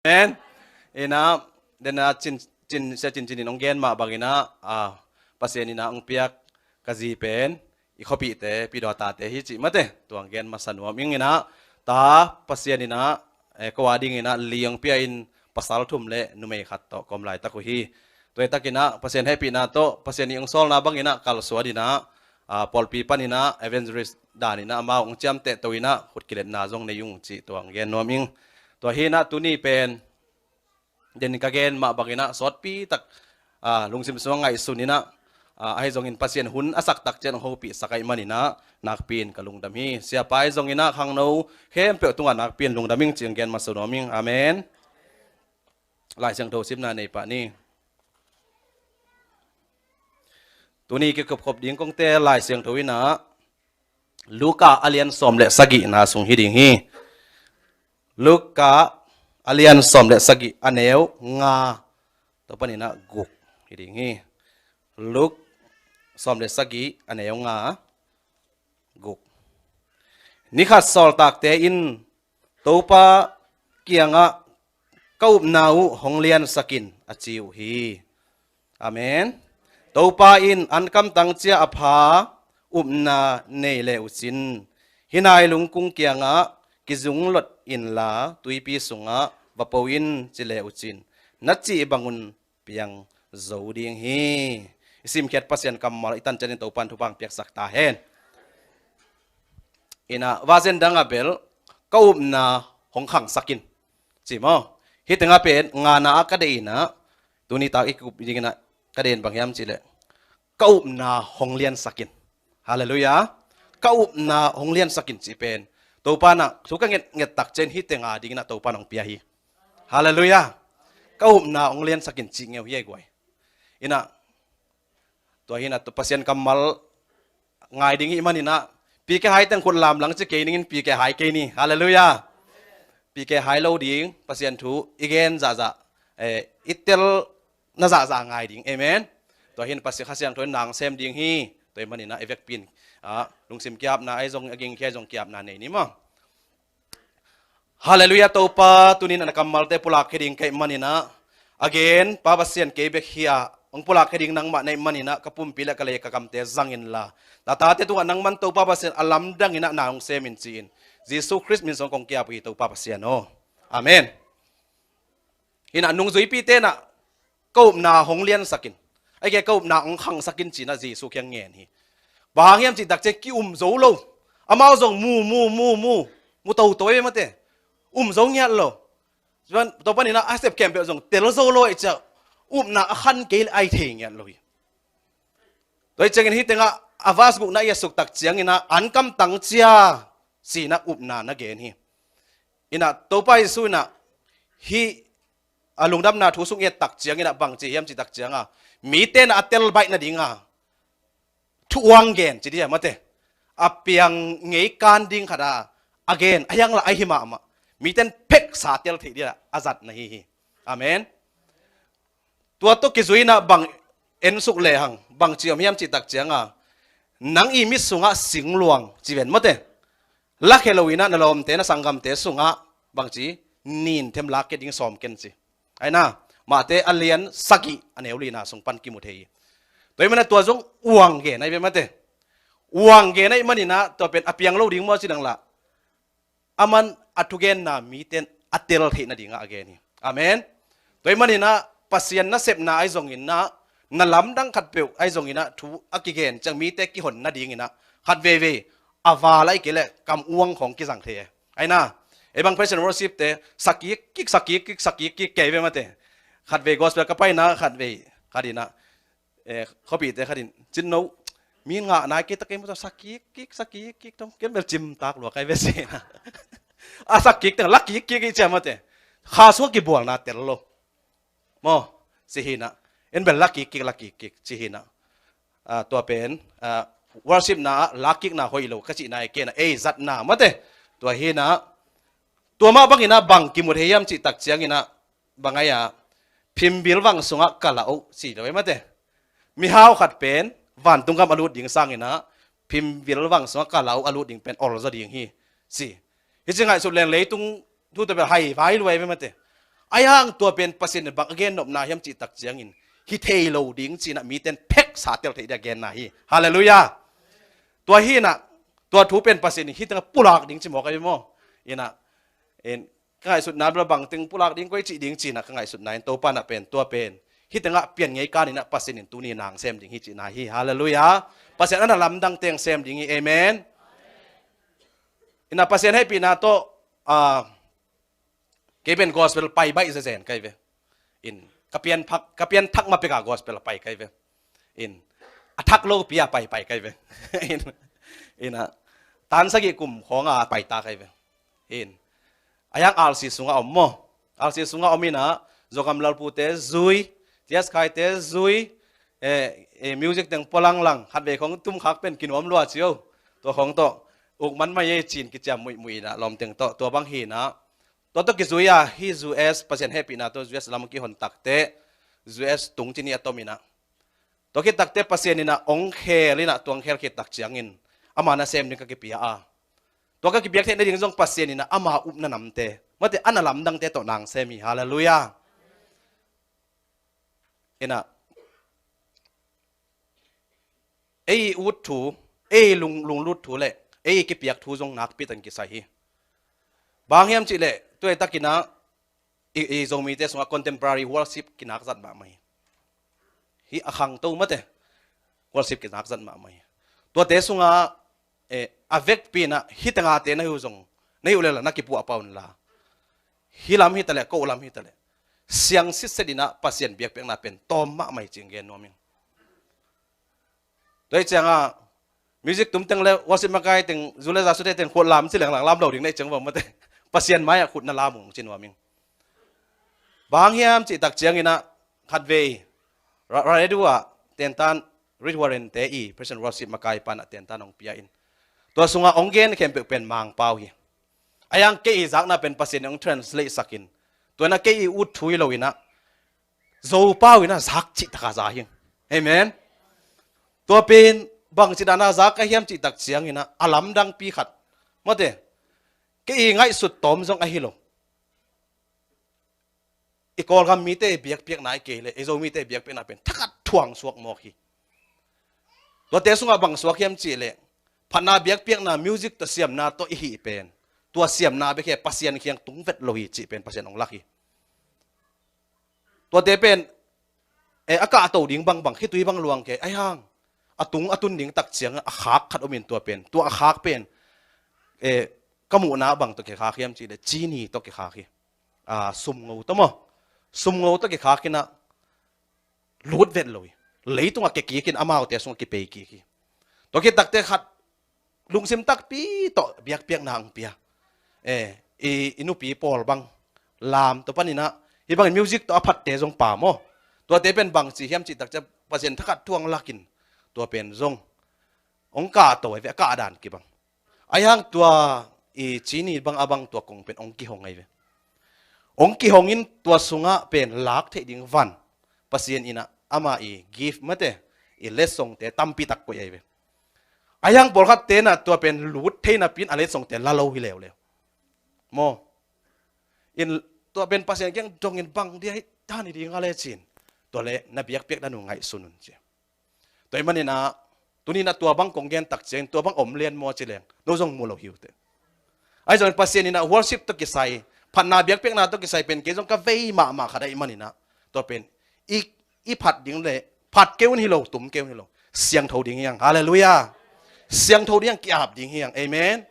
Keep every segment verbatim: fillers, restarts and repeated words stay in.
Amen. Inah, dena cin, cin, sia cincin in hong gen mah banginah, ah, Pasian inah hong piak ka zi pen i khuapihte, Pi Dua tate hi cih mate, tua hong gen masa nuam ing. Inah, ta Pasian inah, eh, ko a dinginah li hong pia in, pasal thum le numei khat tawh ka om laitak uh hi. Tua hi takinah Pasian hehpihna tawh, Pasian i hong sawlna banginah kalsuan inah, ah, pawlpi paninah evangelist daninah amau hong ciamteh to inah khut kiletna zong nei ung cih tua hong gen nuam ing. Tua hinah tuni pen den ka gen mah banginah sawtpi tak, ah, lungsim sungah ngaihsun inah, ah, ahi zongin Pasian hun a sak tak ciang hong hopihsak ahih maninah nakpi in ka lungdam hi. Siapa ahi zonginah khangno khempeuh tungah nakpi in lungdam ing cih hong gen masa nuam ing. Amen. Lai Siangtho simna nei pah ni. Tuni kikupkhop ding kongte Lai Siangtho inah Luka a lian sawm le sagihna sung hi ding hi. Luka a lian sawm le sagih, a neu nga, tua paninah guk hi ding hi. Luk sawm le sagih, a neu nga, guk. Ni khat sawltakte in Topa kiangah ka upna uh hong liansak in a ci uh hi. Amen. Topa in an kamtang cia a pha upna nei le uhcin, hih nai lungkung kiangah kizunglot inla tuipi sungah va po in ci le uhcin, na cih bangun piang zo ding hi. I simkhiat Pasian kammal i tan cianin Topa in thupha piaksak ta hen. Inah vazen dang a bel ka upna hong khangsak in ci maw? Hih tengah pen ngana a ka deih inah, tuni tak i kup ding inah ka deih in bang hiam cih leh, ka upna hong liansak in. Halleluiah. Ka upna hong liansak in cih pen Topa inah thu ka nget nget tak ciang hih teng a ding inah Topa in hong pia hi. Halleluiah. Ka upna hong liansak in cih ngeu hi ei guai. Inah tua hinah tua Pasian kammal ngai ding hih maninah, P K Hai teng khut lamlang ci kei ningin, P K Hai kei ni. Halleluiah. P K Hai lo ding, Pasian thu i gen zahzah, eh, i tel na zahzah ngai ding. Amen. Tua hin Pasian Kha Siangtho in nang sem ding hi. Tua hih maninah i vekpi in, ah, lungsim kiapna ahi zong, a gingkhia ahi zong kiapna nei ni maw? Halleluiah. Topa tunin a na kammalte pulak khia ding ka hih maninah, again, Pa Pasian kei bek hi a, hong pulak khia ding nangmah na hih maninah ka pumpi le ka lei ka kamte zang inla, na tate tungah nangman Topa Pasian a lamdang inah na hong sem in ci-in Jesu Khrist min sung kong kiap uh hi Topa Pasian aw. Amen. Hinah nungzuipite inah ka upna hong liansak in, ahih kei ka upna hong khangsak in cinah Jesu kiang ngen hi. Bang hang hiam cih tak ciang ki-um zo lo. Amau zong mu mu mu mu mu toto ei mate. Um zo ngiat lo. Tua paninah a sep khempeuh zong tel zo lo ahih ciah upna a khan kei le ai thei ngiat lo hi. Tua hi ciangin hih tengah a verse gukna i a suk tak cianginah an kamtang cia cinah upna na gen hi. Inah Topa Jesu inah hih a lungdamna thu sung i et tak cianginah bang ci hiam cih tak cianga, mite inah a tel baih nadinga thu uang gen ci dih a mate, a piang ngei kan ding khat a, a gen a hiang lah a hi mahmah. Mite in pheksa a tel theih dih a a zat na hi hi. Amen. Tua tawh kizui inah bang en suk lehang bang ci om hiam cih tak cianga, nang i mit sungah singluang ci ven mate, lakhia lo inah na lawmte na sanggamte sungah bang ci, nin them lak kei ding sawm ken ci. Aina, Mate a lian sagih a neu lina sung pan kimu thei hi. Tua hih manah tua zong uang gen ahi ve mate. Uang gen ahih maninah tua pen a piang lo ding maw ci dang lah, aman a thugenna mite in a tel theih nadingah a gen hi. Amen. Tua hih maninah Pasian nasepna ahi zonginah, na lamdang khatpeuh ahi zonginah thu a kigen ciang mite kihon nadinginah khat veivei a val ahih kei leh kam uang khawng kizang thei e. Aina, ei bang praise and worship te sakik kik sakik kik sakik kik kei ve mate. Khat vei gospel ka paina khat vei khat inah, eh, khuapihte khat in, "Cinno, mi ngah nai kei ta kei maw, sakik kik sakik kik tong ken bel cimtak lua kai ve," ci na. A sakik teng lakik kik i ciam mate. Kha sungah kibualna tel lo maw, ci hinah. En bel lakik kik lakik kik ci hinah. Ah, tua pen, ah, worship na ah lakikna hoih lo ka cihna hi kena, ei zatna mate. Tua hinah, tua mah banginah bang kimu thei hiam cih tak cianginah, bang ai-ah, phimbil vang sungah ka lah uh ci lo e mate. Mihau khat pen vantung gam a lut ding sanginah phimbil vang sungah ka lah uh a lut ding pen olzaw ding hi ci. Hi ci ngaihsut leng leitung thu tawh bel hai vai luai ve mate. Ahi hang tua pen Pasian in bang a gen nopna hiam cih tak ciangin, hi thei lo ding ci-in ah mite in pheksa tel theih ding a genna hi. Halleluiah. Tua hi-in ah, tua thu pen Pasian in hih tengah pulak ding ci mawk ahi maw. In ah, in, ka ngaihsutna bel bang teng pulak ding koi cih ding ci-in ah ka ngaihsutna in Topa in ah pen, tua pen hih tengah pian ngei kan in ah Pasian in tuni na hong sem ding hi cihna hi. Halleluiah. Pasian a na lamdangte hong sem ding hi. Amen. In ah Pasian hehpihna tawh, ah, kei pen gospel pai baih zezen ka hi ve. In, ka pianthak, ka pianthak ma pek a gospel a pai ka hi ve. In, a thak lopi a pai pai ka hi ve. In, in ah, tan sagih kum khawng a pai ta ka hi ve. In, ahi hang R C sungah om maw. R C sungah om in ah, Zogam Lalpute zui, T S Khaite zui, eh, eh, music teng pua langlang, khatvei khawng tum khak pen kinuam lua ci o. Tua khawng tawh, uk man mai ei ci-in kiciam muihmuih in ah, lawm teng tawh, tua bang hi-in ah, tua tawh kizui a, hih U S, Pasian hehpihna tawh U S lam kihon tak teh, U S tung ci ni a tom in ah. Tua khit tak teh Pasian in ah hong khel in ah, tua hong khel khit tak ciangin, ama na sem ding ka kipia a. Tua ka kipiak theih nading zong Pasian in ah ama upna namte, mate, a na lamdangte tawh na hong sem hi. Halleluiah. In ah, ei ut thu, ei lung, lunglut thu le ei kipiak thu zong nakpi takin kisai hi. Bang hiam cih leh, tu-a tak in ah, i, i Zomite sungah contemporary worship kinak zat mahmah hi. Hih a khangto mate, worship kinak zat mahmah hi. Tuate sungah, eh, a vekpi in ah, hih tengate na hi uh zong, na hi uh leh la na kipuah pah un la, hih lam hi ta leh, ko lam hi ta leh, siang sitset in ah Pasian biakpiakna pen tawm mahmah hi ci-in gen nuam ing. Tua hi ciangah, music tum teng le worship makai teng, zu le za sute teng khut lam ci leng lang lam lo ding na hi ciang bang mate, Pasian mai-ah khut na lam ung ci nuam ing. Bang hiam cih tak ciangin ah, khatvei, ra-, radio ah tentan, Rick Warren te i Praise and Worship makai pa in ah tentan hong pia in, tua sungah hong gen khempeuh pen Mangpau hi. Ahi hang kei i zakna pen Pasian in hong translate sak in, tua in ah kei i ut thu hi lo in ah, Zopau in ah zak cih tak a za hi. Amen. Tua pen bangci dan a zak ka hiam cih tak ciangin ah, a lamdangpi khat, mate, kei i ngaihsut tawm zong ahi lo. I Kawlgam mite i biakpiakna, i kei le i Zomite i biakpiakna pen thakhat thuang suak mawk hi. Tuate sungah bang suak hiam cih leh, phatna biakpiakna, music tawh siamna tawh i hih pen, tua siamna bek hi, Pasian kiang tung vet lo hi cih pen Pasian hong lak hi. Tuate pen, eh, a kahto ding bangbang, khitui bang luang kei, ahi hang a tung a tun ding tak ciangah a khak khat om in, tua pen, tua a khak pen, eh, ka muhna bang tawh kikhak hiam cih leh, cini tawh kikhak hi. Ah, sumngo tawh maw. Sumngo tawh kikhak in ah, lut vet lo hi. Leitungah kikik in, amaute sungah kipei kik hi. Tua khit tak teh khat lungsim takpi tawh biakpiakna hong pia. Eh, i, i nupi pawl bang lam, tua panin ah, hih bangin music tawh a phatte zong pha maw. Tuate pen bangci hiam cih tak ciang, Pasian thakhat thuang lak in, tua pen zong hong kahto ahi ve, a kah dan kibang. Ahi hang tua i cini bang a bang tua kong pen hong kihong ahi ve. Hong kihong in tua sungah pen lak theih ding van, Pasian in ah ama i gift mate, i letsongte tampi tak koih ahi ve. Ahi hang pawlkhatte in ah tua pen lut thei napi in a letsongte la lo hi leuleu maw. In tua pen Pasian kiang dong in, bang dia hi dan hi ding a le ci-in, tua leh na biakpiak dan uh ngaihsun un ci. Tua ahih manin ah, tuni in ah tua bang kong gen tak ciangin, tua bang om lian maw ci leng, no zong mu lo hi uh teh. Ahi zongin Pasian in ah worship tawh kisai, phatna biakpiakna tawh kisai pen kei zong ka vei mahmah khat ahih manin ah, tua pen i, i phat ding le, phat kei un hi lo, tum kei un hi lo, siangtho ding hi hang. Halleluiah. Siangtho ding hi hang, ki-ap ding hi hang. Amen.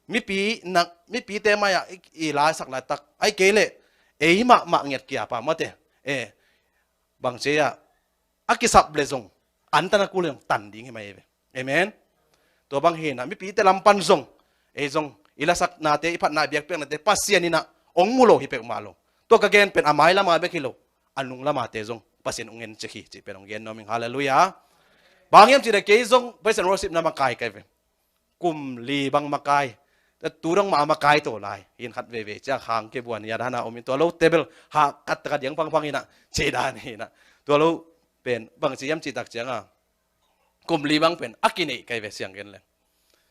Mipi nak, mipite mai-ah i, i laisak laitak, ahih kei leh ei mahmah ngiat ki-ap a, mate, eh, bangci a, a kisap le zong, an tan a kul le zong tan ding hi mai ve. Amen. Tua bang hi in ah, mipite lam pan zong, ei zong, i lasaknate, i phatna biakpiaknate Pasian in ah hong mu lo hi peuhmah lo. Tua ka gen pen a mai lam a bek hi lo, a nung lam ate zong Pasian hong en cik hi cih pen hong gen nuam ing. Halleluiah. Bang hiam cih leh kei zong Praise and Worship na makai ka hi ve. Kum li bang makai. Tu dong mah a makai to lai. Hi in khat veivei ciang khang kei buan hi a, dan a om in, tua lote bel hahkat tak a diang phangphang in ah, cih dan hi in ah. Tua lo pen bangci hiam cih tak ciangah, kum li bang pen a kineih ka hi ve, siang gen leng.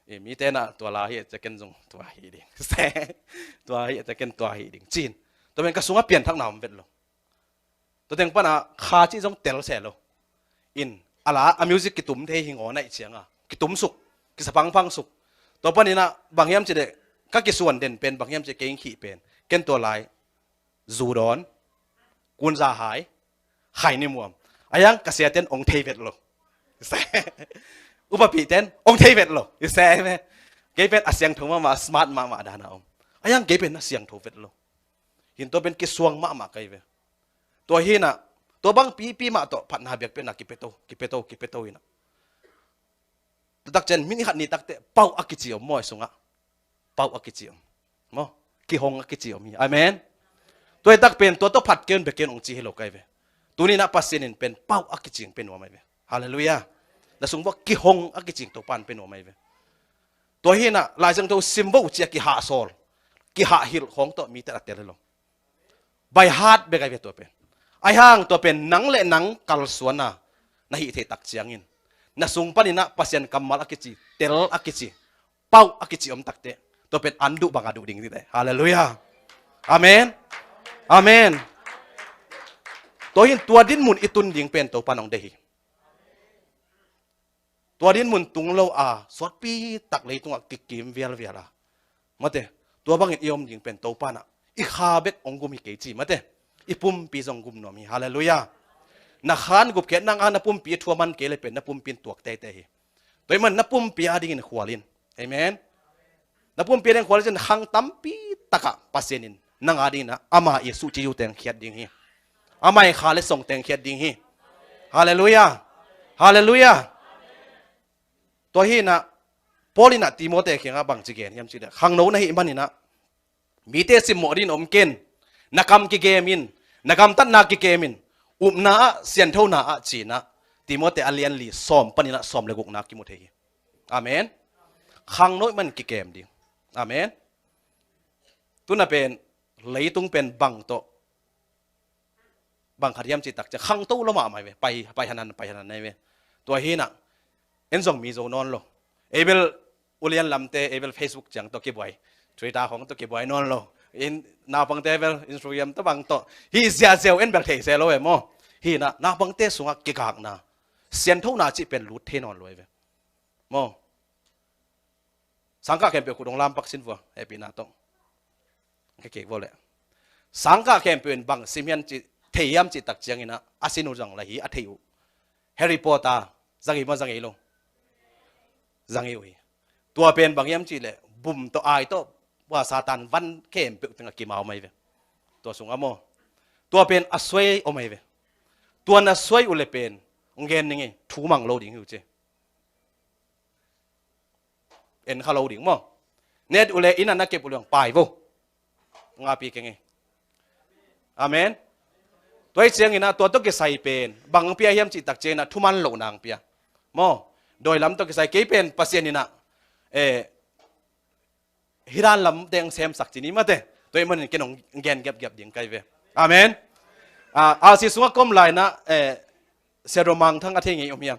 I mite in ah tua la hi a, cia ken zong tua hi ding. Tua hi a, cia ken tua hi ding ci-in. Tua pen ka sungah pianthakna om vet lo. Tua teng pana kha cih zong tel seh lo. In, a la, a music kitum thei hi ngaw naih cianga kitum suk, kisa phangphang suk. Tua paninah bang hiam cih leh ka kisuan den pen bang hiam cih leh kei khih pen ken tua lai zu dawn, kunza hai, hai ni muam. A hiang ka siaten ong thei vet lo. Upapihten ong thei vet lo. I se me. Kei pen a siangtho mahmah, smart mahmah dana om. A hiang kei pen a siangtho vet lo. Hin tua pen kisuang mahmah kai ve. Tua hinah, tua bang pipi mah tawh phatna biakpiakna kipeto, kipeto, kipeto hinah. Tutak cian min i khat ni takteh pauh a kici om maw i sungah. Pauh a kici om. Maw? Kihong a kici om hi. Amen. Tua i tak pen tua tawh phat keun bek keun ong ci hi lo kai ve. Tuninah Pasian in pen pauh a kicing pen nuam ai ve. Halleluiah. Na sung vua kihong a kicing Topan pen nuam ai ve. Tua hinah Lai Siangtho sim vo cia kihah sawl, kihah hilh khawng tawh mite a tel hi lo. By heart bek ai ve tua pen. Ai hang tua pen nang le nang kalsuana na hih theih tak ciangin na sung paninah Pasian kammal a kici, tel a kici, pauh a kici om takteh tua pen an duh bang a duh ding tite. Halleluiah. Amen. Amen. Tua hin tua dinmun i tun ding pen Topan ong deih hi. Tua dinmun tung lo a suatpi tak leitungah kikim vialvial a, mate, tua bangin i om ding pen Topanah i kha bek ong gum hi kei ci, mate, i pumpi zong gum nuam hi. Halleluiah. Na khan gupkhiat nang a na pumpi a thuaman kei le pen na pumpi in tuak teitei hi. Tua i man na pumpi a dingin khual in. Amen. Na pumpi a ding khual in khang tampi takah Pasian in nang a dinginah ama i suhci yu teng khiat ding hi. Ama i kha le song teng khiat ding hi. Halleluiah. Halleluiah. Tua hinah Paul inah Timote kiangah bangci gen hiam cih leh khangno na hih maninah mite simmawh dingin om ken, na kam kigemin, na gamtatna kikemin, upna ah sianthona ah cinah Timote a lian li sawm paninah sawm le gukna kimu thei hi. Amen. Khangno i man kikem ding. Amen. Tuna pen leitung pen bang tawh bang khat hiam cih tak ciang khangto lo mahmah hi ve. Pai, pai hanan, pai hanan hi ve. Tua hinah en zong mi zo nawn lo. Ei bel ulian lamte, ei bel Facebook ciang tawh kibuai, Twitter khawng tawh kibuai nawn lo. In naupangte bel Instagram tawh bang tawh hi ziahziah uh en bel thei se lo e maw. Hinah naupangte sungah kigakna, sianthona cih pen lut thei nawn lo e ve maw. Sangkah khempeuh khut hong lampak sin vua, hehpihna tawh. Ka kek vua leh sangkah khempeuh in bang sim hiam cih thei hiam cih tak cianginah a sin uh zang la hi a thei uh. Harry Potter zang hi maw, zang hi lo? Zang hi uh hi. Tua pen bang hiam cih leh bum tawh ai tawh, ua Satan van khempeuh tengah kimau mai ve. Tua sungah maw, tua pen a suai om mai ve. Tua na suai uh le pen hong gen ning hi, thu mang lo ding hi uh ci. En kha lo ding maw. Net uh le inn ah na kep uh le hong pai vo. Ngapi keng e. Amen. Tua hi cianginah tua tawh kisai pen bang pia hiam cih tak cianginah thuman lohna hong pia maw. Dawi lam tawh kisai kei pen Pasian inah, eh, hi dan lam teng semsak ci ni mate. Tua hi manin ken hong gen gepgep ding kai ve. Amen. Ah, R C sungah ka om lai inah, eh, Sia Dawm Mang Thang a thei ngei om hiam?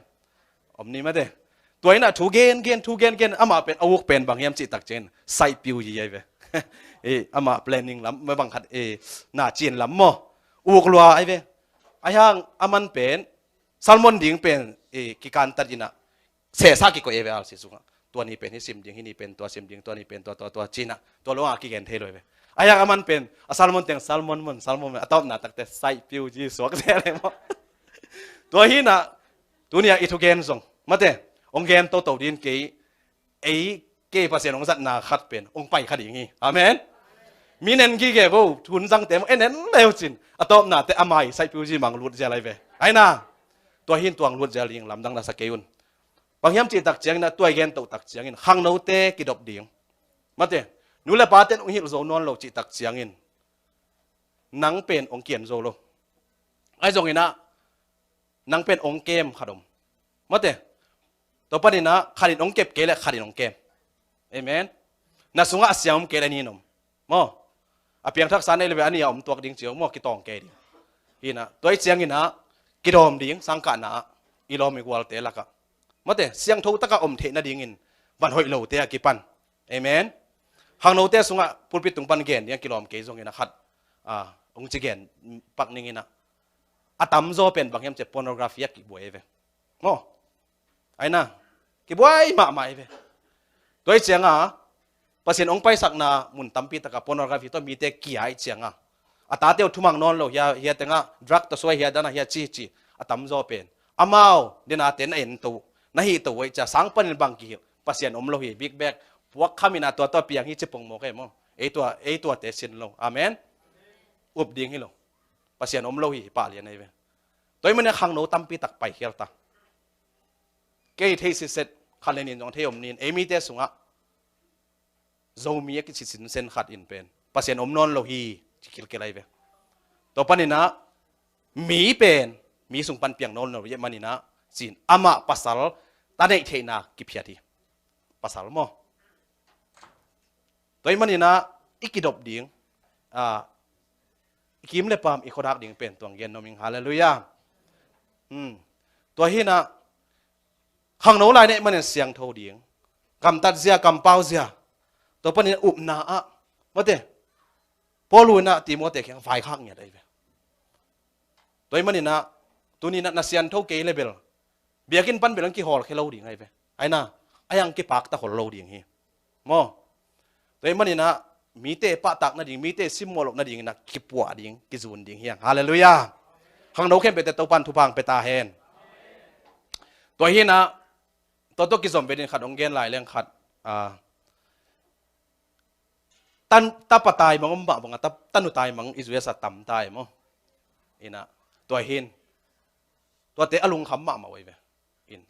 Om ni mate. Tua inah thu gen gen, thu gen gen, amah pen a uk pen bang hiam cih tak ciangin Saih Piu Yi ai ve. Eh, amah planning lam, mah bang khat, eh, na cin lam maw. Uk lua ai ve. Ai hang a man pen sermon ding pen, eh, kikantat inah sehsa kikoih e ve R C sungah. Tua ni pen hih sim ding, hih ni pen tua sim ding, tua ni pen tua, tua, tua cinah tua lo a kigen thei lo e ve. Ai hang a man pen a sermon teng sermon mun, sermon mun, a tawpna takte Saih Piu Yi suak zel e maw. Tua hinah tunia i thugen zong mate, hong gen toto din kei, ei kei Pasian hong zatna khat pen hong pai kha ding hi. Amen. Mi nen gige vo, thun zangte maw, en en leu cin a tawpnate a mai Saih Piu Yi mang lut zel ai ve. Aina. Tua hin tuang lut zel ding lamdang na sa kei un. Bang hiam cih tak ciangin a tuai gen toh tak ciangin khangnote kidop ding. Mate, nu le paten hong hilh zo nawn lo cih tak ciangin nang pen hong kian zo lo. Ai zonginah nang pen hong kem khat om. Mate, tua paninah khat in hong kep kei le khat in hong kem. Amen. Na sungah a siang om kei le nin om. Maw? A piangthaksa nei le ve a ni a om tuak ding cio maw, kitawng kei ding. Hinah, tua hi cianginah kidawm ding, sangkahna ah i lawm i gualte lakah. Mate, siangtho takah om theih nadingin van hoih lote a kipan. Amen. Khangnote sungah pulpit tung pan gen ding a kilawm kei zongin a khat ah, hong ci gen pak ning in ah, a tamzaw pen bang hiam cih leh pornography ah kibuai ve. Maw? Aina, kibuai mahmah hi ve. Tua hi ciangah Pasian hong paisakna mun tampi takah pornography tawh mite kia hi ciangah, a tate uh thumang nawn lo, hia, hia tengah drug tawh suai, hia dan ah hia ci ci, a tamzaw pen amau dena te na en to, na hih to uh hi ciah, sang panin bang kihilh, Pasian om lo hi, big bag puak kham in ah tua tua piang hi ci pongmawk e maw. Ei tua, ei tuate sin lo. Amen. Up ding hi lo. Pasian om lo hi, hi pah lian ahi ve. Tua hi manin ah khangno tampi tak pai khial ta. Kei thei sitset, khat le nih zong thei om ning, ei mite sungah Zomi a kici sinsen khat in pen Pasian om nawn lo hi, ci kilkel ahi ve. Tua panin ah mi pen mi sung pan piang nawn lo hi manin ah, cin amah pasal ta neih theihna kiphiat hi. Pasal maw? Tua hi manin ah i kidop ding, ah, i kim le pam i khuadak ding pen tua hong gen nuam ing. Halleluiah. Hmm. Tua hi in ah khangno lai neih manin siangtho ding, gamtat zia, kampau zia. Tua panin upna ah, mate, Paul in ah Timoti kiang vaikhak ngiat ahi ve. Tua hi manin ah tuni in ah na siangtho kei le bel, biakinn pan bel hong kihawlkhia lo ding ahi ve. Aina, a hiang kipak ta khol lo ding hi. Maw? Tua hi manin ah mite pahtak nading, mite simmawh loh nading in ah kipuah ding, kizun ding hi hang. Halleluiah. Khangno khempeuhte Topan thupha hong pia ta hen. Tua hi in ah, tua tawh kizom ve ding khat hong gen lai leng khat, ah, tan, tapa taimang om mah bangah, ta, tanu taimang i zui a sa tam tai maw. In ah, tua hi in, tuate a lungkham mahmah uh ahi ve. In,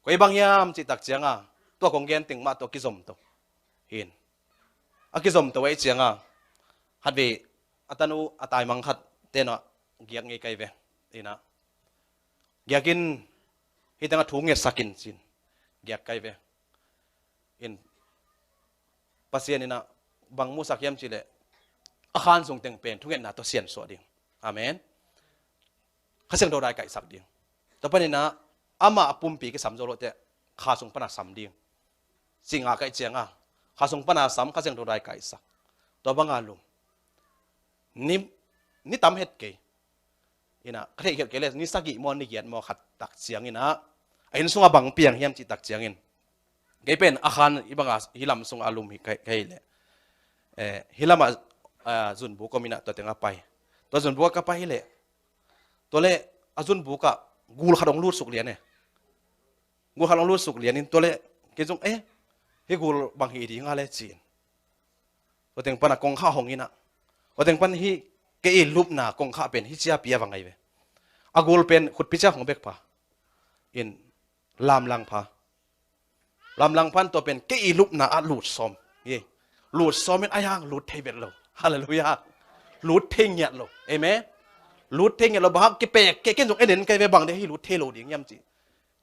koi bang hiam cih tak ciangah, tua kong gen teng mah tua kizom to. In, a kizom to ahi ciangah, khatvei a tanu a taimang khat ten ah giak ngei ka hi ve. In ah, giak in, hih tengah thu ngetsak in cin giak ka hi ve. In, Pasian in ah bang musak hiam cih leh, a khan sung teng pen thungetna tawh siansuah ding. Amen. Kha Siangtho dai kaihsak ding. Tua panin ah amah a pumpi kisam zo loh teh, kha sung pan a sam ding, ci ngah ka hih ciangah, kha sung pan a sam, Kha Siangtho dai kaihsak. Tua bang a lum. Ni, ni tam het kei. In ah, ka theihkhiat kei leh ni sagih maw, ni giat maw khat tak ciangin ah, a inn sungah bang piang hiam cih tak ciangin, kei pen a khan hih bangah hih lam sungah a lum hi ka, ka hih leh, eh, hih lamah, ah, zunbuk om in ah tua tengah pai. Tua zunbuk ah ka pai hi leh, tua leh a zunbuk ah gul khat hong lutsuk lian e. Gul khat hong lutsuk lian in tua leh kei zong, eh, hih gul bang hi ding a leh ci-in, tua teng pan a kongkhak hong in ah, tua teng pan hih kei i lupna kongkhak pen hih ciang pi a vang ahi ve. A gul pen khutpi ciang hong bek pha. In, lamlang pha. Lamlang phan tua pen kei i lupna ah lut sawm. Ye. Lut sawm in a hiang lut thei vet lo. Halleluiah. Lut thei ngiat lo. Amen. Lut thei ngiat lo. Bang hang kipek kei, ken zong en en ka hi ve, bang ding hih lut thei lo ding hiam cih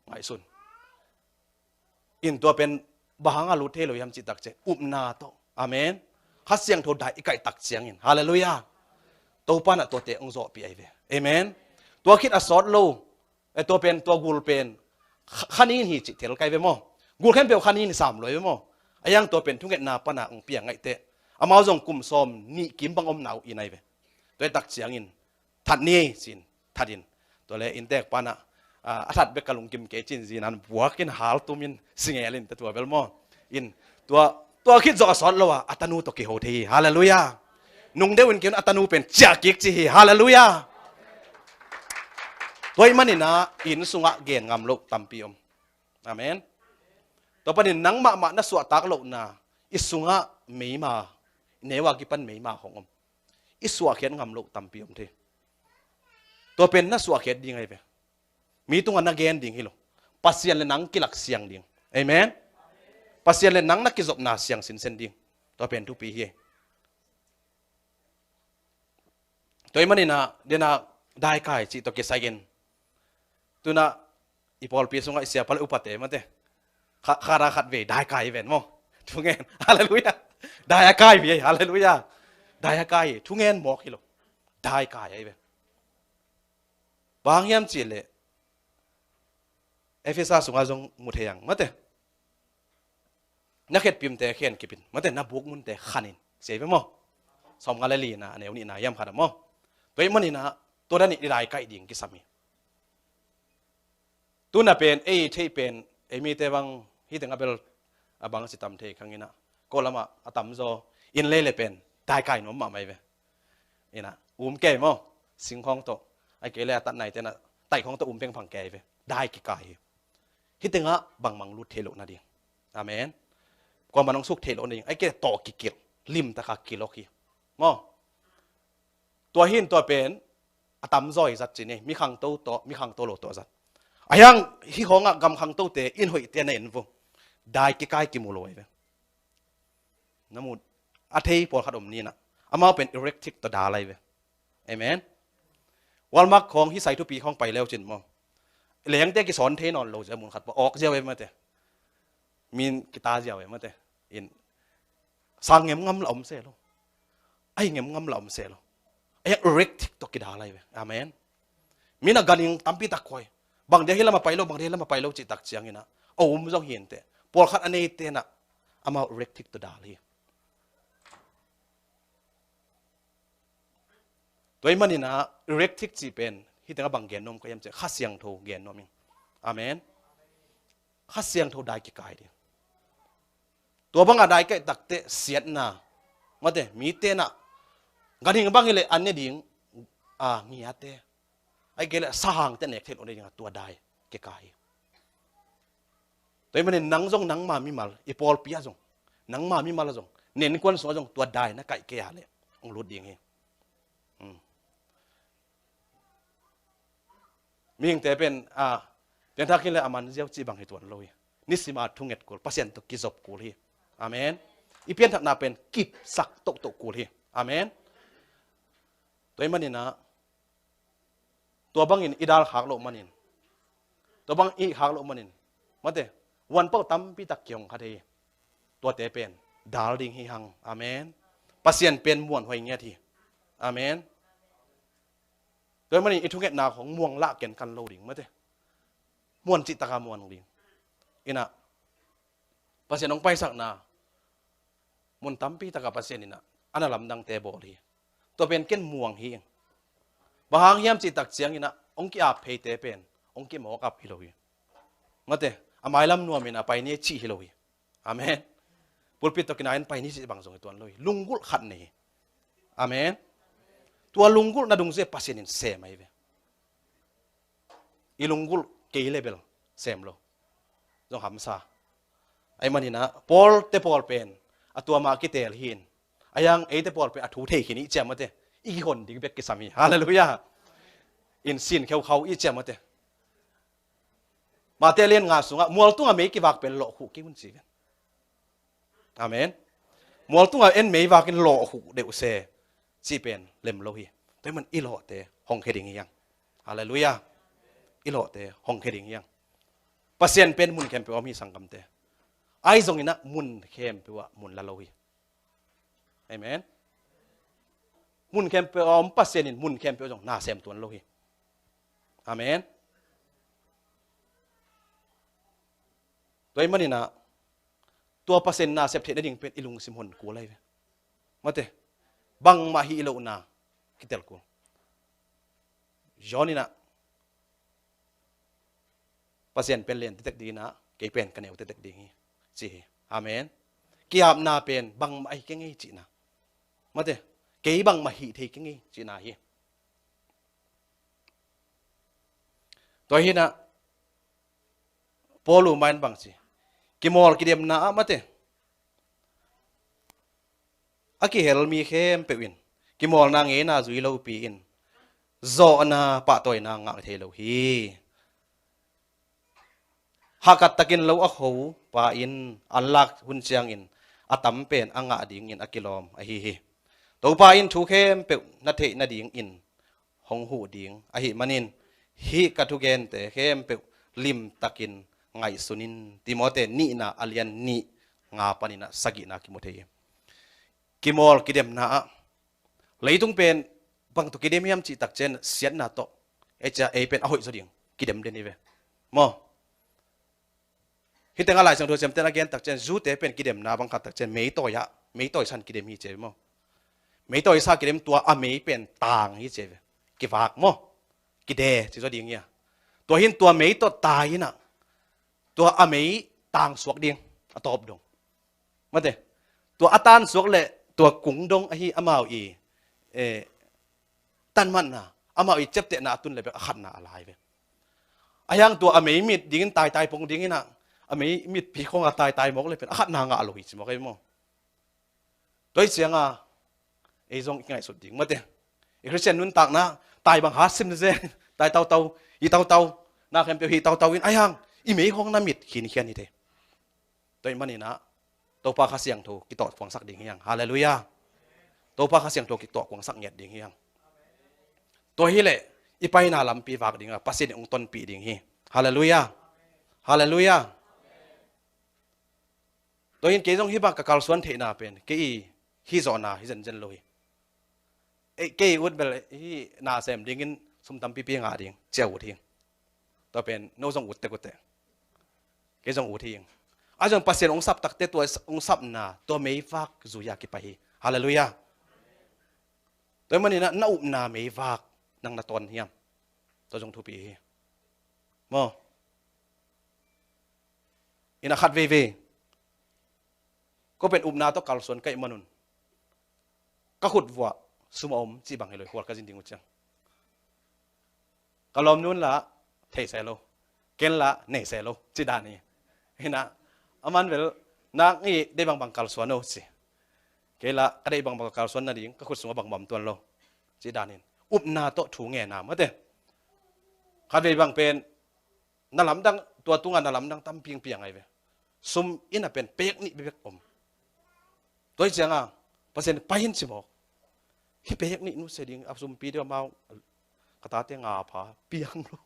ngaihsun. In, tua pen bang hang a lut thei lo hiam cih tak ciang, upna tawh. Amen. Kha Siangtho dai i kaih tak ciangin, halleluiah, Topa in ah tuate hong zawhpih ahi ve. Amen. Tua khit a sawt lo, eh, tua pen, tua gul pen kha, kha nin hi cih tel ka hi ve maw. Gul khempeuh kha nin hi sam lo hi ve maw. A hiang tua pen thungetna pan a hong piang ngaih teh, amau zong kum sawm nih kim bang omna uh inn ahi ve. Tua hi tak ciangin, that ni, ci-in that in. Tua leh inntek pan ah, ah, a that bek ka lungkim kei, ci-in zinan buak in, hal tum in, singel in, tua bel maw. In, tua, tua khit zawh a sawt lo a, a tanu tawh kiho thei hi. Halleluiah. Nung deuh in kei un, a tanu pen ciah kik ci hi. Halleluiah. Tua ahih manin ah inn sungah gen ngam loh tampi om. Amen. Tua panin nang mahmah na suahtak lohna, i sungah meima, neu a kipan meima hong om. I suahkhiat ngam loh tampi om thei. Tua pen na suahkhiat ding ahi ve. Mi tungah na gen ding hi lo. Pasian le nang kilak siang ding. Amen. Pasian le nang na kizopna siang sinsen ding. Tua pen thupi hi. Tua ahih manin ah, dena daikai cih tawh kisai in, tu-in ah i pawlpi sungah i siapa le upate mate, kha, kha ra khat vei daikai hi ven maw. Thungen. Halleluiah. Dai a kai hi. Halleluiah. Dai a kai hi. Thungen mawk hi lo. Daikai ahi ve. Bang hiam cih leh Efesa sungah zong mu thei ang mate. Na khetpimte khen kip in mate, na buk munte khan in, ci ahi ve maw. Sawmnga le lina, a neu nihna hiam khat a maw. Tua ahih maninah, tua dan i dai kaih ding kisam hi. Tuna pen, ei theih pen, ei mite bang, hih tengah bel, a bang a si tam thei khanginah. Ko lamah, a tamzaw, inn lei le pen, dai kai nuam mahmah hi ve. Inah, um kei maw, singkhawng tawh. Ai kei le a tat nai tenah, taih khawng tawh um pengphang kei ve. Dai kikai hi. Hih tengah, bangmang lut thei loh nading. Amen. Kuaman hong suk thei loh nading. Ai kei le tawh kikilh, limtaka kilawk hi. Maw. Tua hin tua pen, a tamzaw i zat ci ni, mi khangto tawh, mi khangto lo tawh zat. A hiang, hih khawngah gam khangtote, inn hoihte na en vo. Dai kikai kimu lo ai ve. Na mu, a thei pawlkhat om ninah. Amau pen erectic tawh dal ai ve. Amen. Walmart khawng, hih sai thupi khawng pai leu cin maw. Lengte kisawn thei nawn lo zia mun khat pawh, awk ziau ai mate. Min kita ziau ai mate. In, sang ngem ngam la om se lo. Ai ngem ngam la om se lo. Ai erectic tawh kidal ai ve. Amen. Minah ganhing tampi tak khuai. Bang dia hi lamah pai lo, bang dia hi lamah pai lo, cih tak cianginah. A um zong hi inteh. Pawlkhat a nei tenah. Amau erectic tawh dal hi. Tua ahih maninah, erectic cih pen, hih tengah bang gen nuam ka hiam cih, Kha Siangtho gen nuam ing. Amen. Kha Siangtho dai kikai ding. Tua bangah dai kaih takteh siatna. Mate, mi tenah. Ganhing bang hileh an ne ding, a, ngiate. Ai kei le sahang te nek thei lo ne ding a tua dai kikai hi. Tua ahih manin nang zong nangma mimal, i pawlpi ah zong, nangma mimal ah zong, nen kuan sungah zong tua dai na kaih kei a le hong lut ding hi. Hmm. Mihingte pen, a, pianthak hi le a man ziau cih bang hi tuan lo hi. Nisima thunget kul, Pasian tawh kizop kul hi. Amen. I pianthakna pen kipsak tohtoh kul hi. Amen. Tua ahih maninah, tua bangin i dal khak loh manin, tua bang i khak loh manin, mate, vuan pau tampi tak kihong kha thei hi. Tuate pen dal ding hi hang. Amen. Pasian pen muanhuai ngiat hi. Amen. Tua ahih manin i thungetna khong muang lah ken kan lo ding, mate. Muan cih taka muang ding. Inah, Pasian hong paisakna mun tampi taka Pasian inah a na lamdangte bawl hi. Tua pen ken muang hi. Bang hang hiam cih tak cianginah hong ki-ap pheite pen hong kimawk ap hi lo hi. Mate, a mailam nuam inah pai ni cih hi lo hi. Amen. Pulpit tawh kinai in pai ni cih bang zong hi tuan lo hi. Lunggulh khat nei hi. Amen. Tua lunggulhna dungzui Pasian in sem ahi ve. I lunggulh kei le bel sem lo. Zong hamsa. Ahih maninah, Paul te pawl pen a tua mah kitel hi in. A hiang eite pawl pen a thu thei khin i ciam mate. I kihon ding bek kisam hi. Halleluiah. In sin kheukhau i ciam mate. Mate lian nga sungah mualtungah mei kivak pen lawhkhuh kei un ci ven. Amen. Mualtungah en meivakin lawhkhuh deuh se. Cih pen lem lo hi. Tua ahih man i lawhte hong khia ding hi hang. Halleluiah. I lawhte hong khia ding hi hang. Pasian pen mun khempeuh a om hi sanggamte. Ahi zonginah mun khempeuh ah mun la lo hi. Amen. Mun khempeuh a om Pasian in mun khempeuh zong na sem tuan lo hi. Amen. Tua ahih maninah, tua Pasian na sep theih nading pen i lungsim hon kul ahi ve. Mate, bangmah hih lohna kitel kul. John inah, Pasian pen lian tektek ding inah, kei pen ka neu tektek ding hi, ci hi. Amen. Ki-apna pen bangmah ahi kei ngei cihna. Mate, kei bangmah hih thei kei ngei cihna hi. Tua hinah, Paul u main bang ci. Kimawl kidemna ah mate, a kihel mi khempeuh in kimawlna ngeina zui lopi in zawhna pahtawina ngah thei lo hi. Hahkat takin lo a kho pa in anlak hun ciangin a tam pen a ngah dingin a kilawm ahi hi. Topa in thu khempeuh na theih nadingin hong huh ding ahih manin, hih ka thugente khempeuh limtakin ngaihsun in. Timote nihna a lian nih nga paninah sagihna kimu thei hi. Kimawl kidemna ah, leitung pen bang tawh kidem hiam cih takciang siatna tawh, ei cia ei pen a hoih zaw ding kidem den hi ve. Maw? Hih tengah Lai Siangtho siamte na gen takciang, Jew-te pen kidemna bang khat takciang meitawi ah, meitawi san kidem hi ci hi maw? Mei tawh i sa kidem tua a mei pen tang hi ci ve. Kivak maw? Kide ci zaw ding hi a. Tua hin tua mei tawh tai inah tua a mei tang suak ding a tawp dong. Mate, tua a tan suak le tua kung dong ahi amau i, eh, tanmatna, amau i ciaptehna a tun le bek a khatna a lai ve. A hiang tua a mei mit dingin taitai pong dingin ah a mei mitpi khong a taitai mawk le pen a khatna ngah lo hi ci mawk ei maw? Tua hi cianga ei zong i ngaihsut ding mate. I Khristian nuntakna tai bang ha sim ze, tai tautau, hi tautau, na khempeuh hi tautau in a hiang i mei khong na mit khinkhian hi te. Tua ih maninah Topa Kha Siangtho kitawh kuangsak ding hiang. Halleluiah. Topa Kha Siangtho kitawh kuangsak ngiat ding hiang. Tua hileh i paina lampi vak dingah Pasian in hong tonpih ding hi. Halleluiah. Halleluiah. Tua hin kei zong hih bang ka kalsuan theihna pen kei i hih zawhna hi zenzen lo hi. Eh, kei ut bel hih na sem dingin sum tampipi ngah ding cia ut hi. Tua pen no zong ut tek ut teh. Kei zong ut hi. A zong Pasian hong sap takte tua hong sapna tua meivak zui-a kipai hi. Halleluiah. Tua ih maninah na upna meivak nang na tawn hiam? Tua zong thupi hi. Maw? Ina khat veivei ko pen upna tawh kalsuan ka ih manun ka khut vuah sum a om cih bang hi lo, khual ka zin ding uh ciang ka lawmnu in lah thei se lo, ken lah nei se lo ci dan hi. Hinah aman bel nak i deih bangbang kalsuan o ci. Kei lah ka deih bangbang kalsuan nading ka khut sungah bangmah om tuan lo ci dan hin upna tawh thu ngen a mate. Khat vei bang pen na lamdang, tua tungah na lamdang tampi piang ai ve. Sum ina pen pek nih bebek om. Tua hi cianga Pasian pai hin ci mawk. Hi pek nih nu se ding a sumpi deuh amau ka tate nga pha piang lo.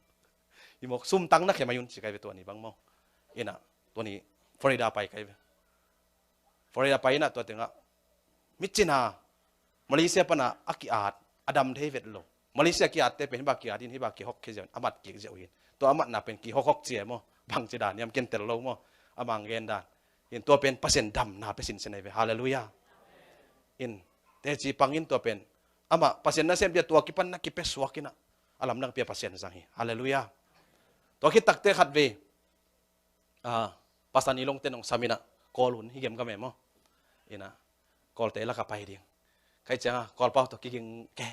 Hi mawk sum tang na khe mai un ci kai ve tua ni bang maw. Ina tua ni Florida pai kai ve. Florida pai inah tua tengah mitcina Malaysia pana a ki-at a dam thei vet lo. Malaysia ki-atte pen hibah ki-at in hibah kihok khia ziau in a mat kik ziau hin. Tua a matna pen kihokhok cia maw? Bang ci dan hiam ken tel lo maw? A mang gen dan hin tua pen Pasian damna pe sinsen ai ve. Halleluiah. In teci pangin tua pen amah Pasian nasem pia tua kipan na kipia suak inah a lamdang pia Pasian zang hi. Halleluiah. Tua khit takte khat vei a, Pastor Ni Longte nong sam inah Kawl hun hi gem ka me maw? Inah Kawlte laka pai ding. Kai cianga Kawl pau tawh kiging ke.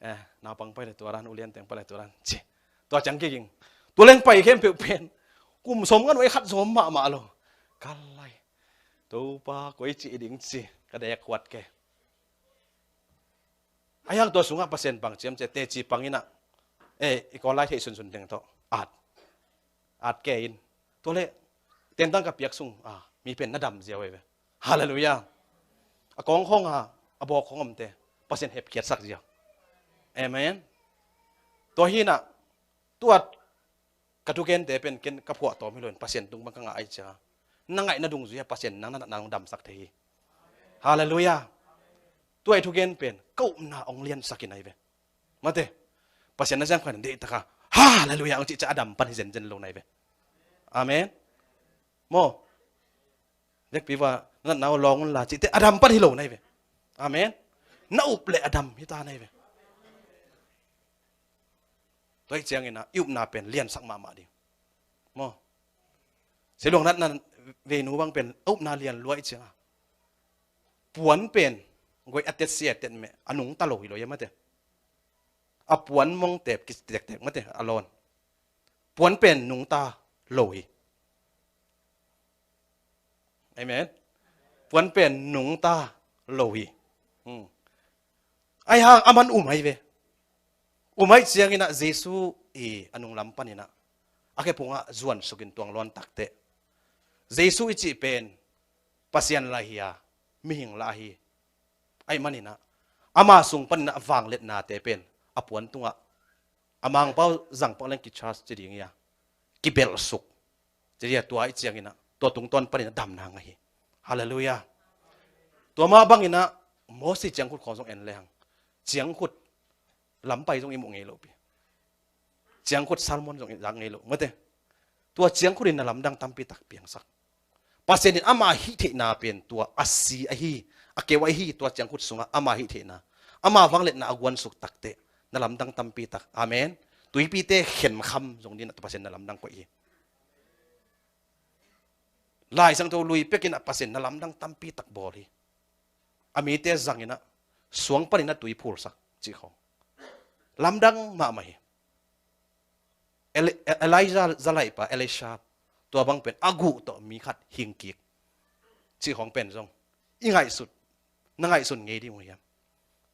Eh, naupang pai le tuaran, ulian teng pai le tuaran ci. Tua ciang kiging. Tua leng pai khempeuh pen kum sawm ngan uh ei khat zawm mahmah lo. Ka lai Topa koi ci ding ci ka dek huat ke. A hiang tua sungah Pasian bang ciam cia teci pang inah eh i Kawl lai theih sunsun teng tawh at at ke in tua leh tentang ka piak sung a mi pen na dam ziau ai ve. Halleluiah. A kawng khawng a a bawk khawng omte Pasian hepkhiatsak ziau. Amen. Tua hinah tuat ka thugente pen ken ka phuahtawm hi loin Pasian tung bang ka ngah ai cia na ngaihna dungzui a Pasian nang na natna hong damsak thei hi. Halleluiah. Tua i thugen pen ka upna hong liansak in ai ve. Mate Pasian na siam khan deih taka Halleluiah hong cih cia a dam pan hi zenzen lo nai ve. Amen. Maw? Dekpi va na natna uh lawng unla cihte a dam pan hi lo nai ve. Amen. Na up le a dam hi ta nai ve. Tua ih ciangin ah i upna pen liansak mahmah ding. Maw? Siluang natna veinu bang pen a upna lian lua ih cianga puan pen goi a tetsia a tetmeh a nungta lo hi lo ia mate. A puan mong tep kitektek mate a lawn. Puan pen nungta lo hi. Amen. Puan pen nungta lo hi. Hmm. Ai hang a man um ai ve. Um ai cianginah Jesu i a nunglam paninah a khephungah zuan sukin tuang lawn takteh Jesu i cih pen Pasian lah hi a mihing lah hi. Ai maninah ama sung paninah vangletnate pen a puan tungah a mangpau zangpak leng kicharge ci ding ia kibelhsuk. Ci dia tua ih cianginah tua tungtawn paninah damna ngah hi. Halleluiah. Tua mah banginah Mosi ciangkhut khawng zong en lehang ciangkhut lampai zong i muh ngei lopi. Ciangkhut Salmon zong i zak ngei lo mate. Tua ciangkhut in na lamdang tampi tak piangsak. Pasian in ama hih theihna pen tua a si ahi a keu ahi hi, tua ciang khut sungah ama hih theihna, ama vangliatna a guansuk takteh na lamdang tampi tak. Amen. Tuipite khenkham zong dinah Pasian na lamdang koih hi. Lai Siangtho lui pekinah Pasian na lamdang tampi tak bawl hi. A mite zanginah suang paninah tui phulsak cih khawng lamdang mahmah hi. Eli- Elijah zalaihpa Elisha, tua bang pen a guh tawh mi khat hingkik cih khawng pen zong i ngaihsut, na ngaihsun ngei ding uh hiam?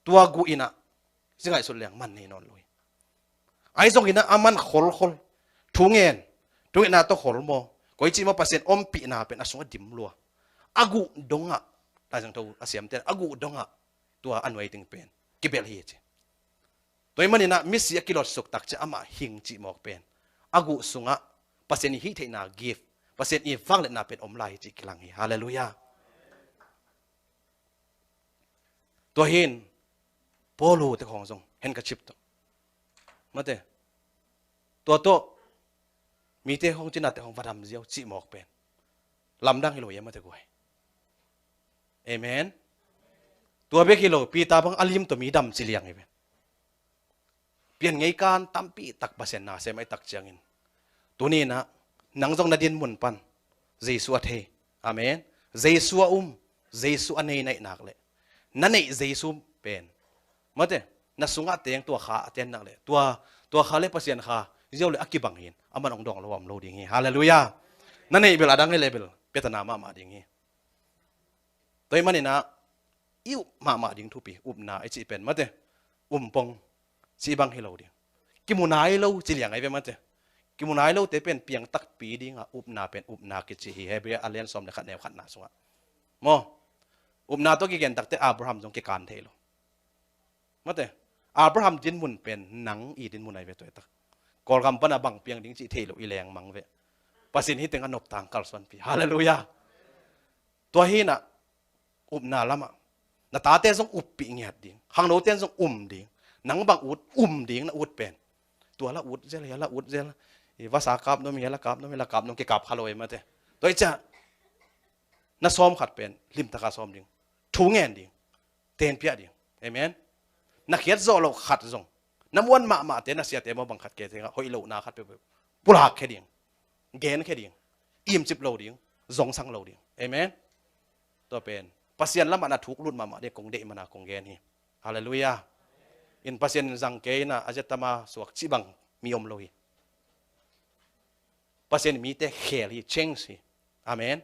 Tua guh inah si ngaihsut leng man nei nawn lo hi. Ahi zonginah a man kholkhol, thungen, thungetna tawh khol maw, koici maw Pasian ompihna pen a sungah dim lua. A guh dongah, Lai Siangtho a siamte a guh dongah tua a nuaiting pen kibelh hi ci. Tua ih maninah misi a kilotsuk tak ciah amah hing cih mawk pen a guh sungah Pasian ih hih theihna gift, Pasian ih vangliatna pen om lai hi cih kilang hi. Halleluiah. Tua hin Paulu te khawng zong handkerchief tawh, mate, tua tawh mite khawng cinate khawng va dam ziau cih mawk pen lamdang hi lo ia mate guai. Amen. Tua bek hi lo, Peter bang a lim tawh mi dam ci liang hi ve. Pian ngei kan tampi tak Pasian na sem ahi tak ciangin, tuni inah nang zong na din mun pan Jesu a thei. Amen. Jesu a um, Jesu a nei naih nak leh, na neih Jesu pen, mate, na sungah teng tua kha a ten nak leh, tua, tua kha le Pasian kha ziau le a kibang hin a man hong dawng lo om lo ding hi. Halleluiah. Na neih bel a dang hi le bel petana mahmah ding hi. Tua ih maninah i up mahmah ding thupi, upna i cih pen mate, umpong cih bang hi lo ding. Kimu nai lo ci liang ahi ve mate. Kimu nai lote pen piang takpi dingah upna pen upna kici hi. Hebrew a lian sawm le khat neu khatna sungah maw, upna tawh kigen takte Abraham zong kikan thei lo. Mate, Abraham dinmun pen nang i dinmun ahi ve tua i tak. Kawlgam pana bang piang ding cih thei lo i lengmang ve. Pasian hih teng a noptang kalsuanpi. Halleluiah. Tua hinah upna lamah na tate zong uppih ngiat ding, khangnote zong um ding, nang bang ut um ding na ut pen. Tua la ut zel, hia la ut zel, i vasa kap nom, hia la kap nom, hia la kap nom, kikap kha lo e mate. Tua i ciah na sawm khat pen limtaka sawm ding, thu ngen ding, tenpiah ding. Amen. Na khiat zawh loh khat zong, na muan mahmahte, na siate maw bang khat ke tengah hoih lohna khat peuhpeuh pulak khe ding, gen khe ding, imcip lo ding, zongsang lo ding. Amen. Tua pen Pasian lamah na thuk lut mahmah ding kong deih mana kong gen hi. Halleluiah. In Pasian in zang kei inah a zia tama suak cih bang mi om lo hi. Pasian mite khel hi, change hi. Amen.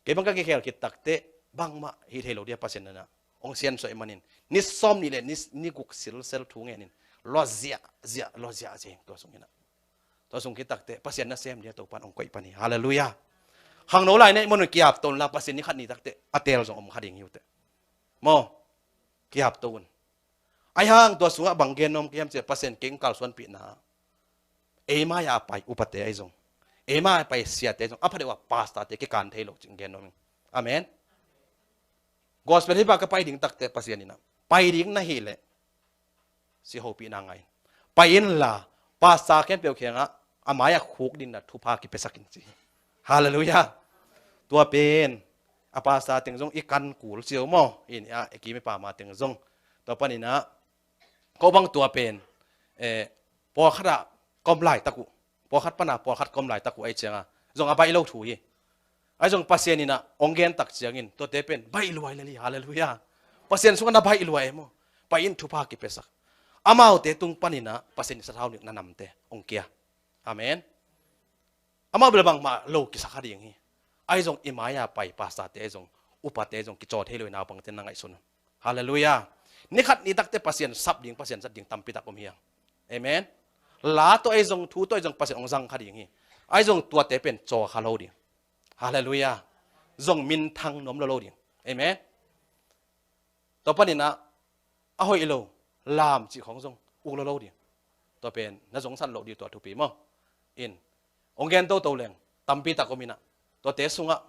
Kei bang ka kikhel khit takteh bangmah hi thei lo dia Pasian inah hong siansuah ih manin ni sawm nih le ni, ni guk silsel thu ngenin lua ziahziah, lua ziahziah ing tua sung inah. Tua sung khit takteh Pasian nasem dia Topan hong koih pan hi. Halleluiah. Khangno lai neih mun un kiap to unla Pasian ni khat ni takteh a teel zong om kha ding hi uh teh. Maw? Kiap to un. Ahi hang tua sungah bang gen nuam ka hiam ciah Pasian kei hong kalsuanpihna, ei mai-ah a pai upate ahi zong, ei mai-ah a pai siate ahi zong, a pha deuh ah pastorte kikan thei lo cih gen nuam ing. Amen. Gospel hih bang ka pai ding takteh Pasian inah pai ding na hih leh si hopihna ngai in. Pai inla pastor khempeuh kiangah a mai-ah khuk dingin thupha kipiasak in ci. Halleluiah. Tua pen a pastor teng zong i kan kul cio maw, in a i kim i pama teng zong. Tua paninah ko bang tua pen, eh, pawlkhatah ka om laitak uh, pawlkhat pana pawlkhat ka om laitak uh ahi cianga zong a baih lo thu hi. Ahi zong Pasian inah hong gen tak ciangin tuate pen baih luai lel hi. Halleluiah. Pasian sungah na baih luai e maw. Pai in thupha kipiasak. Amaute tung paninah Pasian in sathau nik na namte hong kia. Amen. Amau bel bangmah lo kisak kha ding hi. Ahi zong i mai-ah pai pastorte ahi zong, upate ahi zong kicaw thei lo hi naupangte na ngaihsun un. Halleluiah. Ni khat ni takteh Pasian sap ding, Pasian zat ding tampi tak om hi hang. Amen. La tawh ahi zong, thu tawh ahi zong Pasian hong zang kha ding hi. Ahi zong tuate pen caw kha lo ding. Halleluiah. Zong minthang nuam lo lo ding. Amen. Tua paninah a hoih lo lam cih khawng zong uk lo lo ding. Tua pen na zongsat loh ding tua thupi maw. In hong gen toto leng tampi tak om inah tuate sungah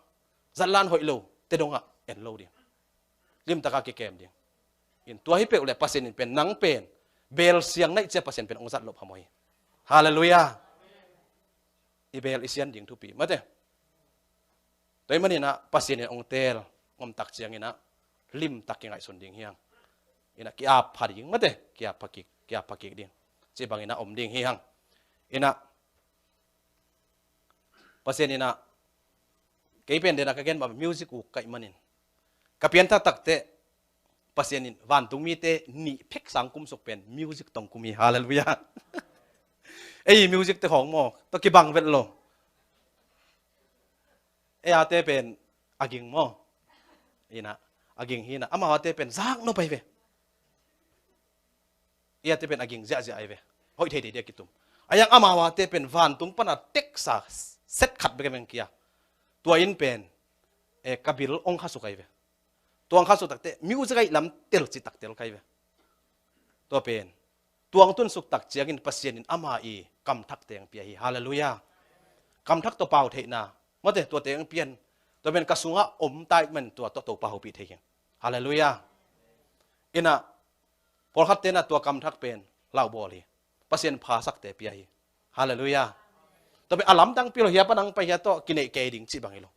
zatlan hoih lo te dongah en lo ding. Limtaka kikem ding. In tua hi peuh le Pasian in pen nang pen beel siang naih cia Pasian pen hong zat loh phamawh hi. Halleluiah. I beel i sian ding thupi mate. Tua ih maninah Pasian in hong teel om tak cianginah limtak kingaihsun ding hi hang. Ina ki-ap pha ding mate, ki-ap pha kik, ki-ap pha kik ding. Ci bangina om ding hi hang. Ina Pasian ina kei pen dena ka gen ba music uk kaih manin ka pianthak takte Pasian in vantung mite nih phek sang kumsuk pen music tong kum hi. Halleluiah. Ei music te khong maw, to kibang vet lo. Ei ate pen a ging maw. Ina a ging hina, amau ate pen zak no pai ve. Ei ate pen a ging ziahziah ai ve. Hoih thei thei dia kitum. A yang amau ate pen vantung pana teksa set khat bek veng kia. Tua in pen e, ka bil ong khasuk ai ve. Tuang khasuk takte music ai lam tel ci tak tel kai ve. Tua pen tuang tun suk tak ciangin Pasian in ama i kamthak teng pia hi. Halleluiah. Kamthak to pau theihna mate tua teng pian. Tua pen ka sunga om tai man tua to to pau pi thei hi. Halleluiah. Ina pawlkhat tena tua kamthak pen laubawl hi. Pasian phasakte pia hi. Halleluiah. Tua pen a lamdang pil hia panang pai hia to kineih kei ding ci bang hi lo.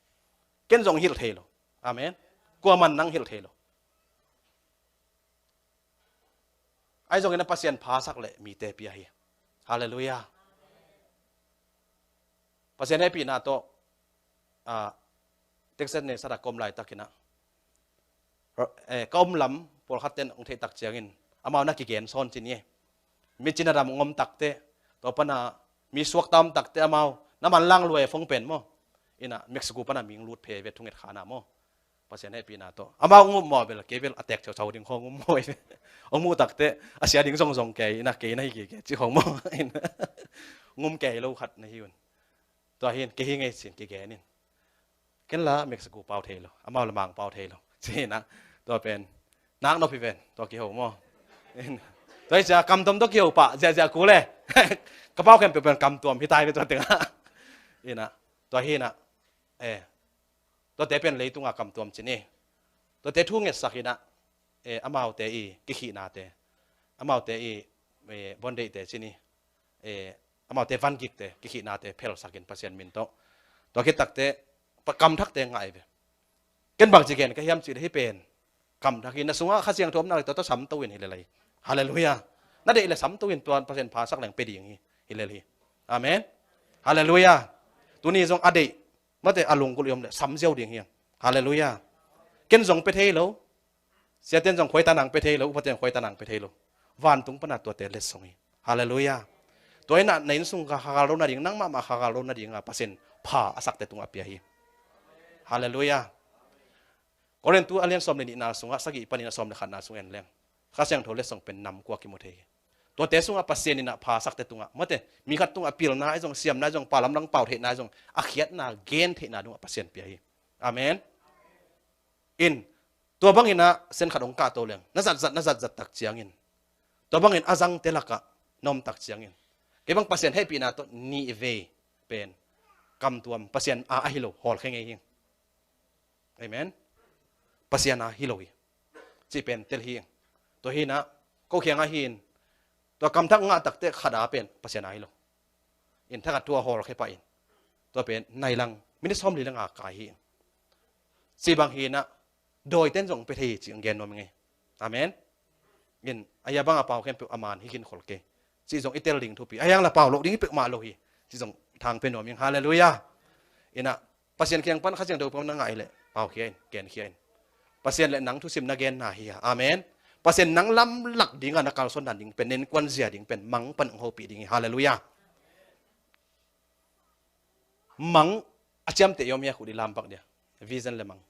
Ken zong hilh thei lo. Amen. Kuaman nang hilh thei lo. Ai zongin a Pasian phasak le mite pia hi. Halleluiah. Pasian hehpihna tawh a, Texas ne sada kom laitakinah eh, ka om lam pawlkhat ten ong theih tak ciangin amau na kigen sawn cin hi. Mi cina dam ong om takte, tua pana mi suakta om takte amau na manlang luai fong pen maw. Ina Mexico pana ming lut phe ve thunget khana maw. Pasian hehpihna tawh amau ong um maw bel kei bel a tek caucau ding khong um maw. Ong mu takte a sia ding zongzong kei ina kei na hi kei kei ci khong maw. Ina ong um kei lo khat na hi un. Tua hin kei hi ngei sin kigen in. Ken la Mexico pau thei lo, amau la mang pau thei lo. Cina tua pen nak nop hi ven tua kiho maw. Tua hi cia kamtuam tua kiho pah ziahziah ku le. Ka pau khempeuh pen kamtuam hi tai ve tua tengah. Ina tua hi ina eh, tuate pen leitungah kamtuam cin hi. Tuate thu ngetsak ina eh, amaute i kikhihnate, amaute i eh, bondeihte cin hi. Eh, amaute vangikte kikhihnate phelsakin Pasian min tawh tua khit takte kamthakte ngah hi ve. Ken bangci gen ka hiam cih le hi pen kamthak hi. Na sungah Kha Siangtho omna le tua tawh samto in hi lel hi. Halleluiah. Na deih le samto in tua Pasian phasak leng pe ding hi. Hi lel hi. Amen. Halleluiah. Tuni zong a deih mate a lunggulh i om le samziau ding hi. Halleluiah. Ken zong pe thei lo. Siaten zong khuaita nang pe thei lo, upaten khuaita nang pe thei lo. Vantung pana tuate letsong hi. Halleluiah. Tua ina na inn sung kha khagal lo nading nangmah mah khagal lo nadinga Pasian pha a sakte tungah pia hi. Halleluiah. Korintu a lian sawm le nihna sungah sagih panin a sawm le khatna sung en leng Kha Siangtho letsong pen nam kua kimu thei hi. Tuate sungah Pasian ina pha sakte tungah mate mi khat tungah pilna i zong siamna i zong palamlang pau theihna i zong a khiatna gen theihna dungah Pasian pia hi. Amen. In tua bangin a sen khat hong kahto leng na zatzat na zatzat tak ciangin tua bangin a zangte lakah na om tak ciangin kei bang Pasian hehpihna tawh nih vei pen kamtuam Pasian a ahi lo hawlkhia ngei hi. Amen. Pasian a hi lo hi. Cih pen tel hi. Tua hi ina ko khiangah hi in tua kamthak ngah takte khat a pen Pasian a hi lo. In thakhat thu a hawlkhia pah in tua pen nai lang minit sawmli le nga kai hi. Cih bang hi ina dawiten zong pe thei hi cih ang gen nuam ngei. Amen. In a hia banga pau khempeuh a man hi khin khol kei. Cih zong i tel ding thupi a hiang la pau loh ding hi peuhmah lo hi. Cih zong thang pe nuam ing. Halleluiah. Ina Pasian kiang pan Kha Siangtho pan na ngah hi leh pau khia in gen khia in. Pasian le nang thusim na genna hi a. Amen. Pasian nang lamlak dinga na kalsuan dan ding pen nen kuan zia ding pen mang pan ong hopih ding hi. Halleluiah. Mang a ciamteh i om hia khut i lampak dia. Vision le mang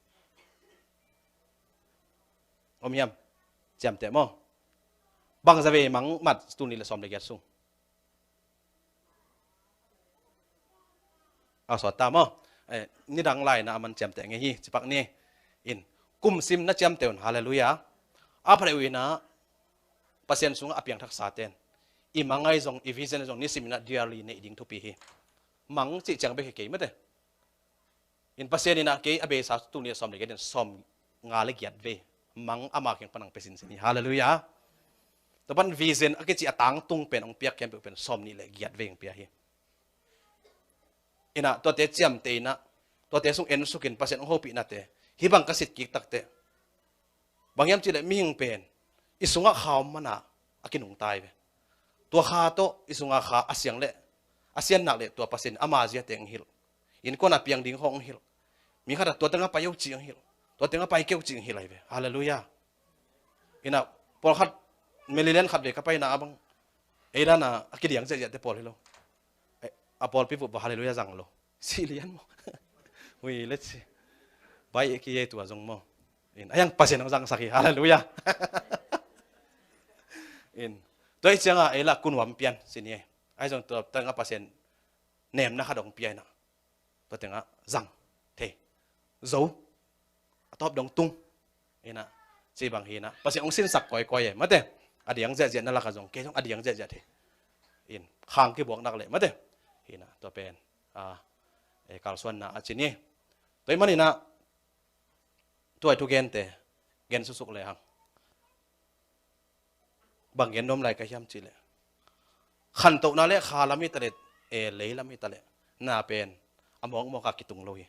om hiam? Ciamteh maw? Bangza vei mang mat tuni le sawm le giat sung a sawt ta maw? Eh, nidang laina a man ciamteh ngei hi cipak ni. In kumsim na ciamteh un. Halleluiah. A phareuh ina Pasian sungah a piangthaksa ten i mangai zong i vision zong nisim ina dearly neih ding thupi hi. Mang cih ciang bek hi kei mate. In Pasian ina kei a beisa tuni a sawm le giat in sawm nga le giat vei mang ama kiang pan ang pe sinsin hi. Halleluiah. Tua pan vision a kici a tangtung pen ong piak khempeuh pen sawm nih le giat vei ong pia hi. Ina tuate ciamteh ina tuate sung ensukin Pasian ong hopihnate hih bang ka sit kik takte Bang hiam cihleh mihing pen i sungah kha om mana a kinungta hi ve. Tua kha tawh i sungah kha a siang leh a siannak leh tua Pasian ama ziate hong hilh. Innkuan a piang ding khawng hong hilh. Mi khat a tua tengah pai uh ci hong hilh. Tua tengah pai kei uh ci hong hilh ahi ve. Halleluiah. Innah pawlkhat Maryland khat vei ka paina ah bang ei lana a kidiang ziahziahte pawl hi lo. A pawlpi vup va halleluiah zang lo. Sih lian maw? Ui, let's see. Bai ki ye tua zong maw? In a hiang Pasian hong zangsak hi. Halleluiah. In tua hi cianga ei lah kunuam pian sin hi. Ahi zong tua tengah Pasian nemna khat hong pia inah tua tengah zang thei zo a tawp dong tung. Inah ci bang hinah Pasian hong sinsak kawikawi e mate. A diang ziahziah na lakah zong kei zong a diang ziahziah thei. In khang kibuak nak leh mate. Hinah tua pen a e kalsuanna a cin hi. Tua hi maninah tua i thugente gen susuk lehang bang gen nuam lai ka hiam cihleh khantohna le kha lam hi taleh e lei lam hi taleh na pen a mawkmawk a kitung lo hi.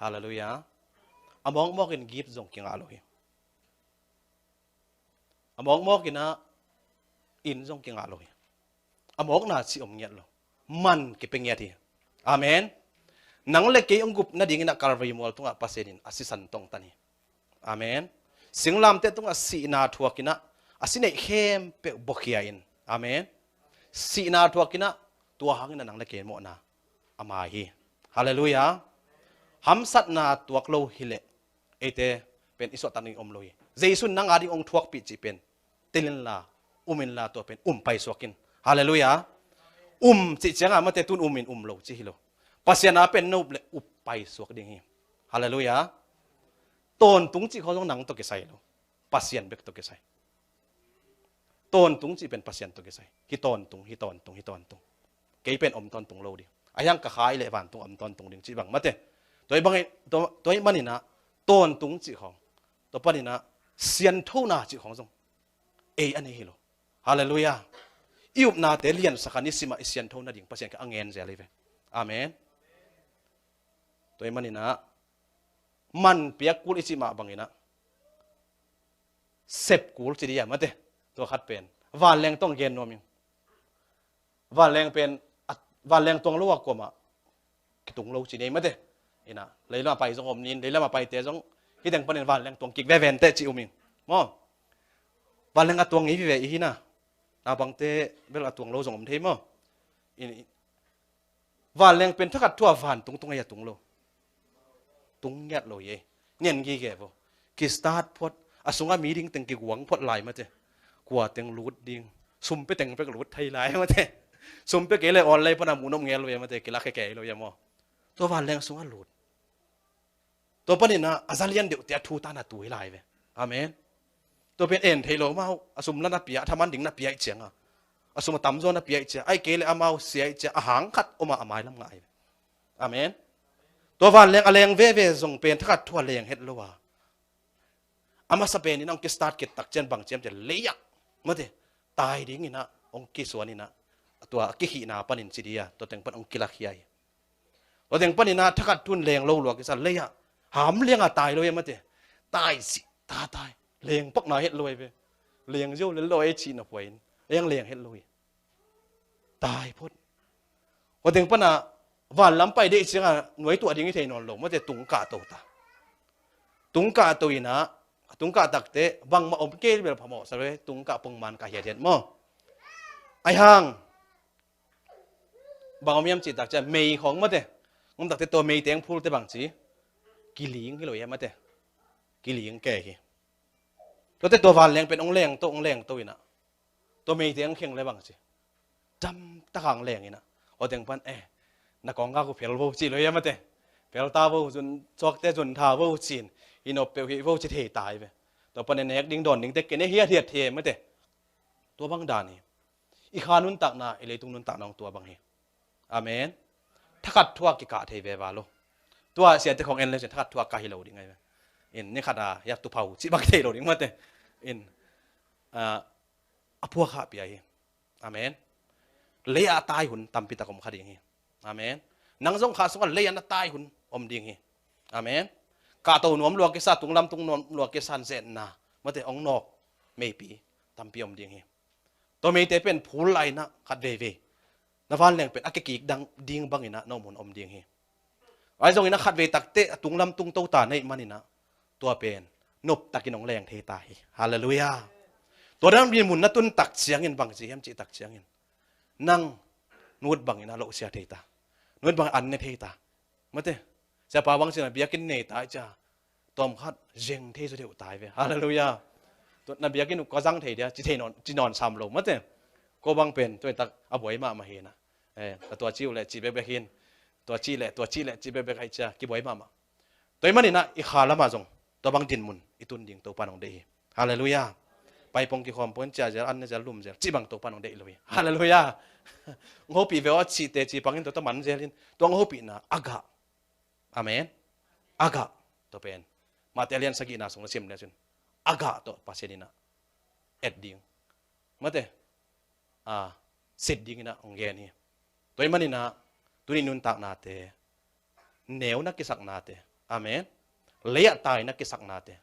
Halleluiah. A mawkmawk in gift zong kingah lo hi. A mawkmawk inah inn zong kingah lo hi. A mawkna cih om ngiat lo. Man kipia ngiat hi. Amen. Nang le kei hong gup nadingin a Kalvari mual tungah Pasian in a sisan tongtan hi. Amen. Singlamteh tungah sihna thuakinah a si neih khempeuh buakhia in. Amen. Sihna thuakinah tua hangin a nang le kei mawhna a mai hi. Halleluiah. Hamsatna tuak lo hileh eite pen i suahtak ding om lo hi. Jesu in nang a ding hong thuakpih cih pen tel inla um inla tua pen um paisuak in. Halleluiah. Um cih cianga mate tun um in um lo cih hi lo. Pasian a pen na up le up paisuak ding hi. Halleluiah. Tawntung cih khawng zong nang tawh kisai lo. Pasian bek tawh kisai. Tawntung cih pen Pasian tawh kisai. Hi tawntung, hi tawntung, hi tawntung. Kei pen om tawntung lo ding. A hiang ka khai leh vantung om tawntung ding cih bang mate. Tua hi bang tua hi maninah tawntung cih khawng tua paninah sianthona cih khawng zong ei a nei hi lo. Halleluiah. I upnate liansak a nisimah i siantho nading Pasian kha a ngen zel hi ve. Amen. Tua hi maninah man piak kul i cih mah banginah sep kul ci dia mate. Tua khat pen vanleng tong gen nuam ing. Vanleng pen vanleng tuang lo a kuamah kitung lo ci nei mate. Inah leilam a pai zong om nin leilam a paite zong hiteng panin vanleng tuang kik vevente ci um ing maw? Vanleng a tuang ngei vive i hina. Naupangte bel a tuang lo zong om thei maw? Vanleng pen thakhat thua vantung tung ahi a tung lo. Tung ngiat lo hi ei. Nian gige vo. Kistart phot a sunga mi ding teng kiguang phot lai mate. Kua teng lut ding. Sumpe teng pek lut thei lai mate. Sumpe kei le online pana munop ngel lo ia mate. Kilak kei lo ia maw? Tua vanleng sunga lut. Tua paninah a zalian deuhte a thu tana tu hi lai ve. Amen. Tua pen en thei lo amau a sum la na pia a thaman ding na pia ih cianga a sum a tamzaw na pia ih cia ai kei le amau sia ih cia a hang khat oma a mailam ngah hi ve. Amen. Tua vanleng a leng veve zong pen thakhat thu a leng het lo a a masa penin a hong kistart kit tak cian bang ciam cia leiah mate tai dinginah hong kisuaninah tua a kikhihna panin ci dia tua teng pan hong kilak hi ai. Tua teng paninah thakhat thun leng lo lua kisa leiah ham lianga tai lo ia mate. Tai sih ta tai leng pakna het lo ai ve. Leng zio lel lo ai cihna puain a hiang leng het lo hi. Tai phot. Tua teng pana vanlam pai deih cianga nuai tuah ding i thei nawn lo mate tungkah to ta. Tungkah to inah tungkah takte bangmah om kei bel phamawh sa ve tungkah pungman ka hiathiat maw? Ai hang bang om hiam cih tak ciah mei khawng mate. Om takte tua mei teng phulte bang ci kiling hi lo hiam mate. Kiling ke hi. Tuate tua vanleng pen ong leng to ong leng to inah tua mei teng kheng le bang ci dam takang leng inah aw teng pan eh na kawng gak uh phel vo cih lo hiam mate. Phel ta vo zun chuakte zun tha vo cin i nop peuh hih vo ci thei tai ve. Tua pan e nek ding dawn dingte kene hiat hiat thei mate. Tua bang dan hi. I kha nuntakna i leitung nuntakna hong tua bang hi. Amen. Thakhat thua kikah thei veva lo. Tua siate khong en le cin thakhat thua kah hi lo ding ai ve. In ni khat a yak tuphau cih bang thei lo ding mate. In a phuak hah pia hi. Amen. Lei a tai hun tampi tak om kha ding hi. Amen. Nang zong kha sungah lei a na tai hun om ding hi. Amen. kahto nuam lua kisa, tunglam tung nuam lua kisa, zetna, mate, hong nawk meipi tampi om ding hi. Tua meite pen phul lai-in ah khat veivei na vanleng pen a kikik dang ding bangin ah na om hun om ding hi. Ahi zongin ah khat vei takteh a tunglam tung to ta na hih manin ah tua pen noptakin hong leng thei ta hi. Halleluiah. Tua dan dinmun na tun tak ciangin bang ci hiam cih tak ciangin nang nut bangin a lohsia thei ta. Nut bangin an ne thei ta. Mate, siapa bang ci-in ah biakinn nei ta ahih ciang tawmkhat zeng thei zaw deuh ta hi ve. Halleluiah. Tua na biakinn uh ka zang thei dia ci thei nawn, ci nawn sam lo. Mate, ko bang pen tua tak a buai mahmah hi na. Eh, ka tua ci uh leh ci bekbek hi in. Tua ci leh, tua ci leh ci bekbek ahih ciang kibuai mahmah. Tua ahih manin ah i kha lamah zong tua bang dinmun i tun ding Topa'n hong deih hi. Halleluiah. Paipong kikhawm pong in, cia zel, an ne zel, lum zel cih bang Topa'n hong deih lo hi. Halleluiah. Hong hopih ve aw cih teci pangin tua tawh man zel in, tua hong hopihna a gah. Amen. A gah. Tua pen Matthai a lian sagihna sung na sim le cin, a gah tawh Pasian in ah et ding, mate, a, sit dingin ah hong gen hi. Tua ahih manin ah tuni nuntaknate, neu na kisaknate, amen, lei-ah tai na kisaknate,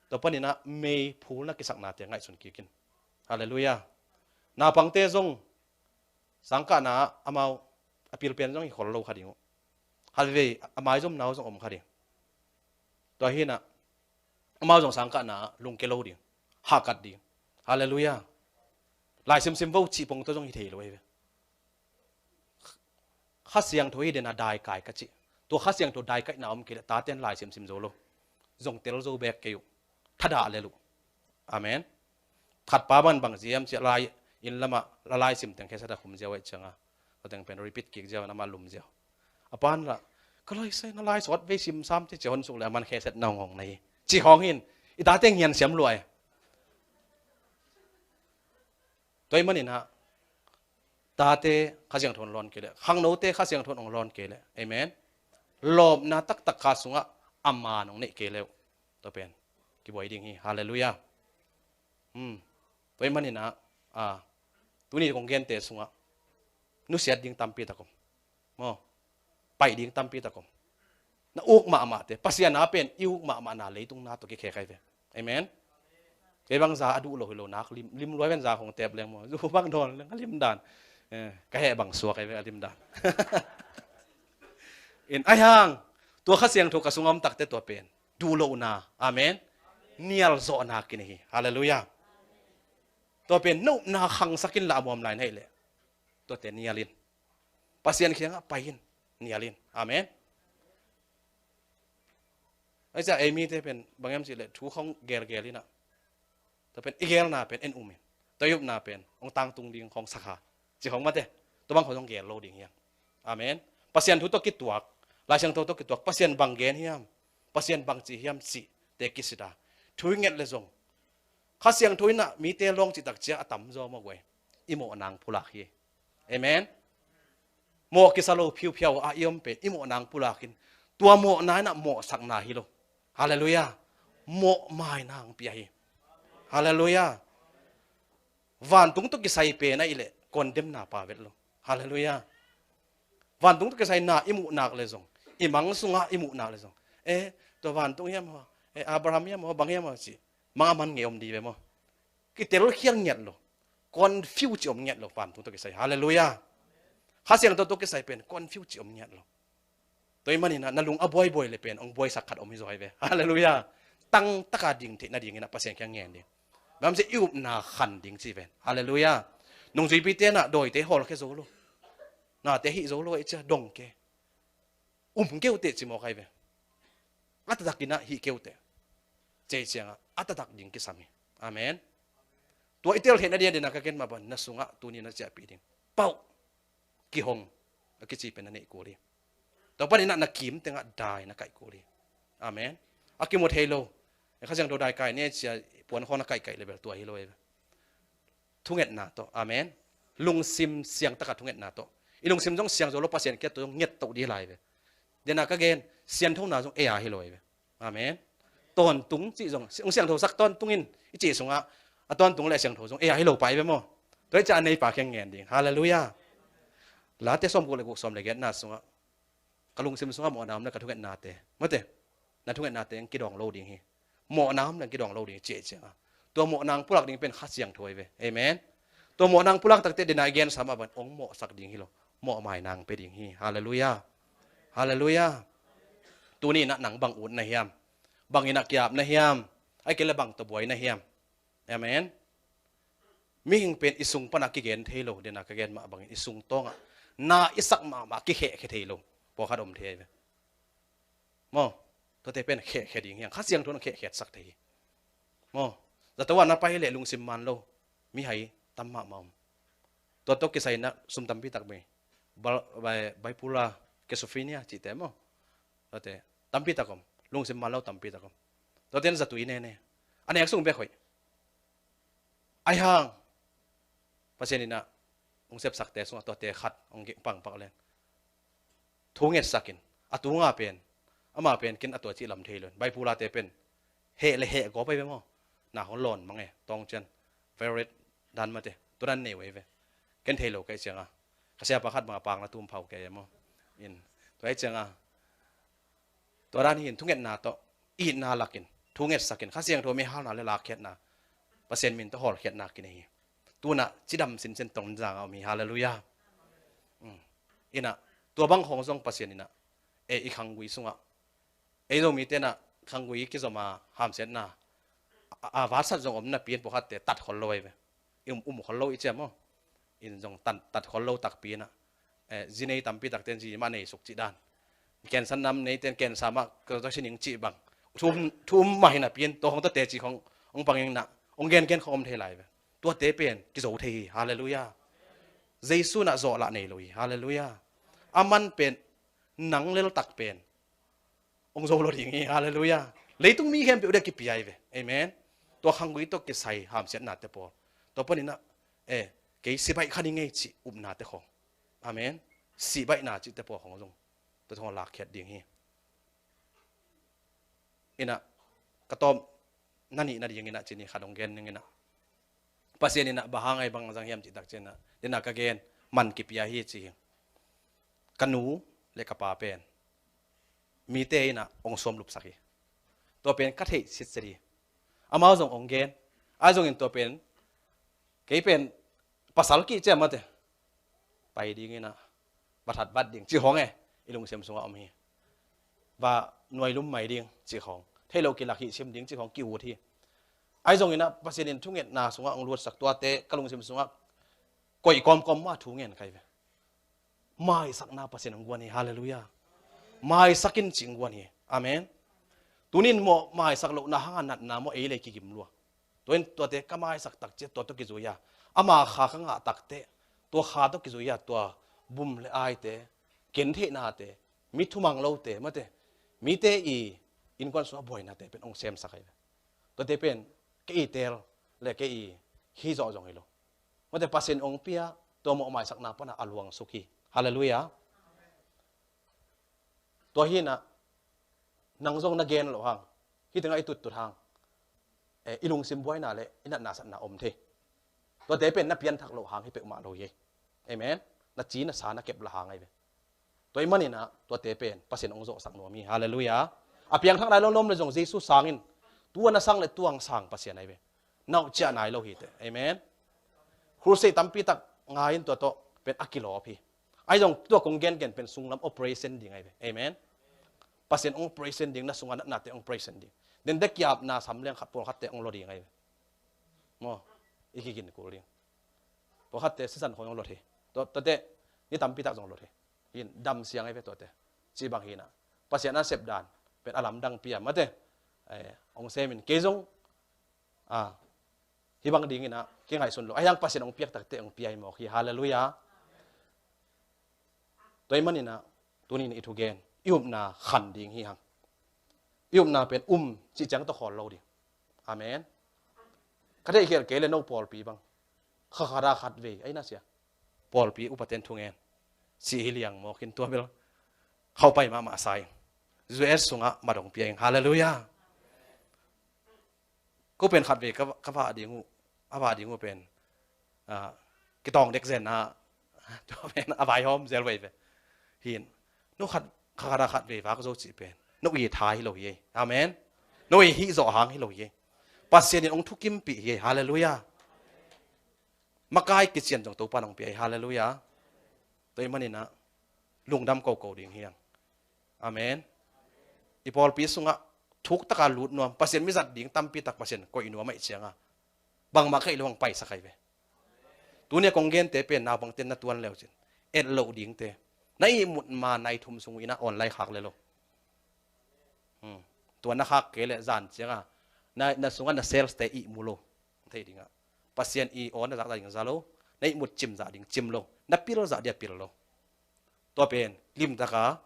tua panin ah meiphul na kisaknate ngaihsun kik in. Halleluiah. Naupangte zong sangkahna ah amau a pilpen zong hi khol lo kha ding uh. Khat vei a maizumna uh zong om kha ding. Tua hi in ah amau zong sangkahna ah lungke lo ding, hahkat ding. Halleluiah. Lai simsim vo cih pong tawh zong hi thei lo hi ve. Kha Siangtho hi den a daikai ka cih. Tua Kha Siangtho daikaihna om kei leh tate'n lai simsim zo lo. Zong tel zo bek kei uh. Thadah lel uh. Amen. Khat pa bang bang ci hiam cih leh, lai inn lamah la lai sim teng kheset ah khum ziau ahih ciangin, tua teng pen repeat kik ziau in amah lum ziau. A pa'n lah, ka lai sai na lai sawt vei sim sam te ci hon suk leh aman kheset na hong hong na hi. Ci hong hi in, i tate ngian siam lua e. Tua ahih manin ah tate Kha Siangtho in hong lawn kei leh, khangnote Kha Siangtho in hong lawn kei leh, amen, lawpna taktak kha sungah a maan hong neih kei leh uh, tua pen kibuai ding hi. Halleluiah. Hmm. Tua ahih manin ah, a, tuni kong gente sungah nusiat ding tampi tak om. Maw? Paih ding tampi tak om. Na uk mahmahte, Pasian a pen i uk mahmahna leitung na tawh kikhek ahi ve. Amen. Kei bang za a duh lo hi lo, nak lim, lim luai ven, za khong tep leng maw, zu bang dawn leng a lim dan. Eh, ka heh bang suak ahi ve a lim dan. In ahi hang, tua Kha Siangtho ka sungah om takte tua pen duh lohna, amen, nial zawhna kinei hi. Halleluiah. Tua pen na upna khangsak in la, a muam lai na hih leh, tuate nial in. Pasian kiangah pai in, nial in. Amen. Ahi ciang ei mite pen bang hiam cih leh thu khong gelgel in ah, tua pen i gelna pen en um in, tua i upna pen hong tangtung ding khong sakha, ci khong mate, tua bang khong zong gel lo ding hi hang. Amen. Pasian thu tawh kituak, Lai Siangtho tawh kituak, Pasian bang gen hiam, Pasian bang ci hiam cihte kisit a, thu i nget leh zong Kha Siangtho in ah mite lawng cih tak ciang a tamzaw maw guai, i mawhna hong pulak hi. Amen. Mawh kisa lo phiuphiau a i om pen i mawhna hong pulak in, tua mawhna in ah mawhsakna hi lo. Halleluiah. Mawh maina hong pia hi. Halleluiah. Vantung tawh kisai pen ahih leh condemn-na pha vet lo. Halleluiah. Vantung tawh kisai na i muh nak leh zong, i mang sungah i muh nak leh zong, eh, tua vantung hiam haw, eh, Abraham hiam haw, bang hiam haw ci, mang a man ngei om ding ve maw. Kitelkhial ngiat lo. Confuse ci om ngiat lo, vantung tawh kisai. Halleluiah. Kha Siangtho tawh kisai pen confuse ci om ngiat lo. Tua ahih manin ah na lung a buaibuai leh pen hong buaisak khat om hi zaw hi ve. Halleluiah. Tangtaka ding theih nadingin ah Pasian kiang ngen ding. Bang hiam cih leh i upna khan ding ci ven. Halleluiah. Nungzuipite in ah dawite hawlkhia zo lo. Nate hih zo lo ahih ciang dong kei, um kei uh teh ci mawk ahi ve. A taktak in ah hih kei uh teh, ci ahih ciangah a taktak ding kisam hi. Amen. Tua i tel theih nading a, den a ka gen mah bang, na sungah tuni na ciahpih ding, pauh, kihong a kici pen na neih kul hi. Tua panin ah na kim tengah dai na kaih kul hi. Amen. A kimu thei lo. Kha Siangtho dai kai ni ci-a puan khawng na kaihkaih leh bel tua hi lo hi ve. Thungetna tawh. Amen. Lungsim siangtaka thungetna tawh. I lungsim zong siang zo lo, Pasian kiang tawh zong nget toh ding hi lai ve. Den a ka gen, sianthona zong ei a hi lo hi ve. Amen. Tawntung cih zong, hong siangthosak tawntung in, i cih sungah a tawntung leh a siangtho zong ei a hi lo pah hi ve maw. Tua ahih ciang a neipa kiang ngen ding. Halleluiah. Late sawmguk leh guk, sawm leh giatna sungah, ka lungsim sungah mawhna om leh ka thungetnate, mate, na thungetnate hong kidawng lo ding hi. Mawhna om leng kidawng lo ding hi, cih cianga. Tua mawhna hong pulak ding pen Kha Siangtho hi ve. Amen. Tua mawhna hong pulak takte dena i gensa mah bangin hong mawhsak ding hi lo. Mawhmaina hong pia ding hi. Halleluiah. Halleluiah. Tuni inah nang bang ut na hiam? Bang inah kiap na hiam? Ahih kei leh bang tawh buai na hiam? Amen. Mihing pen i sung pana kigen thei lo, dena ka gen mah bangin i sung tawngah na i sak mahmah kikhehkhia thei lo pawlkhat om thei ahi ve. Maw, tuate pen khehkhia ding hiang, Kha Siangtho in khehkhiatsak thei hi. Maw, zato ah na pai leh lungsim man lo mihai tam mahmah om. Tua tawh kisai inah sum tampi tak bei. Bal-, bai-, bipolar, schizophrenia cihte maw. Tuate tampi tak om. Lungsim man lo tampi tak om. Tuate in zatui nene. A nek sung bek hoih. Ahi hang Pasian inah hong sepsakte sungah tuate khat hong pangpak leng thu ngetsakin, a tunga pen, ama pen ken a tua cih lam thei lo in, bipolar-te pen heh le heh gawp ahi ve maw. Na hong lawn mang e, tawng cian, violet dan mate, tua dan nei uh ahi ve. Ken thei lo ka hih cianga, ka siapa khat banga pang na tum phau kei e maw. In, tua hih cianga, tua dan hi in thungetna tawh itna lakin, thu ngetsakin, Kha Siangtho mi halna le lakkhiatna, Pasian min tawh hawlkhiatna kinei hi. Tunah cidam sinsen Tonzang ah om hi. Halleluiah. Mm. Inah, tua bang khawng zong Pasian inah, e, i khanggui sungah, ei Zomite inah khanggui kizom a hamsiatna a, a vatsat zong om napi in pawlkhatte tat khol lo ahi ve. I um, um khol lo i ciam maw. In zong tat, tat khol lo takpi inah, eh, zi nei tampi takte in zi mah nei suk cih dan. Cancer nam neite in cancer mah ka tawh sining cih bang. Thu um, thu um mah hi napi in, tua khawng tawh teci khawng hong pang inah, hong gengen khawng om thei lai ve. Tuate pen kizo thei hi. Halleluiah. Jesu inah zawhlah nei lo hi. Halleluiah. Aman pen, nang leltak pen hong zo lo ding hi. Halleluiah. Leitung mi khempeuh dia kipia hi ve. Amen. Tua khanggui tawh kisai hamsiatnate pawl, tua panin ah, eh, kei si baih kha ning ei cih upnate khawng. Amen. Si baihna cihte pawl khawng zong tua khawng lakkhiat ding hi. Inah, ka tawp na nih nading inah cih ni khat hong gen ning inah, Pasian inah bang hang a i bang zang hiam cih tak ciangin ah, dena ka gen, man kipia hi ci hi. Ka nu le ka pa pen mite inah hong suamlupsak hi. Tua pen ka theih sitset hi. Amau zong hong gen. Ahi zongin tua pen, kei pen pasal kih ciam mate, pai ding inah, va that vat ding cih khawng e, i lungsim sungah om hi. Va nuailum mai ding cih khawng, thei lo kilak hih sim ding cih khawng ki-ut hi. Ahi zongin ah Pasian in thungetna sungah hong luatsak tuate ka lungsim sungah koih kawmkawm mah thu ngen ka hi ve. Maisakna Pasian hong guan hi. Halleluiah. Maisak in cih hong guan hi. Amen. Tunin maw, maisak lohna hanga natna maw ei le kigim lua. Tua in tuate ka maisak tak ciang tua tawh kizui a, ama kha ka ngah takteh, tua kha tawh kizui a, tua bum le aite, gentheihnate, mi thumang lote mate, mite i innkuan sungah buainate pen hong semsak ahi ve. Tuate pen kei i teel le kei i hi zawh zong hi lo. Mate, Pasian hong pia, tua mawh maisakna pana a luangsuk hi. Halleluiah. Tua hi inah, nang zong na gen loh hang, hih tengah i tuttut hang, eh, i lungsim buaina le i natna satna om thei. Tuate pen na pianthak loh hang hi peuhmah lo hi. Amen. Na ci na sa na kep la hang ahi ve. Tua ahih manin ah tuate pen Pasian hong zawhsak nuam hi. Halleluiah. A piangthak nai lo na om le zong Jesu sangin, tua na sang le tua hong sang Pasian ahi ve. Nauhciah nai lo hi teh. Amen. Crusade tampi tak ngai in tua tawh pen a kilawp hi. Ahi zong tua kong gengen pen sunglam operation ding ahi ve. Amen. Pasian hong operation ding, na sunga natnate hong operation ding. Dente kiapna sam leng khat pawlkhatte hong lo ding ahi ve. Maw, i kigin kul ding. Pawlkhatte sisan khawng hong lot hi. Tua, tuate ni tampi tak zong lot hi. Hin dam siang ahi ve tuate. Ci bang hi inah, Pasian a sep dan pen a lamdang pia mate, eh, hong semin kei zong, ah, hih bang ding inah kingaihsun lo. Ahi hang Pasian hong piak takteh hong pia hi mawk hi. Halleluiah. Tua ahih manin ah, tuni in i thugen, i upna khan ding hi hang. I upna pen um cih ciang tawh khawl lo ding. Amen. Ka theih khial kei le no pawlpi bang, kha khat a khat vei, ahi na sia, pawlpi upaten thungen cih hi liang mawk in, tua bel khaupai mahmah sa ing. U S sungah mat hong pia ing. Halleluiah. Ko pen khat vei ka, ka vah ding uh, a vah ding uh pen, ah, kitawng dek zen a, tua pen a vaihawm zel vei ve. Hin, no khat, kha khat a khat vei vak zo cih pen No i tha hi lo hi. Amen. No i hih zawh hang hi lo hi. Pasian in hong thukimpih hi. Halleluiah. Makai kician zong Topa in hong pia hi. Halleluiah. Tua ahih manin ah lungdam koko ding hi hang. Amen. I pawlpi sungah thuktaka lut nuam, Pasian mizat ding tampi tak Pasian koih nuam ahih ciangah bangmah ka hih loh hong paisak ahi ve. Tuni a kong gente pen naupangte na tuan leu cin, et loh dingte, na ihmut ma nai thum sung in ah online khak le lo. Hmm. Tua na khak kei leh zan ciangah na, na sungah na sales te ihmu lo thei dingah, Pasian i aw na zahzah ding za lo, na ihmut cim zah ding cim lo, na pil zah dia pil lo. Tua pen limtaka,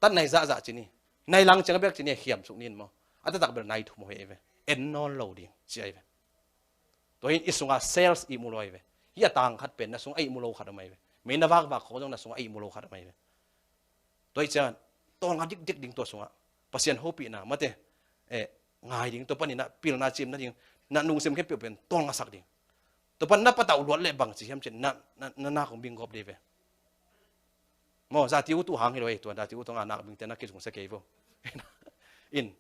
tat nai zahzah ci ni, nai lang ciang a bek ci ni, khiam suk ni in maw. A taktak bel nai thum hi ei ve. En nawn lo ding ci ei ve. Tua hi in i sungah sales ihmu lo ei ve. Hih a tang khat pen na sungah ihmu lo khat om ei ve. Mei na vakvak khong zong na sungah ihmu lo khat om ei ve. Tua hi ciangin tawlnga dikdik ding tua sungah Pasian hopihna mate, eh, ngai ding, tua panin ah pilna cimna ding, na lungsim khempeuh pen tawlngasak ding. Tua pan na patauh luat leh bang ci hiam cin, na, na, na nak hong bing gawp dih ve. Maw, zati uh tuh hang hi lo ei, tua zati uh tawngah nak bingte na kizungsia kei vo. In,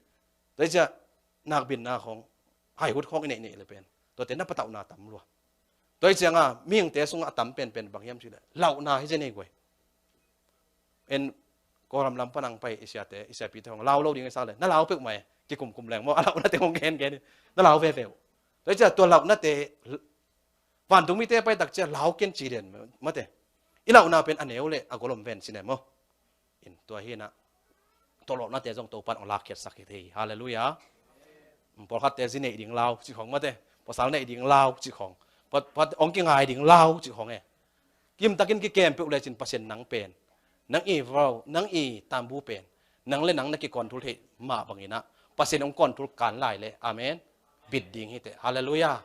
tua hi ciah nak binna khong, haihut khong i neih neih le pen, tuate na patauhna tam lua. Tua hi ciangah mihingte sungah a tam penpen bang hiam cih leh lauhna hi zen ei guai. En, Kawlram lam pan ang pai i siate, i siapite hong lau lo ding i sak le, na lau peuhmah e, kikumkum leng maw, a lauhnate hong gengen in, na lau veve uh. Tua hi ciah tua lauhnate, vantung mite a pai tak ciah lau ken ci den mate. I lauhna pen a neu le a gol om ven cine maw. In, tua hi in ah tawlawpnate zong Topan hong lakkhiatsak hi thei hi. Halleluiah. Pawlkhatte zi neih ding lau cih khong mate, pawsal neih ding lau cih khong, pawt, pawt hong kingai ding lau cih khong e. Limtakin kikem peuh lecin Pasian nang pen, nang i vau, nang i tambu pen, nang le nang na kikawnthul theih mah bangin ah Pasian hong kawnthul kan lai le, amen, bit ding hi teh. Halleluiah.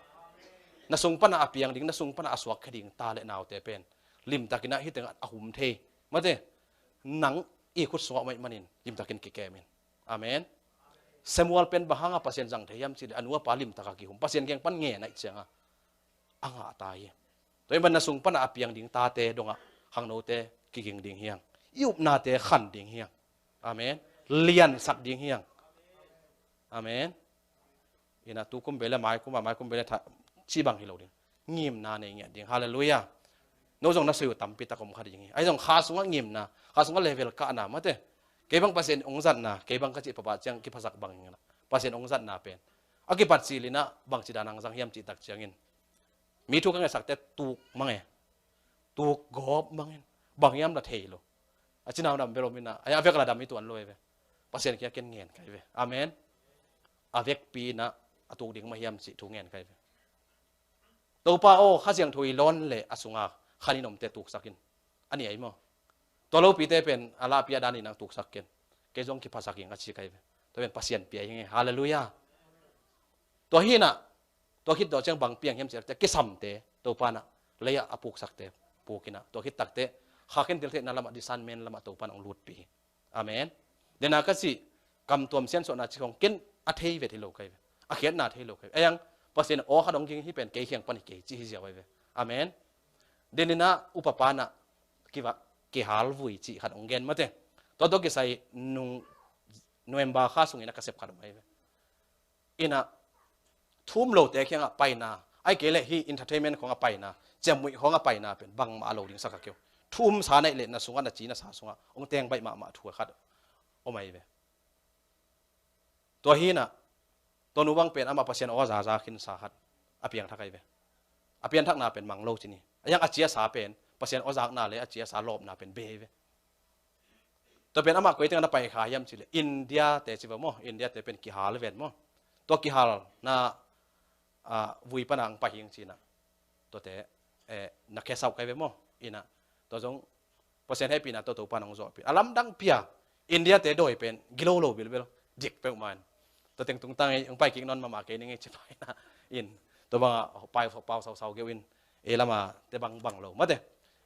Na sung panah a piang ding, na sung panah a suakkhia ding ta le naute pen limtakin ah hih tengah a hum thei mate. Nang i khut sungah om ahih manin limtakin kikem in. Amen. Samuel pen bang hangah Pasian zang thei hiam cih leh a nu a pa limtakah kihum, Pasian kiang pan ngen ahih ciangah a ngah ta hi. Tua hi ban na sung panah a piang ding tate dongah khangnote kiging ding hi hang. I upnate khan ding hi hang. Amen. Liansak ding hi hang. Amen. Ina tu kum bele mai kum a, mai kum bele tha, ci bang hi lo ding. Ngimna nei ngiat ding. Halleluiah. No zong na soi uh tampi tak om kha ding hi. Ahi zong kha sungah ngimna, kha sungah level kahna mate. Kei bang Pasian hong zatna, kei bang ka cih papa ciang kiphasak bang hi na. Pasian hong zatna pen a kipat cil in ah bangci dan hong zang hiam cih tak ciangin, mi thu ka ngetsak teh tuk mang e. Tuk gawp mang in. Bang hiam la thei lo. A cinau dam bel om in ah, a vek la dam hi tuan lo e ve. Pasian kiang ken ngen kai ve. Amen. A vekpi in ah a tuk ding mah hiam cih thu ngen kai ve. Topa aw, Kha Siangtho i lawn le a sunga khan in omte tuksak in. A ni ai maw. Tua lopite pen a lahpi a dan in ang tuksak ken. Kei zong kiphasak ing a ci kai ve. Tua pen Pasian pia hi nge. Halleluiah. Tua hi in ah, tua khit dawh ciang bang piang hiam cih leh kisamte Topa in ah, lei ah a puksakte puk in ah, tua khit takteh kha khentel theihna lamah, discernment lamah Topa in hong lutpih hi. Amen. Dena ka cih, kamtuam siansuahna cih khong ken a thei vet hi lo kai ve. A khiatna thei lo kai ve. Ayang, Pasian aw khat hong ging hi pen kei khiang pan hi kei cih hi ziau ai ve. Amen. Denin ah upa pa in ah kiva, kihal vui cih khat hong gen mate. Tua tua kisai nung November kha sungin a ka sep khat om ai ve. In ah, thu um lote kiangah paina, ahih kei leh hih entertainment khawng a paina, ciamnuih khawng a paina pen bangmah a lo ding sa kha kei uh. Thu um sa na hih leh na sungah, na ci na sa sungah hong teng baih mahmah thu khat om ahi ve. Tua hi in ah, tua nu bang pen amah Pasian aw a zaza khin sa khat a piangthak ahi ve. A pianthakna pen mang lo ci ni. A yang a ci a sa pen Pasian aw zakna le a ci a sa lawpna pen bei ahi ve. Tua pen amah koi tengah na pai kha hiam cih leh India te ci va maw, India te pen kihal ven maw. Tua kihalna, ah, vui pan ang pai hing ci in ah, tuate, eh, na khesau kai ve maw. In ah, tua zong Pasian hehpihna tua Topa in hong zawhpih. A lamdang pia, India te dawi pen gilo lo bilbil, dik peuhmah in. Tua teng tungtang ei hong pai kik nawn mahmah kei ning ei ci pai in ah. In, tua bangah pau, pau sausau geu in, ei lamah te bang bang lo mate.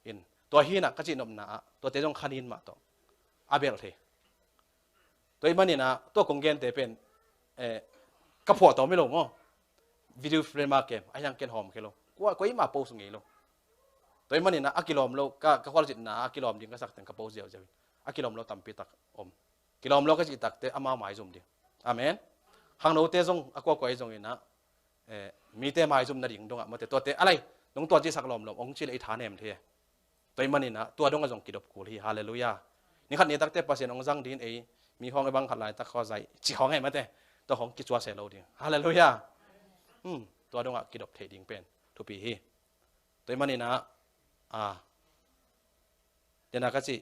In, tua hi in ah ka cihnopna ah, tuate zong kha ni in mah tawh a belh thei. Tua ahih manin ah, tua kong gente pen, eh, ka phuah tawm hi lo maw. Video frame a kem, a hiang ken hawm khe lo. Kua, kua ima post ngei lo. Tua ahih manin ah, a kilawm lo, ka, ka khualzinna a kilawm ding ka sak teng ka post ziauziau in. A kilawm lo tampi tak om. Kilawm lo ka cih takte ama maizum ding. Amen. Khangnote zong a kuakua i zong inah, eh, mite maizum nading dongah mate tuate a lai, nong tua cisak lawmlawm ong ci le i tha nem thei. Tua i maninah tua dongah zong kidop kul hi. Halleluiah. Ni khat ni takte Pasian ong zang dingin ei mi khawng i bang khat laitak khaw zai ci khawng ei mate, tua khawng kicuase lo ding. Halleluiah. Hmm, tua dongah kidop theih ding pen thupi hi. Tua i maninah, ah, dena ka cih,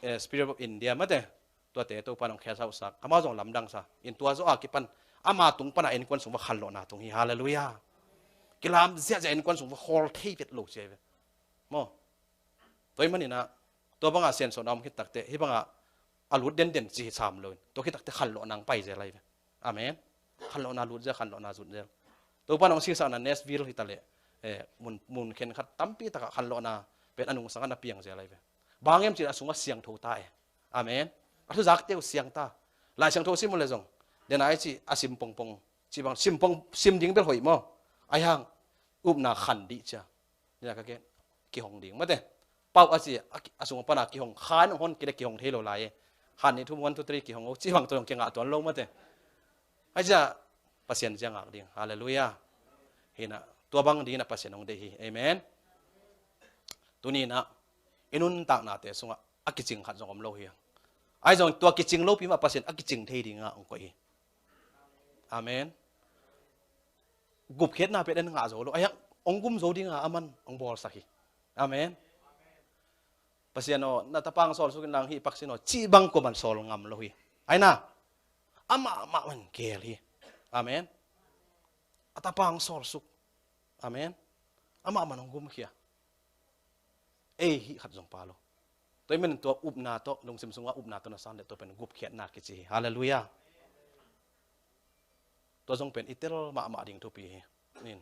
eh, Spirit of India mate, tuate Topa nong khel sausak, amau zong lamdang sa in tua zo a kipan ama tung pana innkuan sung va khanlawhna tung hi. Halleluiah. Kilam ziahziah innkuan sung va khawl thei vet lo cia hi ve. Maw? Tua i maninah tua bangah siansuahna om khit takte hih bangah a lut denden ci hi sam loin tua khit takte khanlawhna ang pai zel ahi ve. Amen. Khanlawhna lut zel, khanlawhna zut zel. Topa nong siksakna Nashville hi taleh, eh, mun, mun khen khat tampi takah khanlawhna pen a nungsangah na piang zel ahi ve. Bang em cih a sungah siangtho ta e. Amen. A thuzakte uh siang ta. Lai Siangtho sim uh le zong dena i cih a sim pongpong cih bang sim pong sim ding bel hoih maw? Ahi hang upna khan dih cia. Nia ka gen kihong ding mate. Pau a ci a, a sung pana kihong khan hong hon kile kihong thei lo lai e. Khan ni thum one two three kihong o ci bang tua hong kingah tuan lo mate. A cia Pasian cia ngak ding. Halleluiah. Hinah tua bang dingin a Pasian hong deih hi. Amen. Tuninah i nuntaknate sungah a kicing khat zong om lo hi. Ai zong tua kicing lopi mah Pasian a kicing thei dingah hong koih hi. Amen. Gupkhiatna pen en ngah zo lo. Ahiang hong gum zo dinga aman hong bawlsak hi. Amen. Pasian aw, na tapa hong sawlsuk in lang hih paksin aw cih bang kuaman sawl ngam lo hi. Aina amah mah man gel hi. Amen. A tapa hong sawlsuk. Amen. Amah man hong gumkhia. Ei hih khat zong pa lo. Tua i manin tua upna tawh lungsim sungah upna tawh na san le tua pen gupkhiatna kici hi. Halleluiah. Tua zong pen i tel mahmah ding thupi hi. Nin,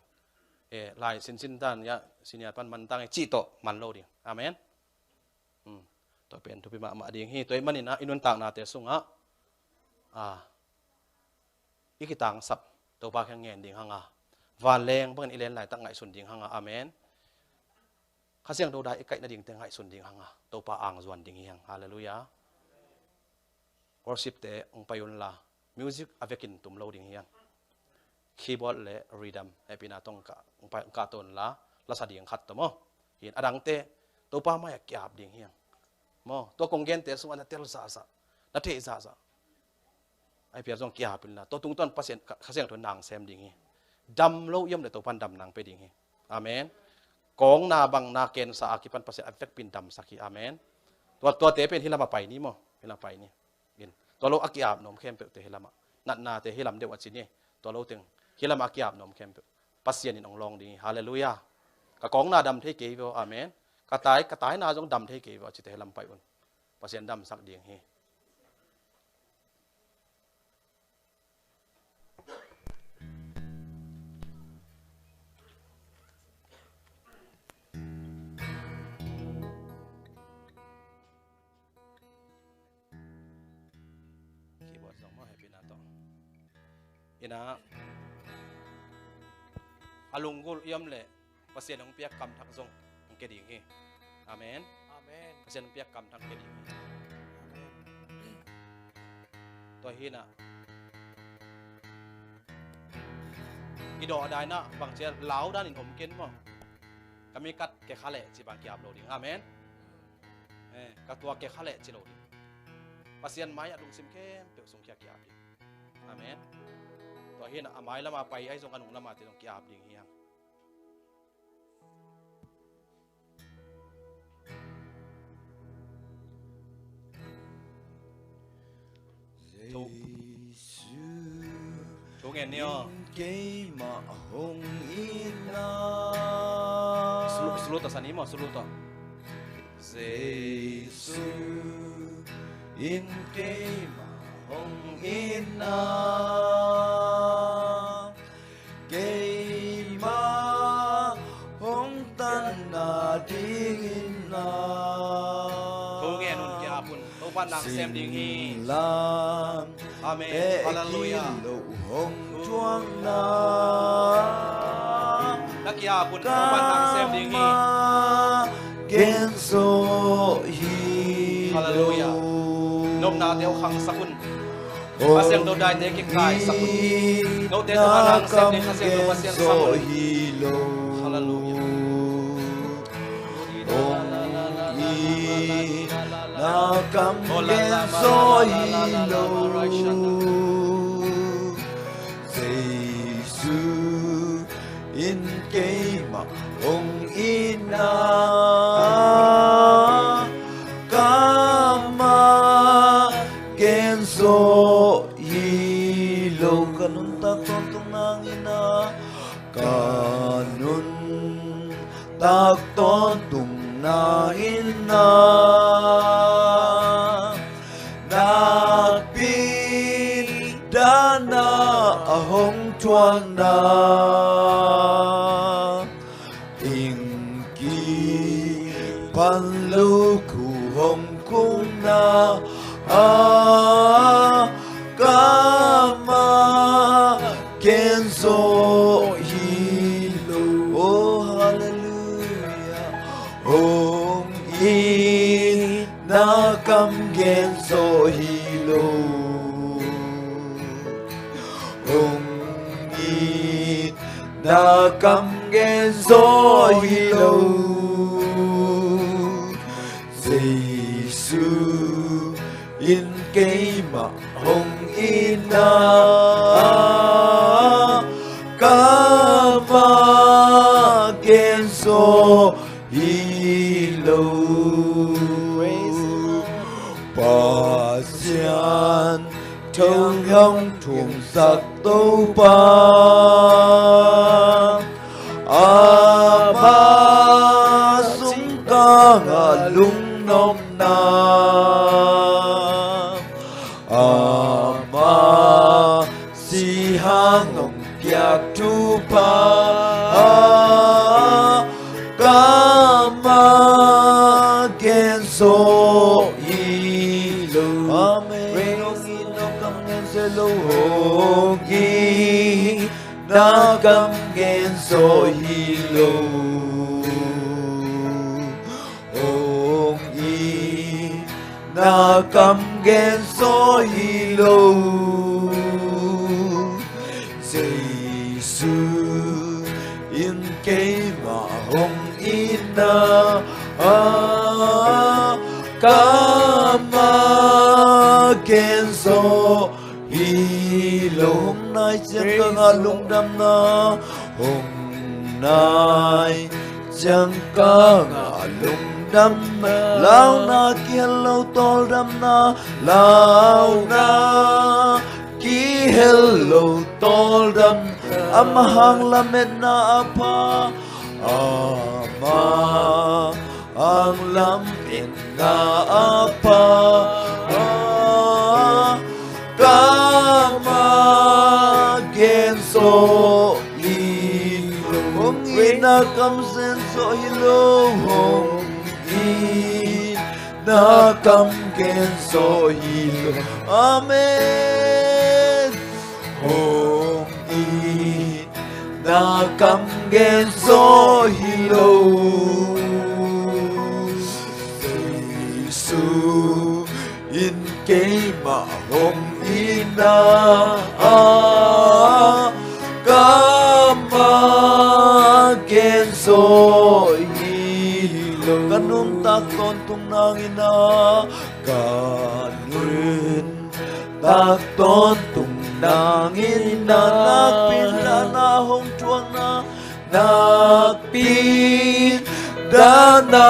eh, lai sinsin tan ya sinia pan man tang e cih tawh man lo ding. Amen. Hmm. Tua pen thupi mahmah ding hi. Tua i maninah i nuntaknate sungah, ah, i kitangsap Topa kiang ngen ding hanga, vanleng bangin i len laitak ngaihsun ding hanga. Amen. Kha Siangtho dai i kaih nadingte ngaihsun ding hanga Topa angzuan ding hi hang. Halleluiah. Worshipte hong pai unla music a vekin tum lo ding hi hang. Keyboard le rhythm hehpihna tawh hong kah, hong kah tawnla lasa ding khat tawh maw? Hin a dangte Topa mai-ah ki-ap ding hi hang. Maw, tua kong gente sungah na tel zahzah, na theih zahzah. Ai piar zong ki-ap inla tua tungtawn Pasian Kha Siangtho in na sem ding hi. Dam lo i om le Topa in dam nang pe ding hi. Amen. Kawngna bang na kensa a kipan Pasian a vekpin damsak hi. Amen. Tua, tuate pen hih lamah pai ni maw? Hih lamah pai ni. In, tua lo a ki-ap nuam khempeuhte hih lamah, natnate hih lam deuh a ci ni. Tua lo teng hih lamah a ki-ap nuam khempeuh Pasian in hong lawng ding hi. Halleluiah. Ka kawngna dam thei kei ve aw. Amen. Ka tai, ka taina zong dam thei kei ve aw a cite hih lam pai un. Pasian damsak ding hi. Keyboard zong maw, hehpihna tawh. Inah a lunggulh i om leh Pasian hong piak kamthak zong hong kia ding hi. Amen. Amen. Pasian hong piak kamthak kia ding hi. Amen. Tua hinah i dawh a dainah bangcia lau danin om ken maw? Ka mi kat kekha leh ci bang ki-ap lo ding. Amen. Eh, ka tua kekha leh ci lo ding. Pasian mai-ah lungsim khempeuh sung kia ki-ap ding. Amen. Tua hinah a mai lama pai ahi zong a nung lamate zong ki-ap ding hi hang. Thu, thu ngen ni aw. Keimah hong itna. Sulu, sulu tawh sa ni maw, sulu tawh. Jesu in keimah hong itna. Keimah hong tanna dingin na. Thu ngen un, ki-ap un. Topa nang sem ding hi. Singlam. Amen. Halleluiah. Hong thuakna. Na ki-ap un. Topa nang sem ding hi. Gen zo hi. Halleluiah. Nop nate uh khangsak un. Pasian to daite kikaisak un. Note tungah na nasem ding Kha Siangtho Pasian sam un. Halleluiah. Hong it na kam genzo hi lo. Jesu in keimah hong itna kam ah genzo hi lo. Ka nuntak tawntung nangin ah, ka nuntak tawntung nangin ah, nakpi dahna a hong thuakna, ing kipan lukhu hong khukna ah, kam ah genzo hi lo. Oh, halleluiah. Hong itna kam genzo hi lo. Hong itna kam genzo hi lo. Jesu in keimah hong itna kam ah genzo hi lo. Pasian tho hong thumsak Topa, ama sungkang ah lungnopna, ama sihang hong piak thupha kam ah genzo hi lo. Amen. Hong itna kam genzo hi lo. Hong itna kam genzo hi lo. Hong itna kam genzo hi lo. Jesu in keimah hong itna kam ah genzo hi lo. Hong nai ciang ka ngah lungdamna, hong nai ciang ka ngah lungdamna, launa kihel lo tawldamna, launa kihel lo tawldamna, ama hang lametna a pha, ama hang lametna a pha kam ah genzo hi lo. Hong itna kam genzo hi lo. Hong itna kam genzo hi lo. Amen. Hong it na kam genzo hi lo. Jesu in keimah hong itna kam ah genzo hi lo. Ka nuntak tawntung nangin ah, ka nuntak tawntung nangin ah, nakpi dahna hong thuakna, nakpi dahna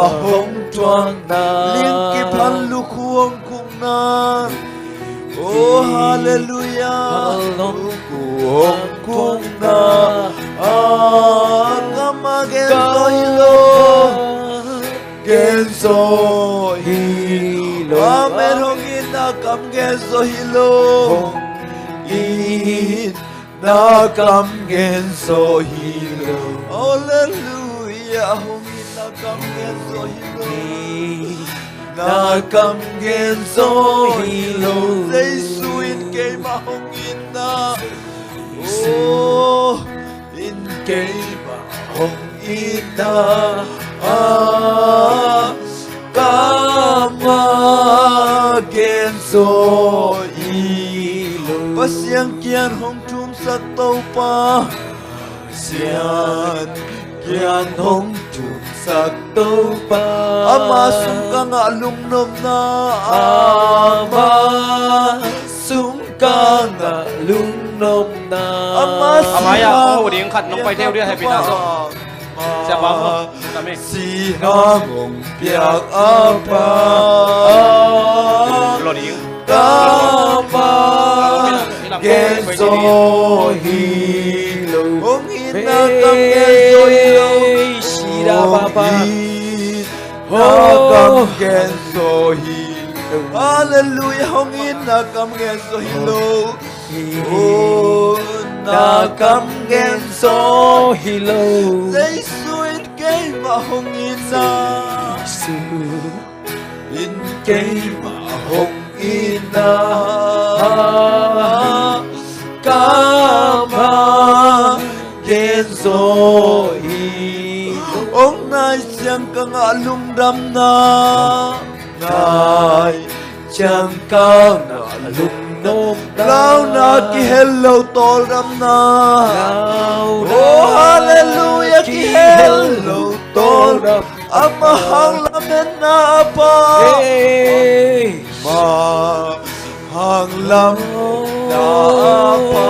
a hong thuakna, ling kipan lukhu hong khukna. Oh, halleluiah. Lukhu hong khukna. Ah, kam ah genzo hi lo. Genzo hi lo. Amen. Hong itna kam genzo hi lo. Hong itna kam genzo hi lo. Halleluiah. Hong itna kam genzo hi lo. Na kam genzo hi lo. Jesu in keimah hong itna. Oh, in keimah hong itna ah, kam ah gen Zo hi lo. Pasian kiang hong thumsak Topa, Pasian kiang hong thumsak Topa. Ama sung ka ngah lungnopna, Ama sung ka ngah lungnopna. Ama sung. Ama ya, oh, ding khat nong pai theu dia, happy na so. Siapa mo? Kami. Sihang hong piak a Pa. Lo ding. Kamang gen zo hi lo. Hong itna kam gen zo hi lo. Sida Papa. Hong itna kam gen zo hi lo. Halleluiah. Hong itna kam gen zo hi lo. Hong itna kam gen zo hi lo. Jesu in keimah hong itna. Jesu in keimah hong itna kamang gen zo hi. Hong nai ciang ka ngah lungdamna, nai ciang ka ngah lungnopna. Launa kihel lo tawldamna. Launa. Oh, halleluiah, kihel lo tawldam. Ama hang lametna a Pa. Hey. Ama hang lametna a Pa.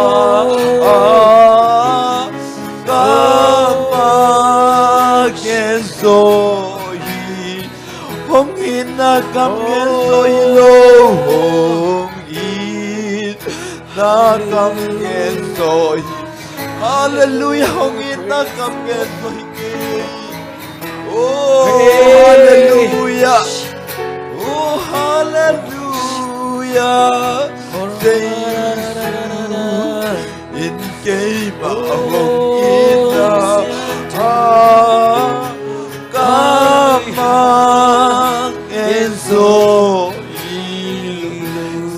Kamang gen zo hi. Hong itna kam gen zo hi lo. Hong itna kam gen zo hi. Halleluiah. Hong itna kam gen zo hi kei. Oh, halleluiah. Oh, halleluiah. Jesu in keimah hong itna kamang gen zo hi.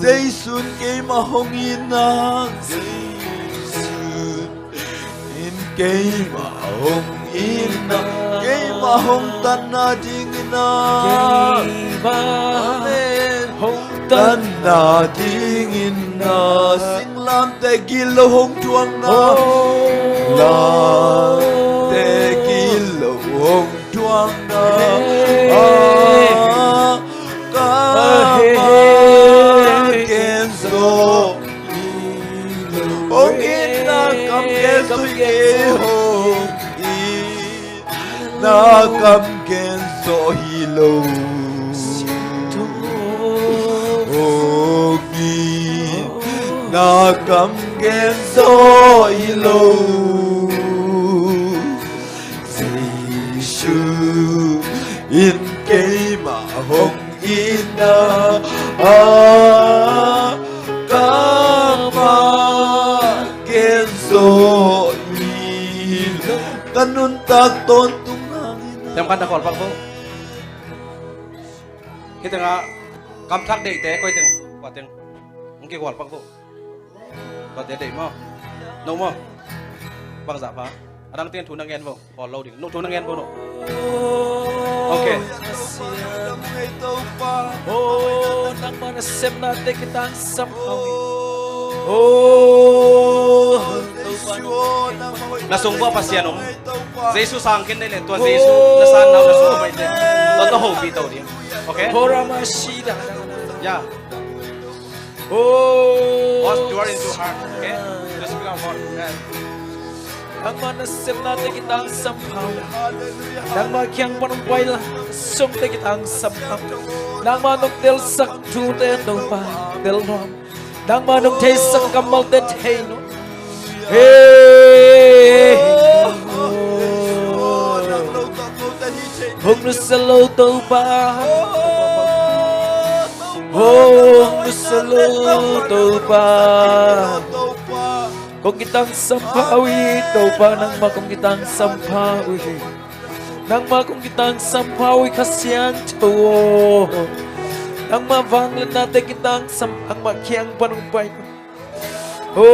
Jesu in keimah hong itna. Jesu in keimah hong itna, keimah hong tanna dingin ah. Keimah. Amen. Hong tanna dingin ah. Singlamteh gilo hong thuakna. Oh. Lamteh gilo hong thuakna. Hey. Ah, kamang gen zo. Hong itna kam gen zo hi. Hong itna kam gen zo hi lo. Hong itna kam gen zo hi lo. Jesu in keimah hong itna ah kamang gen zo hi. Ka nuntak tawntung hangin ah. Tem khat na khawl pak bo. Hih tengah kam thak deihte koi teng, kua teng? Hong kikhawl pak bo. Tuate deih maw? No maw? Bangzah pha? A dang teng thu na ngen bo. Khawl lo ding. No thu na ngen bo no. Okay. Oh, nangmah nasepnate kitangsam pha uh hi. Oh, Topa. Na sung bua Pasian om. Jesu sang ken nei le tua Jesu na san nau na sung mai te. Tua tua hopih to ding. Okay? Horamashida. Yeah. Oh. God's word into heart, okay? Just speak out word. Yeah. Nangmah nasepnate kitangsam pha uh. Nangmah kiang pan hong pai la sungte kitangsam pha uh. Nangmah nong telsak thute Topa tel nuam. Nangmah nong theisak kammalte thei nuam. Hey. Hong nusia lo Topa. Hong nusia lo Topa. Kong kitangsam pha uh hi Topa, nangmah kong kitangsam pha uh hi. Nangmah kong kitangsam pha uh hi Kha Siangtho aw. Nangmah vangliatnate kitangsam, nangmah kiang pan hong pai. Oh,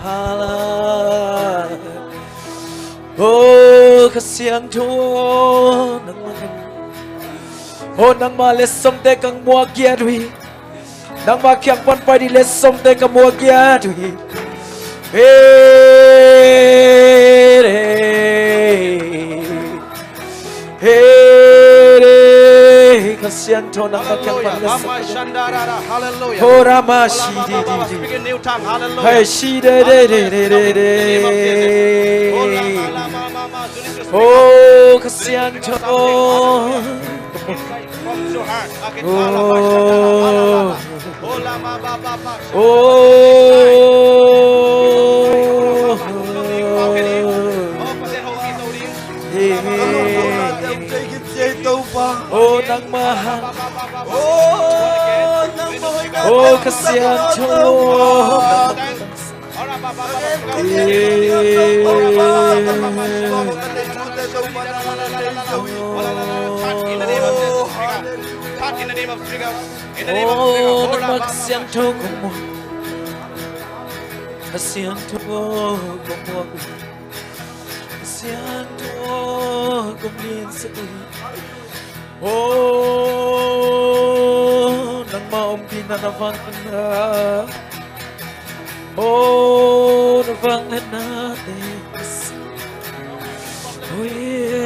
hala. Oh, Kha Siangtho, nangmah kan. Oh, nangmah letsongte ka muak giat uh hi. Nangmah kiang pan pai ding letsongte ka muak giat uh hi. He de, he de, Kha Siangtho nangmah kiang pan letsongte. Hallelujah. Ho rama shi di di di. Speak in new tongue. Hallelujah. Hai shi de de de de de de. Oh, Kha Siangtho. Oh. Oh. Hey. Oh, nangmah. Oh, Kha Siangtho. Oh, nangmah Kha Siangtho kong muak. Kha Siangtho kong muak. Kha Siangtho kong liansak uh hi. Oh, nangmah ompihna na vangliatna. Oh, na vangliatnate. Oh, yeah.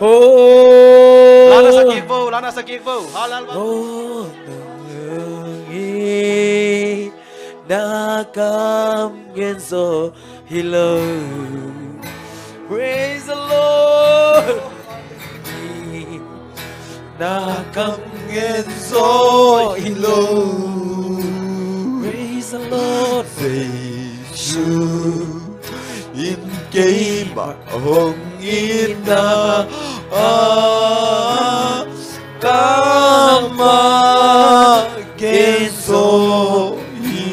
Oh. Lana sakik vo, lana sakik vo. Hallelujah. Oh, nang i na kam gen zo hi lo. Praise the Lord. Na kam gen zo hi lo. Praise the Lord. Jesu in keimah hong itna ah, kamah gen zo hi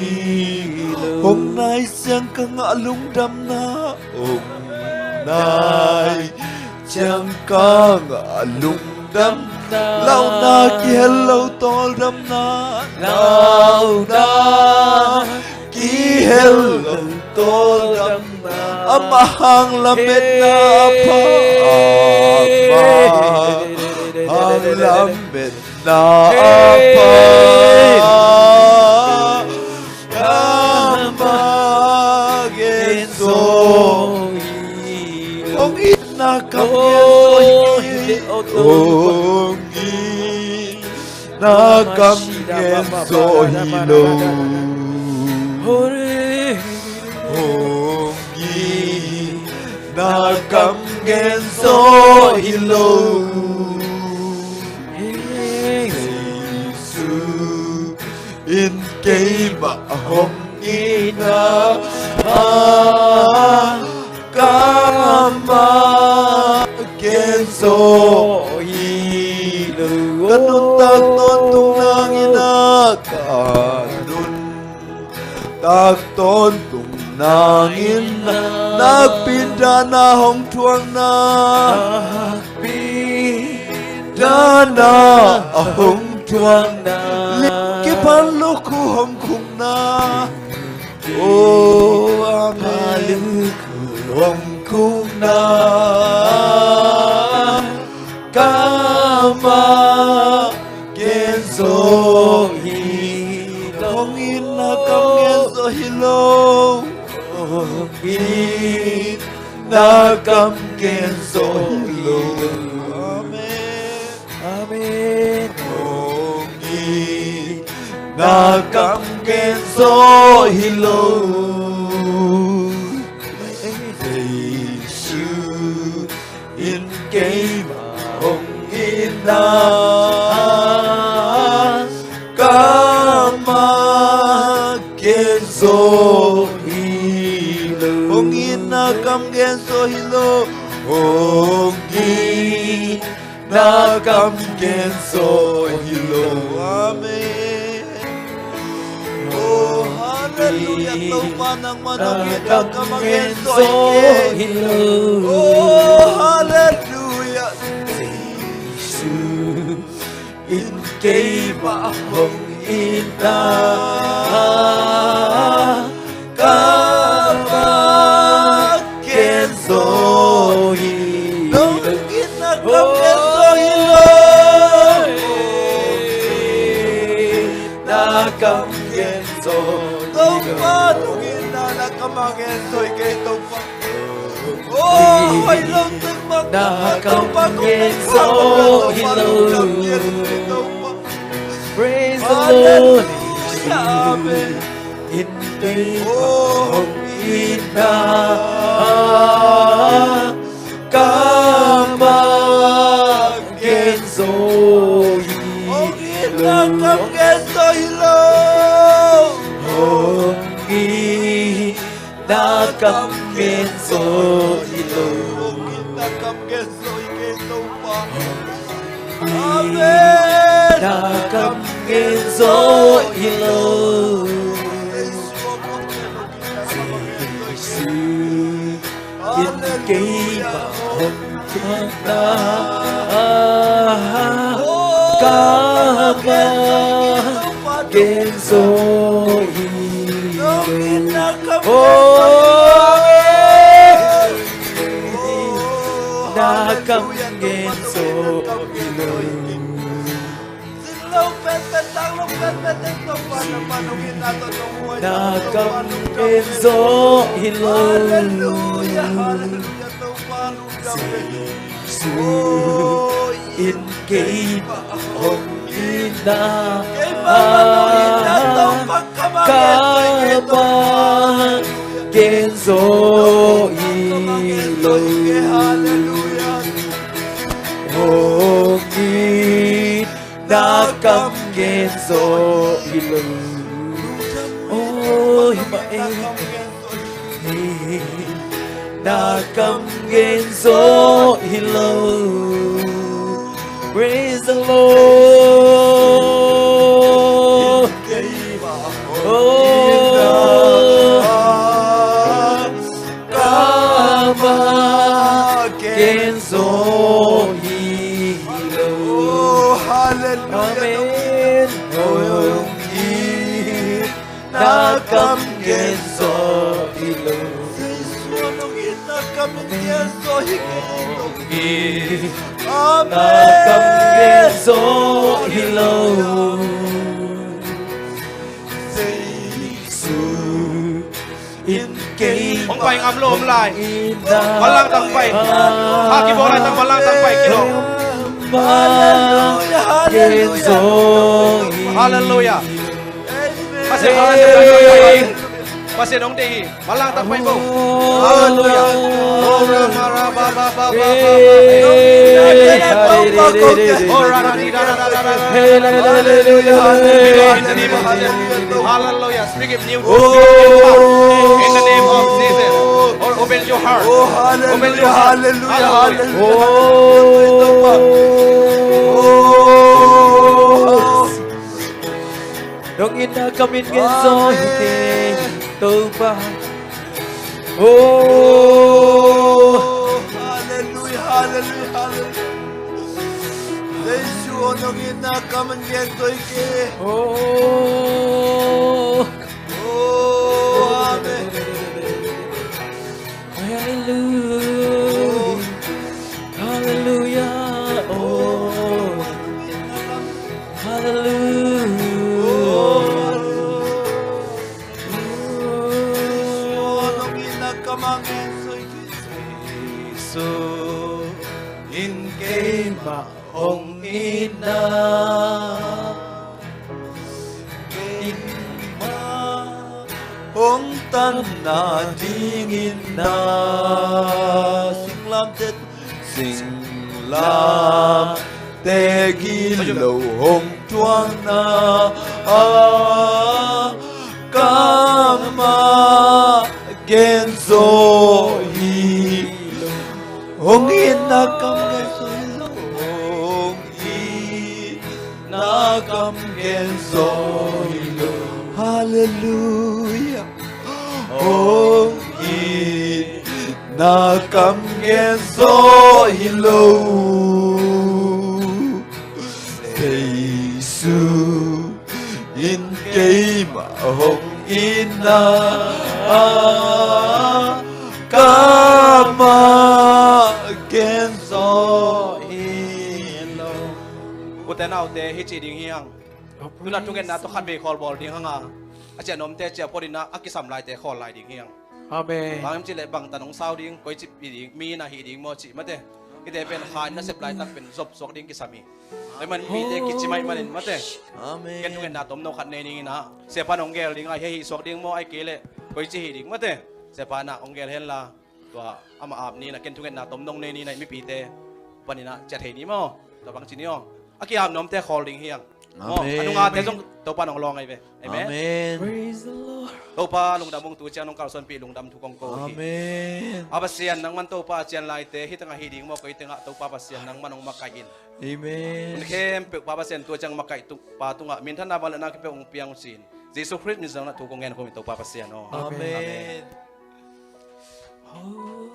lo. Hong nai siang ka ngah lungdamna, hong nai siang ka ngah lungdamna, launa kihel lo tawldamna, launa kihel lo tawldamna. Amah hang lametna a pha, amah hang lametna a pha, kamah gen zo hi. Hong itna kam gen zo hi. Hong it na kam gen zo hi lo. Hong it na kam gen zo hi lo. Jesu in keimah hong itna ah, kamah gen zo hi lo. Ka nuntak tawntung nang in ah, ka nuntak tawntung nang in ah, nakpi in dahna hong thuakna, nakpi in dahna hong thuakna, lim kipha lukhu hong khukna. Oh, amen. Hong khukna kamah gen zo hi lo. Hong itna kam gen zo hi lo. Hong itna kam gen zo hi lo. Amen. Amen. Hong itna kam gen zo hi lo. Jesu in keimah hong itna kamah gen zo hi lo. Hong itna kam gen zo hi lo. Hong itna kam gen zo hi lo. Amen. Oh, hallelujah. Topa nangmah hong itna kam gen zo hi lo. Oh, hallelujah. Jesu in keimah hong itna ka Na kam gen zo hi lo. Topa, nungin na kam a gen zo hi kei Topa. Oh, hoih lo tek bang na kam gen zo hi lo. Praise the Lord. Hallelujah, amen. In kei hong itna kam a gen zo hi lo. Hong itna kam gen zo hi lo. Hong itna kam gen zo hi lo. Hong itna kam gen zo hi kei Topa. Amen. Na kam gen zo hi lo. Jesu in keima hong thuakna kam a gen zo hi lo. Oh, na kam gen zo hi lo. Na kam gen zo hi lo. Jesu in keima hong itna kam a gen zo hi lo. Hong itna kam gen zo hi lo. Oh, hi mah e. Na kam gen zo hi lo. Praise the Lord. Oh, kam a gen zo hi lo. Hallelujah. Amen. Hong itna kam gen zo hi lo. Jesu, hong itna kam gen zo hi lo. Hong itna kam gen zo hi lo. Jesu in keima hong pai ngam lo om lai. Manlang tang pai. Kha kibawl lai tang manlang tang pai kino. Hallelujah, hallelujah. Hallelujah. Pasian hong deih hi. Manlang tang pai bo. Hallelujah. Oh, Rama, Rama, Rama, Rama, Rama. Oh, Rama, Rama, Rama, Rama. Hallelujah. Speak it new. In the name of Jesus. Or open your heart. Oh, hallelujah, hallelujah, hallelujah. Oh. Hong itna kam in gen zo hi kei Topa. Oh. Hallelujah, hallelujah, hallelujah. Jesu, hong itna kam in gen zo hi kei. Oh. Oh, amen. Hallelujah. Hallelujah. Oh. Hallelujah. Jesu in keima hong itna keima hong tanna dingin na singlamteh, singlamteh gilo hong thuakna kam a gen zo hi lo. Hong itna kam gen zo hi lo. Hong itna kam gen zo hi lo. Hallelujah. Hong itna kam gen zo hi lo. Jesu in keima hong itna kam a gen zo hi lo. Ute naute, hih ci ding hi hang. Tuna thungetna tawh khatvei khawl bawl ding hang a, a ciah nuamte ciah phot in ah, a kisam laite khawl lai ding hi hang. Amen. Bang hiam cih leh bangtan hong sau ding, koici hih ding, mi in ah hih ding maw cih mate. Hihte pen Kha in nasep laitak pen zop suak ding kisam hi. Tua ahih manin mite kici mah ahih manin mate. Amen. Ken thungetna tomno khat nei ning in ah, siapa in hong geel ding a, hih hih suak ding maw, ahih kei leh koici hih ding mate. Siapa in ah hong geel hen la, tua amah ap ni in ah, ken thungetna tomno nei ni in ah, mipite panin ah ciah thei ni maw. Tua bang ci ni aw. A ki-ap nuamte khawl ding hi hang. Amen. A nungate zong Topa in hong lawng ahi ve. Amen. Amen. Praise the Lord. Topa lungdam ung, tu ciang nong kalsuanpih lungdam thu kong ko hi. Amen. A Pasian, nangman Topa, a cian laite hih tengah hih ding maw, koi tengah Topa Pasian nangman hong makaih in. Amen. Hun khempeuh Pa Pasian, tu ciang makaih tung, pa tungah minthanna, vangliatna khempeuh hong piang uh ci-in, Jesu Khrist min suang in ah thu kong ngen khawm hi, Topa Pasian aw. Amen. Amen.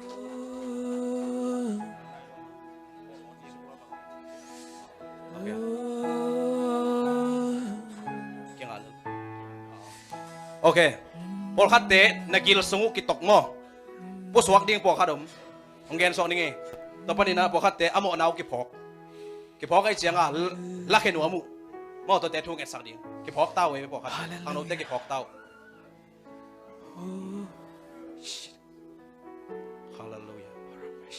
Ok. Pawlkhatte na gil sung uh kitok maw? Pusuak ding pawlkhat om. Hong gen suak ning ei. Tua panin ah pawlkhatte a mawhna uh kiphawk. Kiphawk ahih ciangin la khe nuam uh. Maw, tuate thu ngetsak ding. Kiphawk ta uh ei pawlkhat. Hallelujah. Khangnote kiphawk ta uh. Hallelujah. Hallelujah.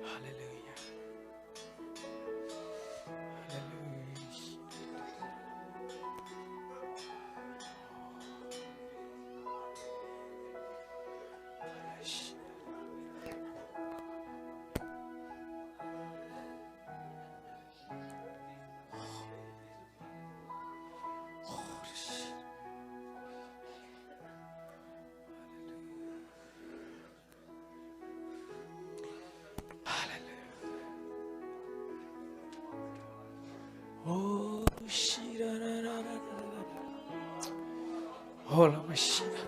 Hallelujah. Hallelujah. Oh, shira, ra, ra, ra, ra, ra. Hola, Mashiach.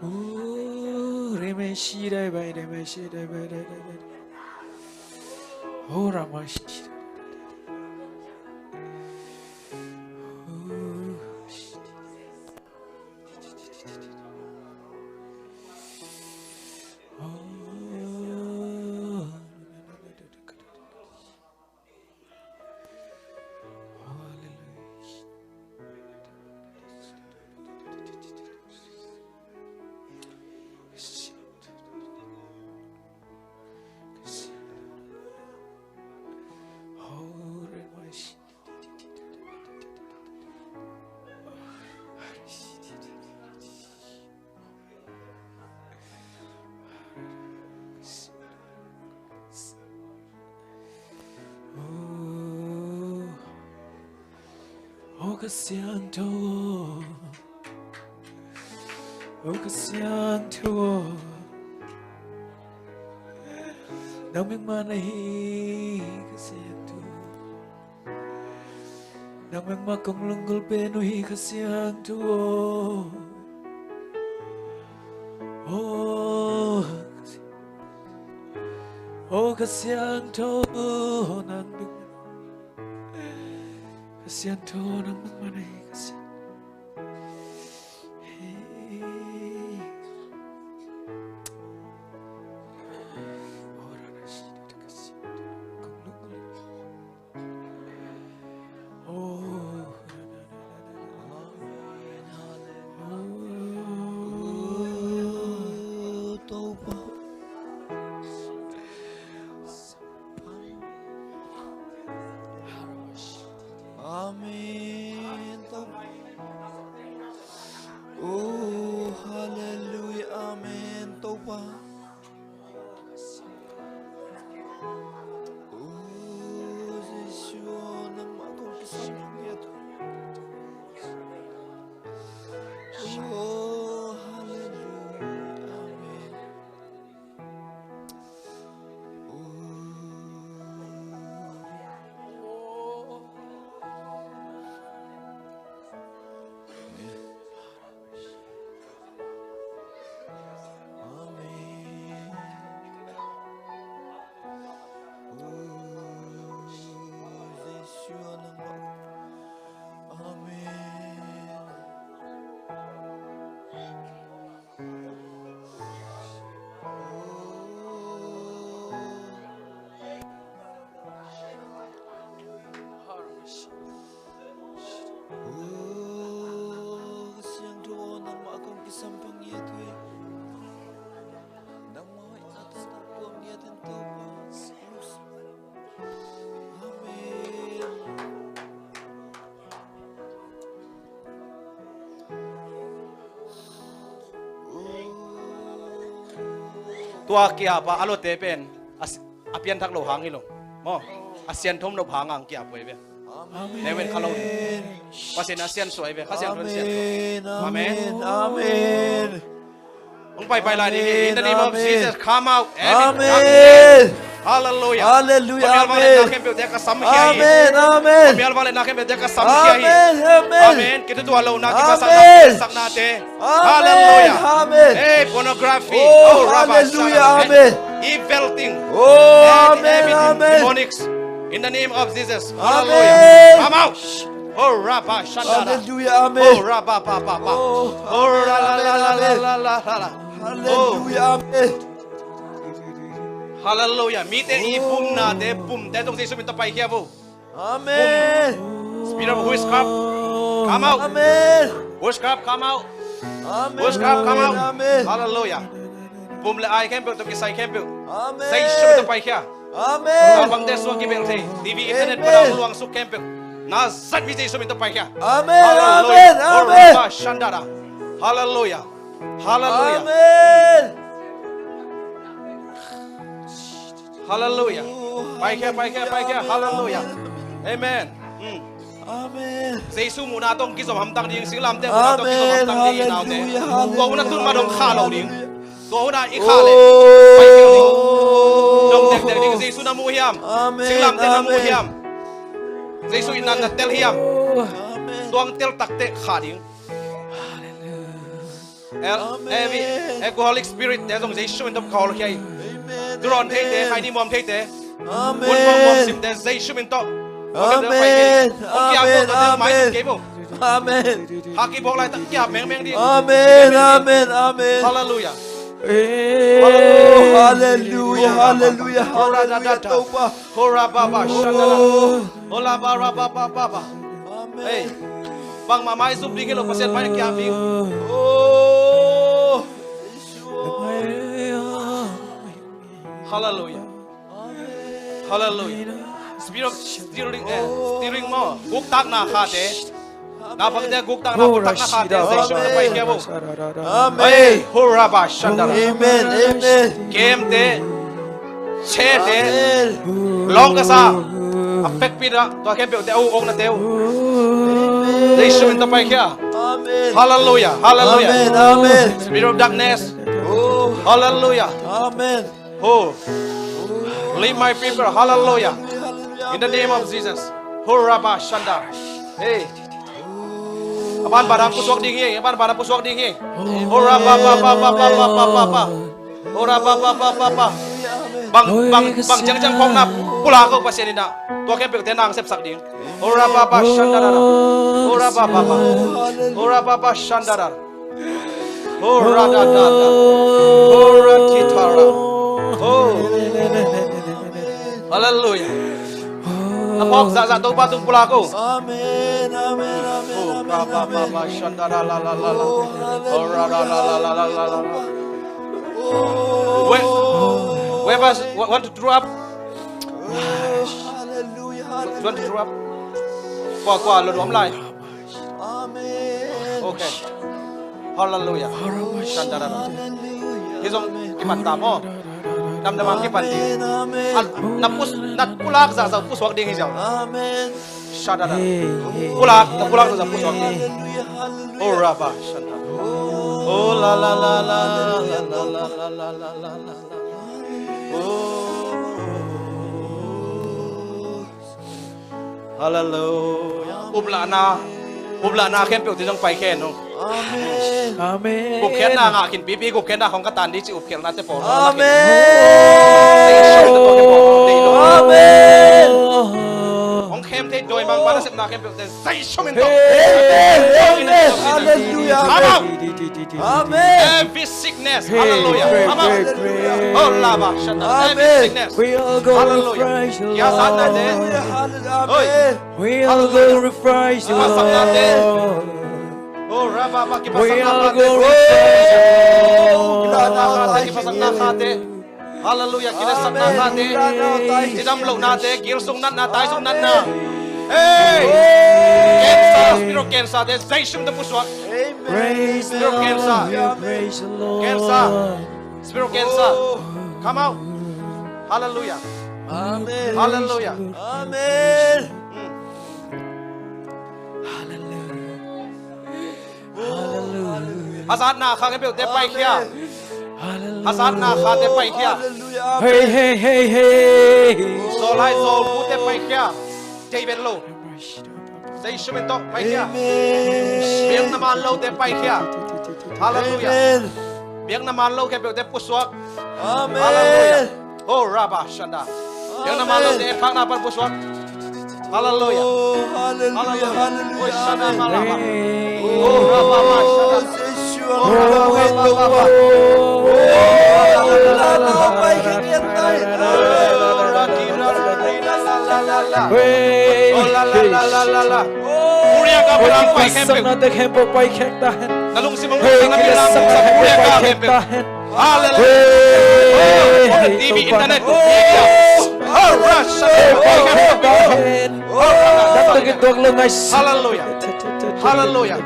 Oh, re, Mashiach, bye, re, Mashiach, bye, re, re, re. Hola, Mashiach. Oh, Oh, oh, ka siangtho, oh, ka siangtho, nang bek mah na hi ka siangtho. Nang bek mah kong lunggulh pen uh hi ka siangtho. Oh, oh, ka siangtho, nang bek mah. Ka siangtho, nang bek mah na hi ka siangtho. Hey. Oh, ra, ra, shi, da, da, ka siangtho, kong lunggulh. Amen. Tua kiap a a lote pen a si-, a pianthak lo hang hi lo maw. A sianthom nop hang ang kiap uh hi ve. Amen. Nehmen kha lo ding. Pasian a siansuah hi ve. Kha Siangtho in siansuah. Amen. Amen. Hong paipai lai ding hi. In the name of Jesus, come out. Every darkness. Hallelujah. Hallelujah. Pamial vangliatna khempeuhte ka samkhia hi. Amen. Amen. Pamial vangliatna khempeuhte ka samkhia hi. Amen. Amen. Kithutuah lohna, kiphatsakna, kiphatsaknate. Hallelujah. Amen. Hey, pornography. Oh, hallelujah. Amen. Evil thing. Oh, amen. Demonics. In the name of Jesus. Hallelujah. Come out. Oh, Rabba Shandara. Hallelujah. Amen. Oh, Rabba Ba Ba Ba. Oh, la la la la la la la. Hallelujah. Amen. Hallelujah. Mite i bumnate, bumte zong Jesu min tawh paikhia vo. Amen. Spirit of witchcraft, come out. Amen. Witchcraft, come out. Amen. Witchcraft, come out. Amen. Hallelujah. Bum le ai khempeuh tawh kisai khempeuh. Amen. Jesu min tawh paikhia. Amen. Naupangte suang kibel thei. T V, internet, amen, pana luang suk khempeuh. Nazareth mi Jesu min tawh paikhia. Amen. Hallelujah. Amen. Amen. Hallelujah. Hallelujah. Amen. Hallelujah. Paikhia, paikhia, paikhia. Hallelujah. Amen. Mm. Amen. Jesu muhna tawh kizom hamtang ding, singlamteh muhna tawh kizom hamtang ding, amen, i naute. Hallelujah, hallelujah. Tua hun a tun ma dong kha lo ding. Tua hun a i kha le. Oh. Paikhia ding. Dong tektek ding, Jesu na mu hiam. Amen, singlamteh na mu hiam. Amen. Jesu itna na tel hiam. Amen. Tua hong tel takteh kha ding. Hallelujah. Al-, amen, every alcoholic spirit te zong Jesu min tawh ka hawlkhia hi. Amen. Turawn theite, amen, khaini muam theite. Amen. Mun muam muam simte Jesu min tawh. Amen. Amen. Amen. Amen. Haki bawk laitak kia mengmeng ding. Amen. Amen. Amen. Hallelujah. Amen. Hallelujah. Hallelujah. Hallelujah. Hallelujah. Topa. Hora baba shandala. Hola bara baba baba. Amen. Hey. Bangmah maizum ding hi lo, Pasian mai kiam ding. Oh. Hallelujah. Hallelujah. Spirit of stealing, eh, stealing maw. Guktakna khate. Naupangte guktakna, guktakna khate. Jesu min tawh paikhia vo. Amen. Hey, hora ba shandala. Amen. Amen. Kemte. Chete. Amen. Lawng ka sa. A pekpi dah. Tua khempeuhte, a ukna teu. Amen. Jesu min tawh paikhia. Amen. Hallelujah. Hallelujah. Amen. Amen. Spirit of darkness. Oh. Hallelujah. Amen. Oh. Leave my people. Hallelujah. In the name of Jesus. Hora ba shanda. Hey. A banban ah pusuak ding hi, a banban ah pusuak ding hi. Ora ba ba ba. Ora ba ba. Bang, bang, bang ciangciang khawkna pulak ko Pasian in ah. Tua khempeuhte nang sepsak ding. Ora ba ba shandara. Ora ba ba ba. Ora ba ba shandara. Ora da da da. Ora kitara. Oh. Hallelujah. A phawk zahzah Topa tung pulak ko. Amen, amen, amen. Oh, amen, ba ba ba ba shanda la la la la. Oh, hallelujah. Oh, ra la la la la la la. Where, where was, wa-, want to throw up? Oh, hallelujah, hallelujah. Want to throw up? Kua, kua, lo duam lai. Amen. Okay. Hallelujah. Shandarara. Hi zong kipan ta maw. Damdam hang kipan ding. Amen. Na pus, na pulak zahzah pusuak ding hi zong. Amen. Shandarara. Pulak, na pulak zahzah pusuak ding. Oh, Rabba, Shandarara. Oh, la la la la. Oh. Hallelujah. Uplahna, uplahna khempeuh te zong paikhia in. Amen. Amen. Gupkhiatna ngah khin pipi, gupkhiatna khong ka tan dih ci upkhiatna te pawl. Amen. Amen. Hong khem thei dawi mang pa nasepna khempeuh te Jesu min tawh. Amen. Amen. Hallelujah. Come out. Amen. Every sickness. Hallelujah. Come out. Oh, lava, shut up. Every sickness. Hallelujah. Hallelujah. Hallelujah. Amen. Hallelujah. Oh, Rabba, Rabba, kipasakna khate. Hallelujah. Kinasakna khate. Amen. Cidam lohnate, gilsung natna, taisung natna. Hey! Cancer, spirit of cancer te Jesu min tawh pusuak. Amen. Spirit of cancer. Praise the Lord. Cancer. Spirit of cancer. Come out. Hallelujah. Amen. Hallelujah. Amen. Mm. Hallelujah. Hallelujah. Hazatna kha khempeuhte paikhia. Hallelujah. Hazatna khate paikhia. Hallelujah. Hey, hey, hey, hey. Zawlai zawlpute paikhia. David lo. Jesu min tawh paikhia. Amen. Biakna man lote paikhia. Hallelujah. Amen. Biakna man lo khempeuhte pusuak. Amen. Hallelujah. Oh, Rabba Shanda. Biakna man lote etkhakna pan pusuak. Hallelujah. Oh, hallelujah, hallelujah. Oh, Shanda Malama. Oh, Rabba Shanda. Oh, Rabba Baba. Oh, la, la, la, la, la. Hey, oh, la, la, la, la, la, la. Hey, Korea ka Abraham pai khempeuh. Nate khempeuh pai khek ta hen. Na lungsim hong pai khek ta hen. Hallelujah. Hey, T V, internet. Hallelujah. Hallelujah.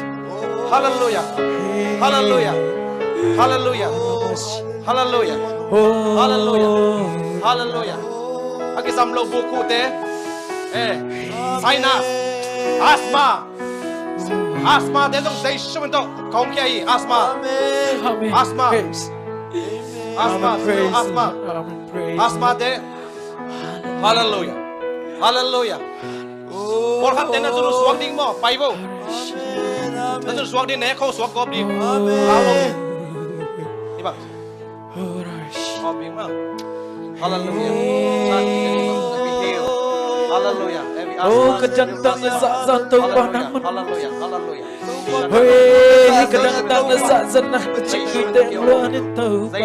Hallelujah. Hallelujah. Hallelujah. Hallelujah. Hallelujah. Hallelujah. A kizam lo buk khuhte. Eh. Sinus. Asthma. Asthma te zong Jesu min tawh ka hong khia hi. Asthma. Amen. Asthma. Praise. Asthma. Amen. Praise. Asthma. Amen. Praise. Asthma te. Hallelujah. Hallelujah. Pawlkhat te na zun suak ding maw? Pai vo. Amen. Amen. Na zun suak ding, na hek khong suak gawp ding. Amen. Hi bang. Hallelujah. Hallelujah. Oh, ka dangtak na zahzah Topa nangmah. Hallelujah. Hallelujah. Hoi, ka dangtak na zahzah na ka cingtuite luan in Topa.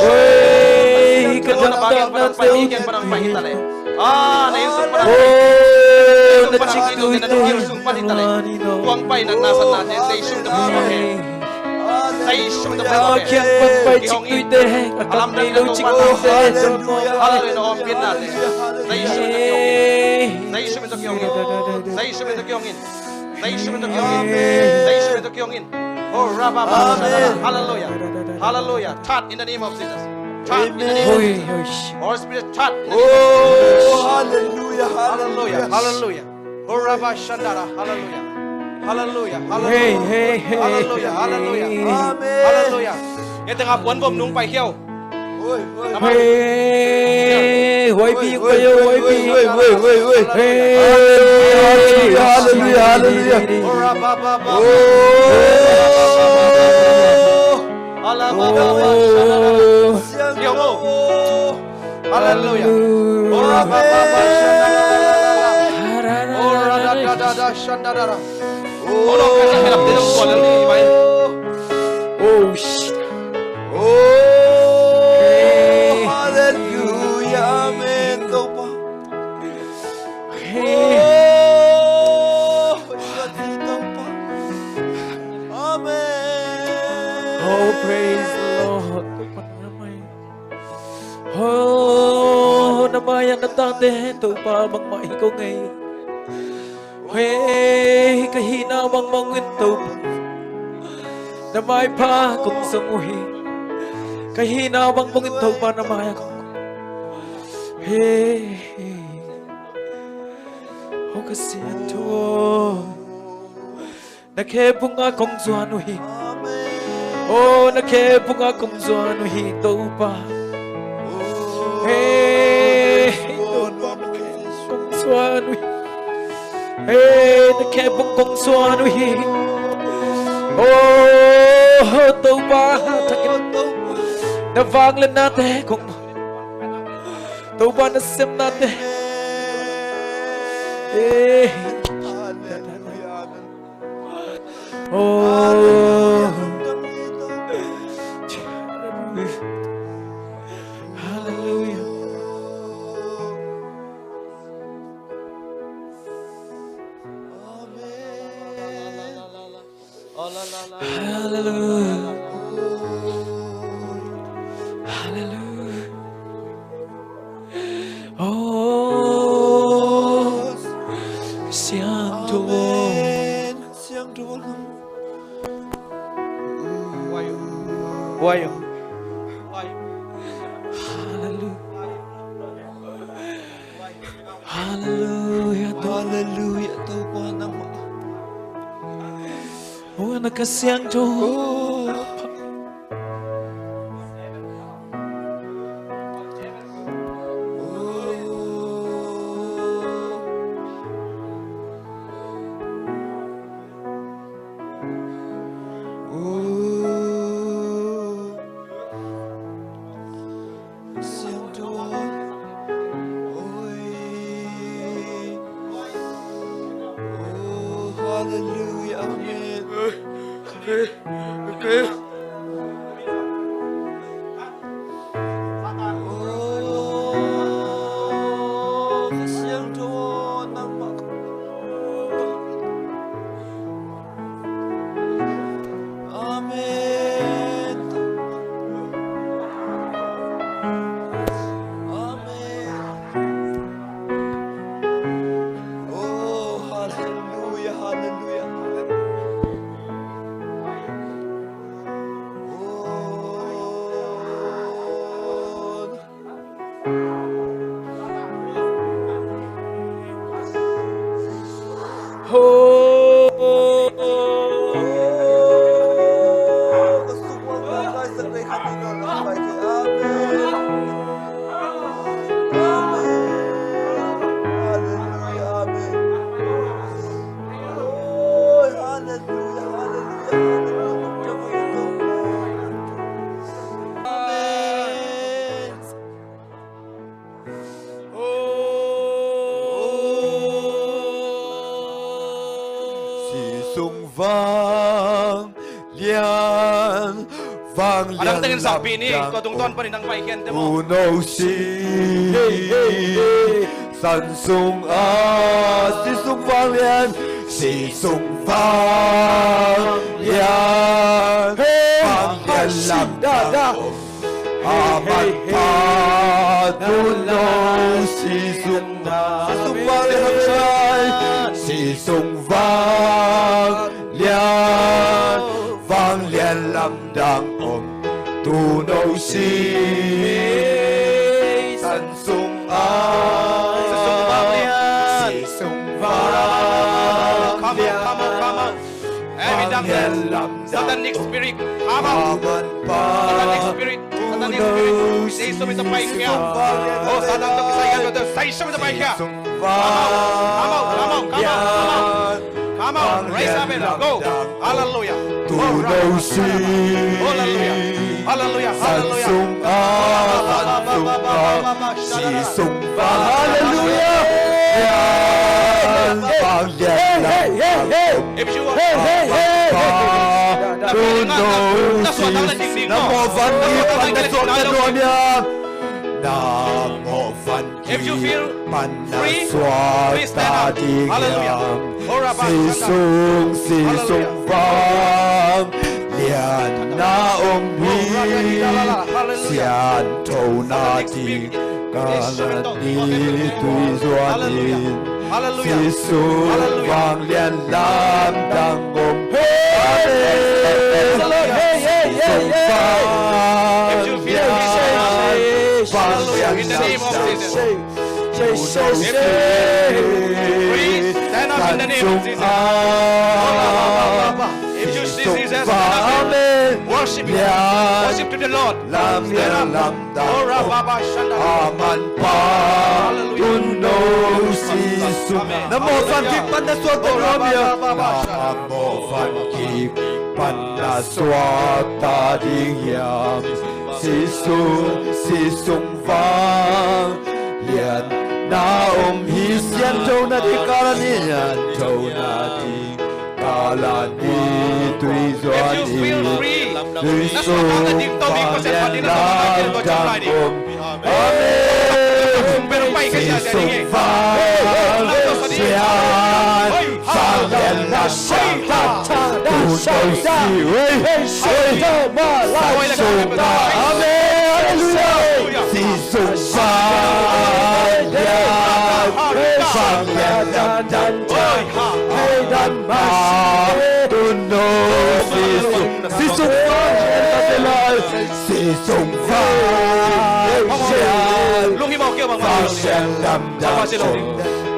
Hoi, ka dangtak na teu tui. Oh, na cingtuite luan in Topa. Jesu min tawh paikhia. Ka kiang pan pai cingtuite, a kam nei lo cingtuite. Hallelujah. Jesu min tawh kihong in. Jesu min tawh kihong in. Jesu min tawh kihong in. Oh, Rabba. Amen. Hallelujah. Hallelujah. Touch in the name of Jesus. Touch in the name of Jesus. Holy Spirit, touch in the name of Jesus. Oh, hallelujah. Hallelujah. Hallelujah. Oh, Rabba Shandara. Hallelujah. Hallelujah. Hallelujah. Hey, hey, hey. Hallelujah. Hallelujah. Amen. Hallelujah. Ngeteng a puan vom nung pai khiau. Hey, huai pi, huai pi, huai pi. Hey, hallelujah, hallelujah, hallelujah. Oh, Rabba, Rabba, Rabba. Oh. Hallelujah. Hallelujah. Hallelujah. Hallelujah. Oh, Rabba, Rabba, Shandara. Oh, Rabba, Rabba, Shandara. Oh, Lord, hallelujah. Oh, shit. Oh, hallelujah. Amen. Topa. Oh, Topa. Amen. Oh, praise the Lord. Oh, na mai-ah na tate Topa bangmah hi ko ngei. Hei, ka hihna bangbang in Topa na maipha kong zong uh hi. Ka hihna bangbang in Topa na mai-ah kong, hei, oh, ka siangtho. Na khe bungah kong zuan uh hi. Oh, na khe bungah kong zuan uh hi, Topa. Hey, Topa, na khe bung kong zuan uh hi. Hey, na khe bung kong zuan uh hi. Oh, Topa, thak in. Na vangliatnate kong, Topa, na sepnate. Hey. Oh. Hallelujah. Hallelujah. Hallelujah. Oh, siangtho. Amen. Siangtho. Why you? Why you? Kha Siangtho. Hallelujah. Amen. Amen. Amen. Oh, hallelujah, hallelujah, hallelujah. Oh. Sisung vanglian, vanglian. A dang tengin sakpih ni, tua tungtawn panin dang pai khian te maw. Tuno si san sung a, sisung vanglian, sisung vanglian, vanglian lam dang om. A manpha tuno sisung, sisung vanglian, sisung vanglian, vanglian lamdang om. Tuno si san sung a, sisung vanglian, sisung vanglian. Come on, come on, come on. Every darkness, satanic spirit, come out. Satanic spirit, satanic spirit. Jesu min tawh paikhia. Oh, Satan tawh kisai khia, Jesu min tawh paikhia. Come out, come out, come out, come out, come out. Come out, raise up and go. Hallelujah. Oh, Hallelujah. Hallelujah. Hallelujah. Hallelujah. Hallelujah. If you are, hey, hey, hey, hey, hey. If you feel free, please stand up. Hallelujah. Sisung, sisung vanglian na om hi. Siangthona ding kalan ni tui zuan in. Sisung vanglian lamdang om. Sisung vanglian, vanglian lamdang om. If you feel free, stand up in the name of Jesus. If you see Jesus, stand up and worship Him. Worship to the Lord. Stand up. Hallelujah. Amen. Pan na suak ta ding hiam? Sisung, sisung vanglian na om hi. Siangthona ding kalan ni, siangthona ding kalan ni tui zuan in. Sisung vanglian lamdang om. Amen. Sisung vanglian, vanglian lamdang om. Tuno si, hey, hey, hey. Amen. Hallelujah. Sisung vanglian, vanglian lamdang om. Tuno sisung, sisung vanglian lamdang om. Sisung vanglian, vanglian lamdang om.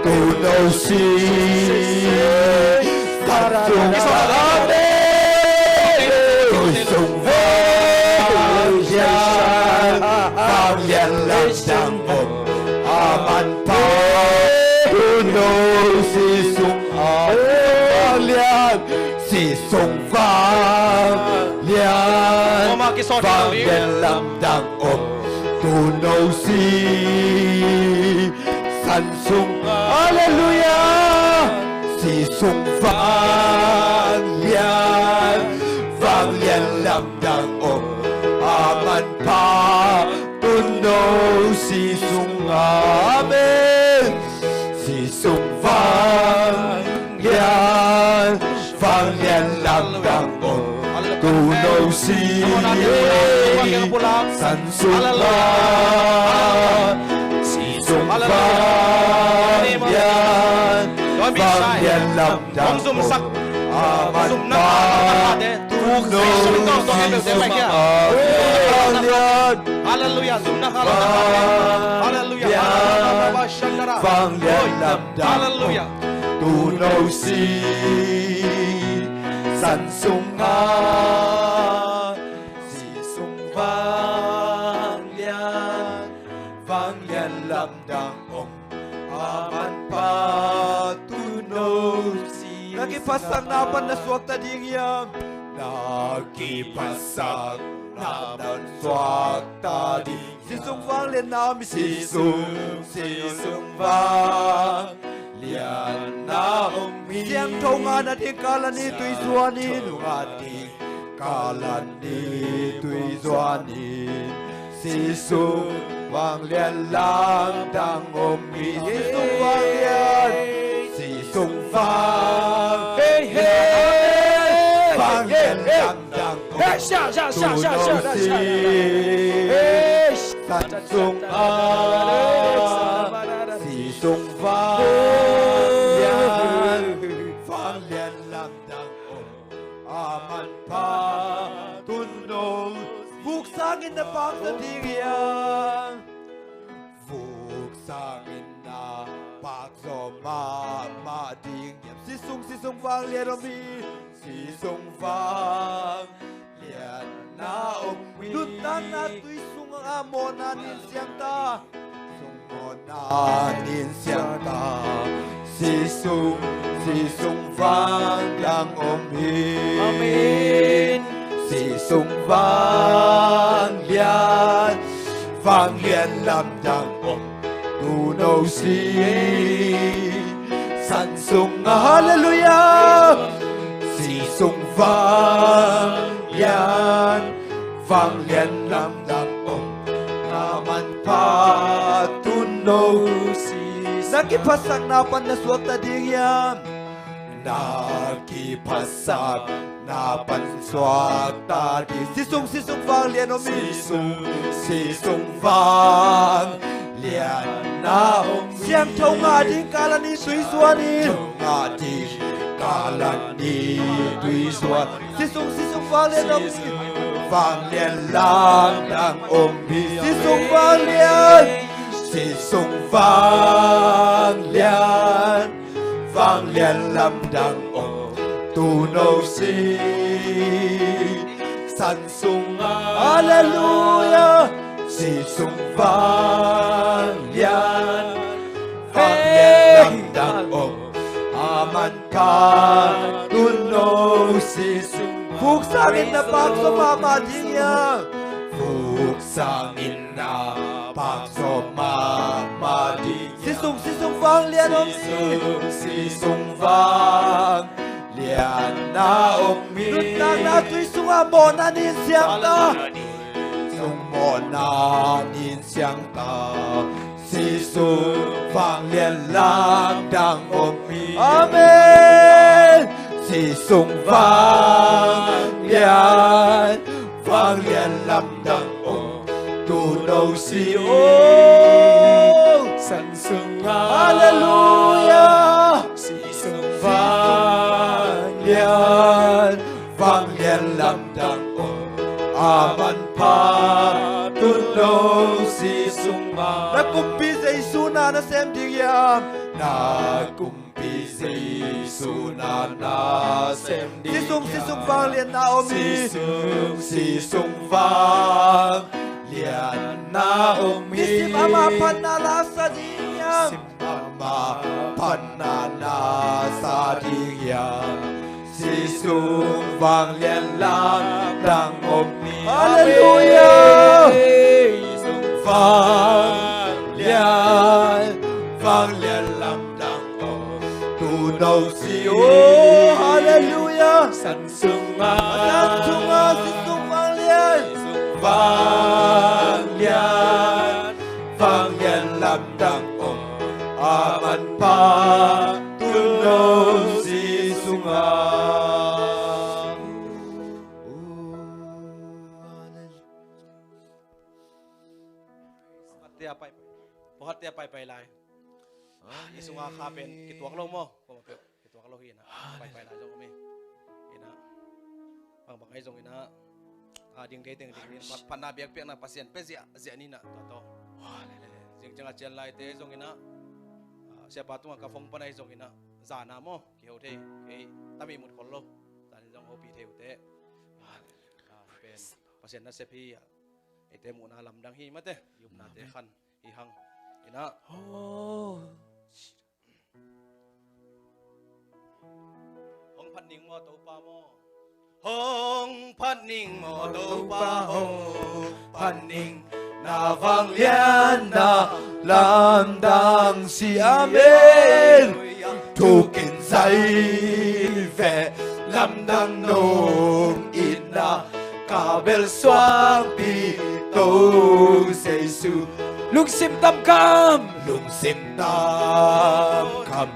Tuno si, sisung vanglian. Vanglian lamdang om, tuuno sisan sung. Halleluiah. Si sung vanglian, vanglian lamdang om, a manpha tuuno si sung. Amen. Si sung vanglian, vanglian lamdang om, tuuno si, san sung vanglian, si sung vanglian, vanglian lamdang om, a manpha tuuno si sung vanglian. Halleluiah. Zumna kha lo. Halleluiah. Vanglian lamdang. Halleluiah. Tuuno sisan sungah, si sung vanglian, vanglian lamdang om, a manpha tuuno si. Na kiphatsakna pan na suakta ding hiam? Na kiphatsakna pan suakta ding. Si sung vanglian na om hi. Si sung, si sung vanglian na om hi. Siangtho ngahna ding kalan ni tui zuan in. Siangtho ngahna ding kalan ni tui zuan in. Si sung vanglian lamdang om hi. Si sung vanglian, si sung vang, hey, hey, vanglian lamdang om. Hey, sha, sha, sha, sha, sha, sha. Tuuno sisan sungah, si sung vanglian, vanglian lamdang om, a manpha tuuno. Vuk sangin na pak zaw ding hiam? Vuk sangin na pak zaw mahmah ding hiam? Si sung, si sung vanglian om hi. Si sung vanglian na om hi. Nuntakna tui sungah mawhna nin siang ta. Sung mawhna nin siang ta. Si sung, si sung vanglian om hi. Amen. Si sung vanglian, vanglian lamdang om, tuuno sisan sungah. Halleluiah. Si sung vanglian, vanglian lamdang om, a manpha tuuno si. Na kiphatsakna pan na suakta ding hiam? Na kiphatsakna pan suakta ding. Si sung, si sung vanglian om hi. Si sung, si sung vanglian na om hi. Siangtho ngah ding kalan ni tui zuan in. Siangtho ngah ding kalan ni tui zuan. Si sung, si sung vanglian om hi. Vanglian lamdang om hi. Si sung vanglian, si sung vanglian, vanglian lamdang om, tuuno sisan sungah. Halleluiah. Si sung vanglian, vanglian lamdang om, a manpha tuuno si sung. Vuk sangin na pak zaw mahmah ding hiam? Vuk sangin na pak zaw mahmah ding. Si sung, si sung vanglian om hi. Si sung, si sung vanglian na om hi. Nuntakna tui sungah mawhna nin siang ta. Sung mawhna nin siang ta. Si sung vanglian lamdang om hi. Amen. Si sung vanglian, vanglian lamdang om, tuuno si, oh, san sungah. Halleluiah. Si sung vanglian, vanglian lamdang om, a manpha tuuno si sungah. Na kumpi Jesu na nasem ding hiam? Na kumpi Jesu na nasem ding hiam? Si sung, si sung vanglian na om hi. Si sung, si sung vanglian na om hi. Nisim a maphatna la sa ding hiam? Nisim a maphatna la sa ding hiam? Si sung vanglian lamdang om hi. Halleluia. Vanglian, vanglian lamdang om, tu no si. Oh, halleluia. San sunga, san sunga, si sung vanglian. Vanglian, vanglian lamdang om, a manpha tu no si sunga. Pawlkhatte a paipai lai. I sunga kha pen kituak lo maw? Kituak lo hi na. Paipai lai zong om hi. Hi na. Bangbang ahi zong hi na. A ding thei teng ding in phatna biakpiakna Pasian pia ziahziah ni na tua tawh. Zing ciang a cian laite zong hi na. Siapa tungah ka phone pan ahi zong hi na. Zana maw? Kiho thei. Kei tami mut khol lo. Zan in zong hopi thei uh teh. Pen Pasian nasep hi. Eite muhna lamdang hi mate. I upnate khan hi hang. Hi na. Hong phat ning maw Topa maw? Hong phat ning maw Topa, hong phat ning. Na vanglianna lamdang si, amen. Thukin zai ve lamdang nong itna, ka bel suakpi To Jesu. Lungsim tamkham, lungsim tamkham,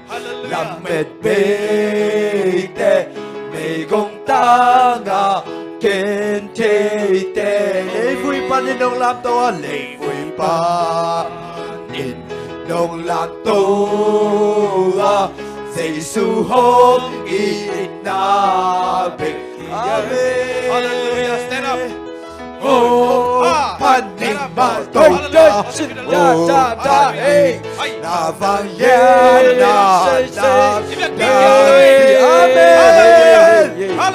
lamet beite, meigong tanga ken theite. Leivui panin nong lamto a, leivui panin nong lamto a, Jesu hong itna bek. Amen. Hallelujah. Stand up. Oh, phat ning maw Topa, oh, phat ning. Na vanglianna lamdang si, amen.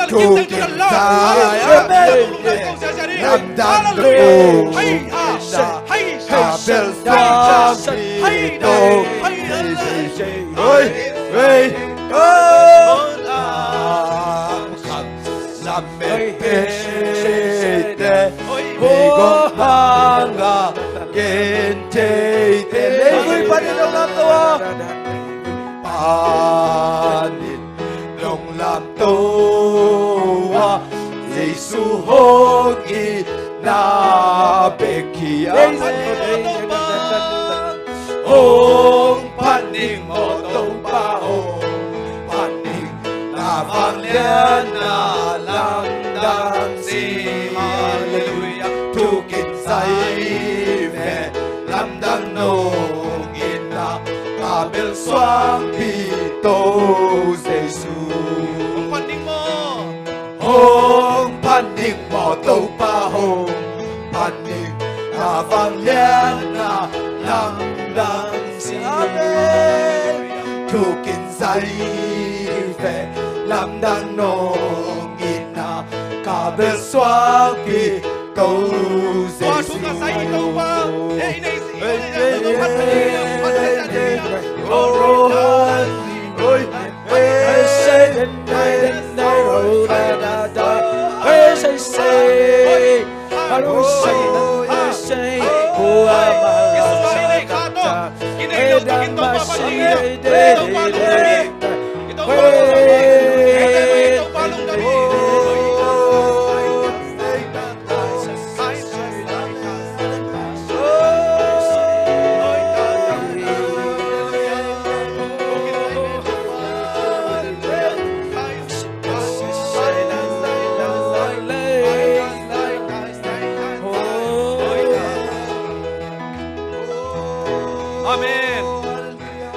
Thukin zai, amen. Lamdang nong itna, ka bel suakpi To. Oi, oi, oh, ah, lamet beite, meigong tanga ken theite. Leivui panin nong lamto a, panin nong lamto a, Jesu hong itna bek hi. Amen. Hong phat ning maw Topa, hong phat ning. Na vanglianna lamdang si, hallelujah. Thukin zai ve lamdang nong itna, ka bel suakpi To Jesu. Hong phat ning maw? Hong phat ning maw Topa, hong phat ning. Na vanglianna lamdang si, amen. Thukin zai ve lamdang nong itna, ka bel suakpi To Jesu. Tua thu ka sa hi Topa. Ei, ei, ei, ei, ei, ei, ei, ei, ei, ei, ei, ei, ei, ei, ei, ei, Amen.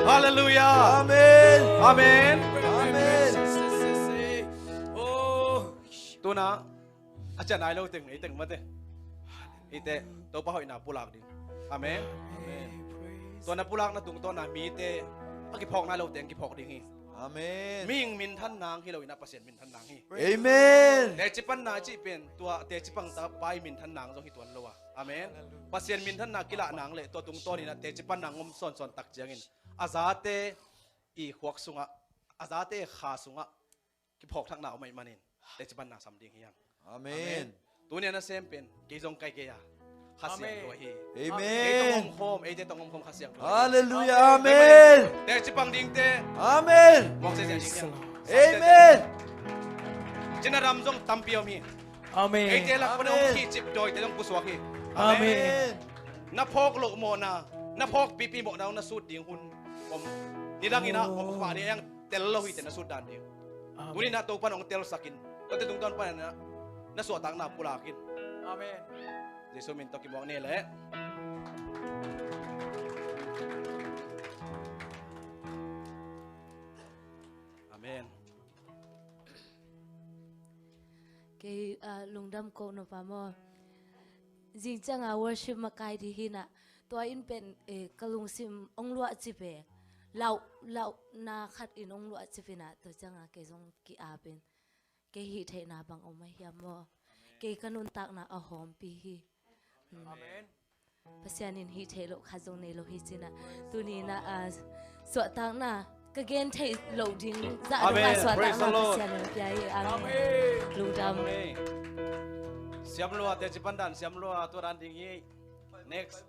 Hallelujah. Amen. Amen. Amen. Tuna a ciah nai lo teng, ei teng mate. Eite Topa hoihna pulak ding. Amen. Amen. Tua na pulakna tungtawna mite a kiphawk nai lo teng kiphawk ding hi. Amen. Mihing minthan nang hi lo in a Pasian minthan nang hi. Amen. Teci panna cih pen tua teci pang ta pai minthan nang zong hi tuan lo a. Amen. Hallelujah. Pasian minthan nang kilah nang le tua tungtawn in a teci panna ngom sawnsawn tak ciangin a zate i khuak sungah, a zate kha sungah kiphawk thakna om ahih manin teci panna sam ding hi hang. Amen. Amen. Tuni a na sem pen kei zong kai kei a, Kha Siangtho hi. Amen. Kei tawh om khawm, eite tawh om khawm Kha Siangtho hi. Hallelujah. Amen. Teci pang dingte. Amen. Muang se sia ding hiam? Amen. Cina ram zong tampi om hi. Amen. Eite lak pan om khicip dawite zong pusuak hi. Amen. Na phawk loh mawhna, na phawk pipi mawhna zong na sut ding hun om. Nidang in a om pah ding a, tel lo hi te na sut dan ding. Amen. Tuni in a Topa'n hong telsak in, tuate tungtawn pan in a na suahtakna pulak in. Amen. Jesu min tawh kimuak ni leh. Amen. Kei, ah, lungdam ko nop a maw. Zing ciang a worship makai ding hi in a, tua in pen, eh, ka lungsim hong luahcip e. Lauh, lauhna khat in hong luahcip in a, tua ciang a kei zong ki-ap in. Kei hih theihna bang om a hiam maw? Kei ka nuntakna a hawmpi hi. Hmm. Amen. Pasian in hih theih loh khat zong nei lo hi cin a, tuni in a, ah, suahtakna ka gen theih loh ding zah dong a, amen, suahtakna Pasian in pia hi. Amen. Amen. Lungdam. Amen. Siam lua, teci pan dan siam lua, tua dan ding hi. Next.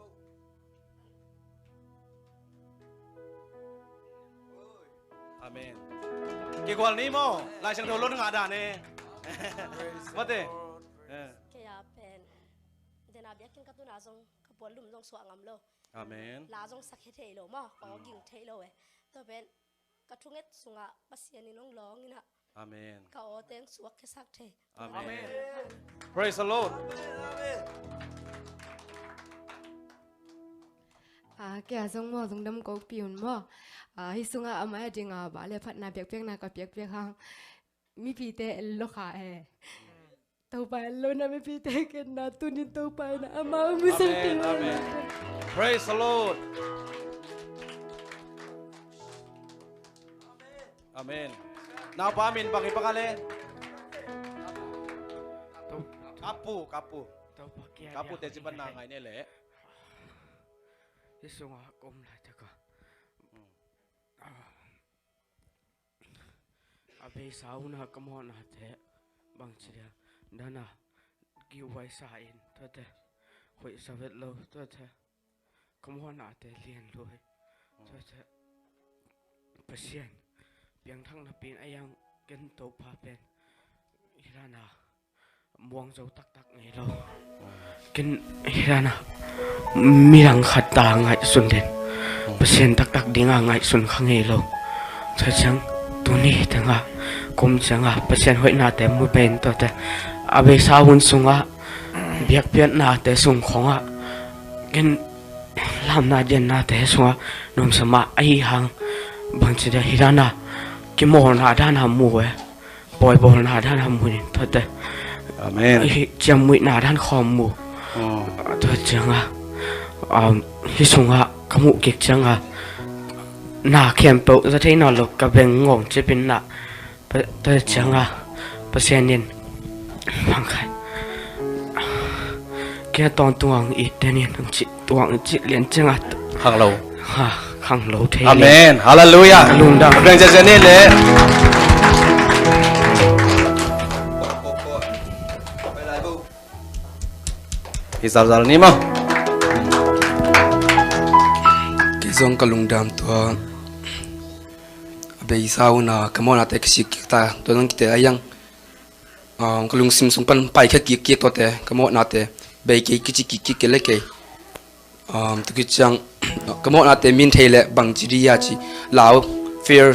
Amen. Kigual ni maw, Lai Siangtho lon ngah dan e. Praise the Lord. Mate. Eh. Kei a pen, den a biakinn ka tun a zong ka puan lum zong suah ngam lo. Amen. La zong sa khia thei lo maw, ka aw ging thei lo e. Tua pen ka thunget sungah Pasian in hong lawng in a. Amen. Ka aw teng suak khiasak thei. Amen. Amen. Praise the Lord. Ah, kei a zong maw, lungdam ko pi un maw. Ah, hih sungah amah a ding a, ba le phatna biakpiakna ka piakpiak hang, mipite en lo kha e. Topa en lo in a, mipite ken na, tuni in Topa in a, amah a musak. Amen, amen. Praise the Lord. Amen. Naupa min bang hi bang a le? Kapu, Kapu. Kapu, teci pan na ngai ne le. Hih sungah ka om laitak a, a beisa hun a ka mawhnate bangci dia, dan a kihuaisa in, tuate hoihsa vet lo, tuate ka mawhnate lian lui, tuate Pasian piangthak napi in a, yang ken Topa pen hi dan a muang zo taktak ngei lo. Ken hi dan a midang khat ta ngaihsun den, Pasian taktak ding a ngaihsun kha ngei lo. Tua ciang tuni teng a ka om ciang a Pasian hoihnate mu pen, tuate a beisa hun sungah biakpiaknate sung khawng a, ken lamna diannate sungah nuamsa mah ahi hang, bangci dia hi dan a kimawlna dan a mu e. Pawibawlna dan a mu in, tuate. Amen. Hih ciamnuihna dan khawng mu. Oh. Tua ciang a, um, hih sungah ka muh kik ciang a, na khempeuh za thei nawn lo, ka beng ngawng cip in a, pa-, tua ciang a Pasian in bang khai, kei a tawntung a hong it den in, hong cih tuang cih lian ciang a khang lo. Ha, khang lo thei. Amen. Hallelujah. Lungdam. Beng ciacia ni le. Hi zalzal ni maw. Kei zong ka lungdam tua. A beisa hun a ka mawhnate ka sik kik ta, tua zong kite a yang. Um, ka lungsim sung pan paikhia kikkik tuate, ka mawhnate bei kei kici kikkik kei le kei. Um, tua khit ciang ka mawhnate min thei le bangci dia ci lau, fair,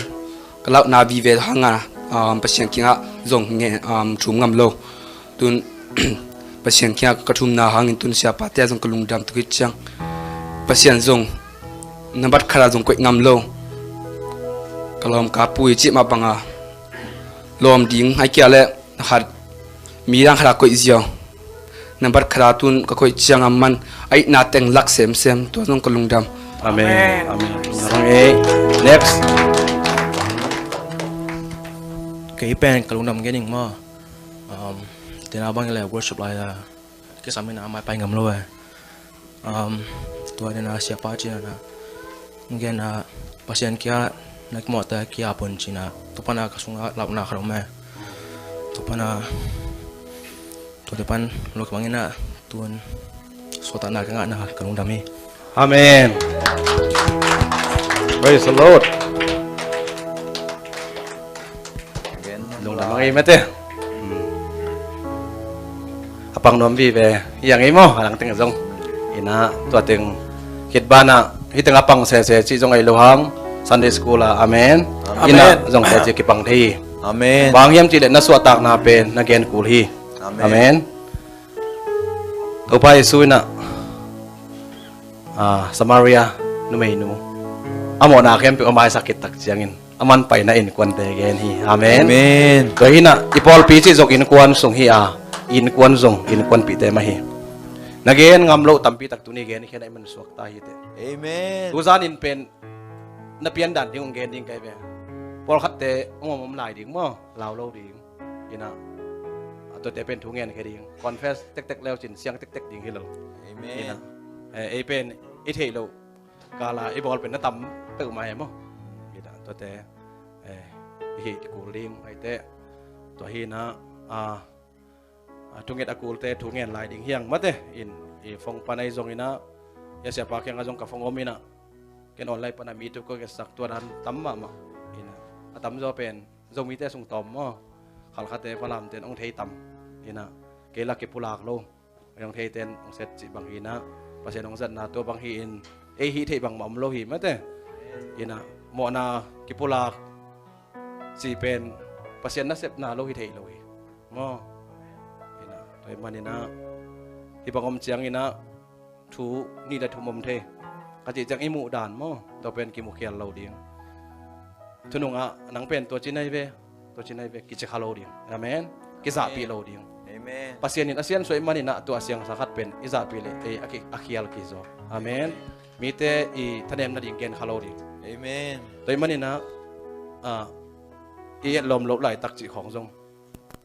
ka lauhna vive hang a, um, Pasian kiangah zong nge, um, thum ngam lo. Tun Pasian kiangah ka thumna hangin tun siapate ah zong ka lungdam, tua khit ciang Pasian zong nambat khat ah zong koih ngam lo. Ka lawm ka pui cih mah banga lawm ding ai kia le khat, midang khat a koih ziau. Nambat khat a tun ka koih ciang a man a itna teng lak semsem, tua zong ka lungdam. Amen. Amen. Amen. Next. Kei pen ka lungdam gen ing maw. Um, tena bang le worship lai la kisam in a mai pai ngam lo e. Um, tua nena siapa cina na. Gen a Pasian kia na kimawhte kia pun cina. Tua pana ka sunga lauhna khat om e. Tua pana Tuate pan luk bangin ah tun suahtakna ka ngahna ka lungdam hi. Amen. Praise the Lord. Lungdam a ngei mate. Hmm. A pang nuam vive hi a ngei maw, a langteng zong. Ina tua teng khit banah hih teng a pang sese cih zong ei lo hang Sunday school ah. Amen. Amen. Ina zong sese kipang thei hi. Amen. Bang hiam cih leh na suahtakna pen na gen kul hi. Amen. Amen. Topa Jesu in ah, ah, Samaria numeinu a mawhna khempeuh a maisak khit tak ciangin a man paina innkuante gen hi. Amen. Amen. Tua hi in ah i pawlpi cih zong innkuan sung hi a, innkuan zong innkuanpihte mah hi. Na gen ngam loh tampi tak tuni gen khin ah i man suak ta hi teh. Amen. Tuzan in pen na pian dan ding hong gen ding ka hi ve. Pawlkhatte hong om om lai ding maw, lau lo ding. Ina a tuate pen thu ngen khe ding. Confess tektek leu cin siang tektek ding hi lo. Amen. Ina, eh, ei pen i theih loh kala i bawl pen na tam peuhmah hi maw. Ina tuate, eh, i hih kul ding aite. Tua hi in ah, ah, a thunget a kulte thu ngen lai ding hi hang mate. In i phone pan ahi zongin ah, i a siapa kiangah zong ka phone om in ah, ken online pan a mi thu ka ngetsak tua dan tam mahmah. Ina a tamzaw pen Zomite sung tawm maw. Khalkhate Falamte in hong thei tam. Ina kei la kipulak lo, hong theite in hong set cih bang hi in ah, Pasian hong zatna tua bang hi in, ei hih theih bangmah om lo hi mate. Ina mawhna kipulak cih pen Pasian nasepna lo hi thei lo hi maw. Ina tua ahih manin ah hih bang om ciangin ah thu nih le thum om thei. Ka cih ciang i muh dan maw, tua pen kimukhial lo ding. Thunung ah nang pen tua ci nai ve, tua ci nai ve kici kha lo ding. Amen. Kizahpih lo ding. Amen. Pasian in a siansuah ahih manin ah tua a siangsa khat pen i zahpih leh ei a ki-, a khial kizaw. Amen. Mite i thanem nading gen kha lo ding. Amen. Tua ahih manin ah, ah, i etlawm loh laitak cih khawng zong,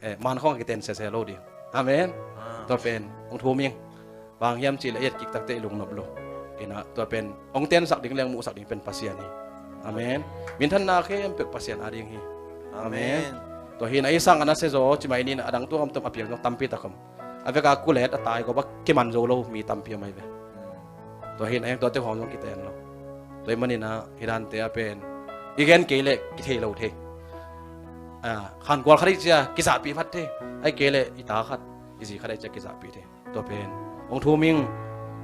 eh, man khawng a kiten sese lo ding. Amen. Ah. Tua pen hong thum ing. Bang hiam cih leh i et kik takteh i lungnop lo. Ina tua pen hong tensak ding leh hong muhsak ding pen Pasian hi. Amen. Minthanna khempeuh Pasian a ding hi. Amen. Amen. Tua hi in ah i sang a na se zaw ci mai ni in ah, a dang tua om tom a piang zong tampi tak om. A vek a kulet a tai gawp a kiman zo lo mi tampi om ahi ve. Tua hi in ah heng tuate khawng zong kiten lo. Tua ahih manin ah hih dante ah pen i gen kei leh kithei lo thei. Ah, khankual khat ahi cia kizahpih phat thei. Ahih kei leh i ta khat, i zi khat ahi cia kizahpih thei. Tua pen hong thum ing.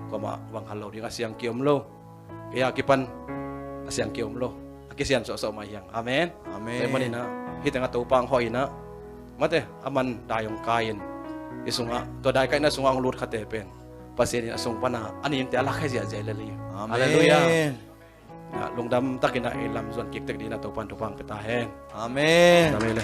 Kuamah bang khat lo ding a siang ki-om lo. Kei a kipan a siang ki-om lo. A kisian sawhsawh mah hi hang. Amen. Amen. Tua ahih manin ah hih teng ah Topa hong hawh in ah, mate, a man dai hong kai in, i sungah, tua daikaihna sungah hong lut khate pen Pasian in a sung pan a a ninte a lakkhia ziahziah lel hi. Amen. Halleluiah. Ah, lungdam takin ah i lam zuan kik tek dingin ah Topa in thupha hong pia ta hen. Amen. Amen.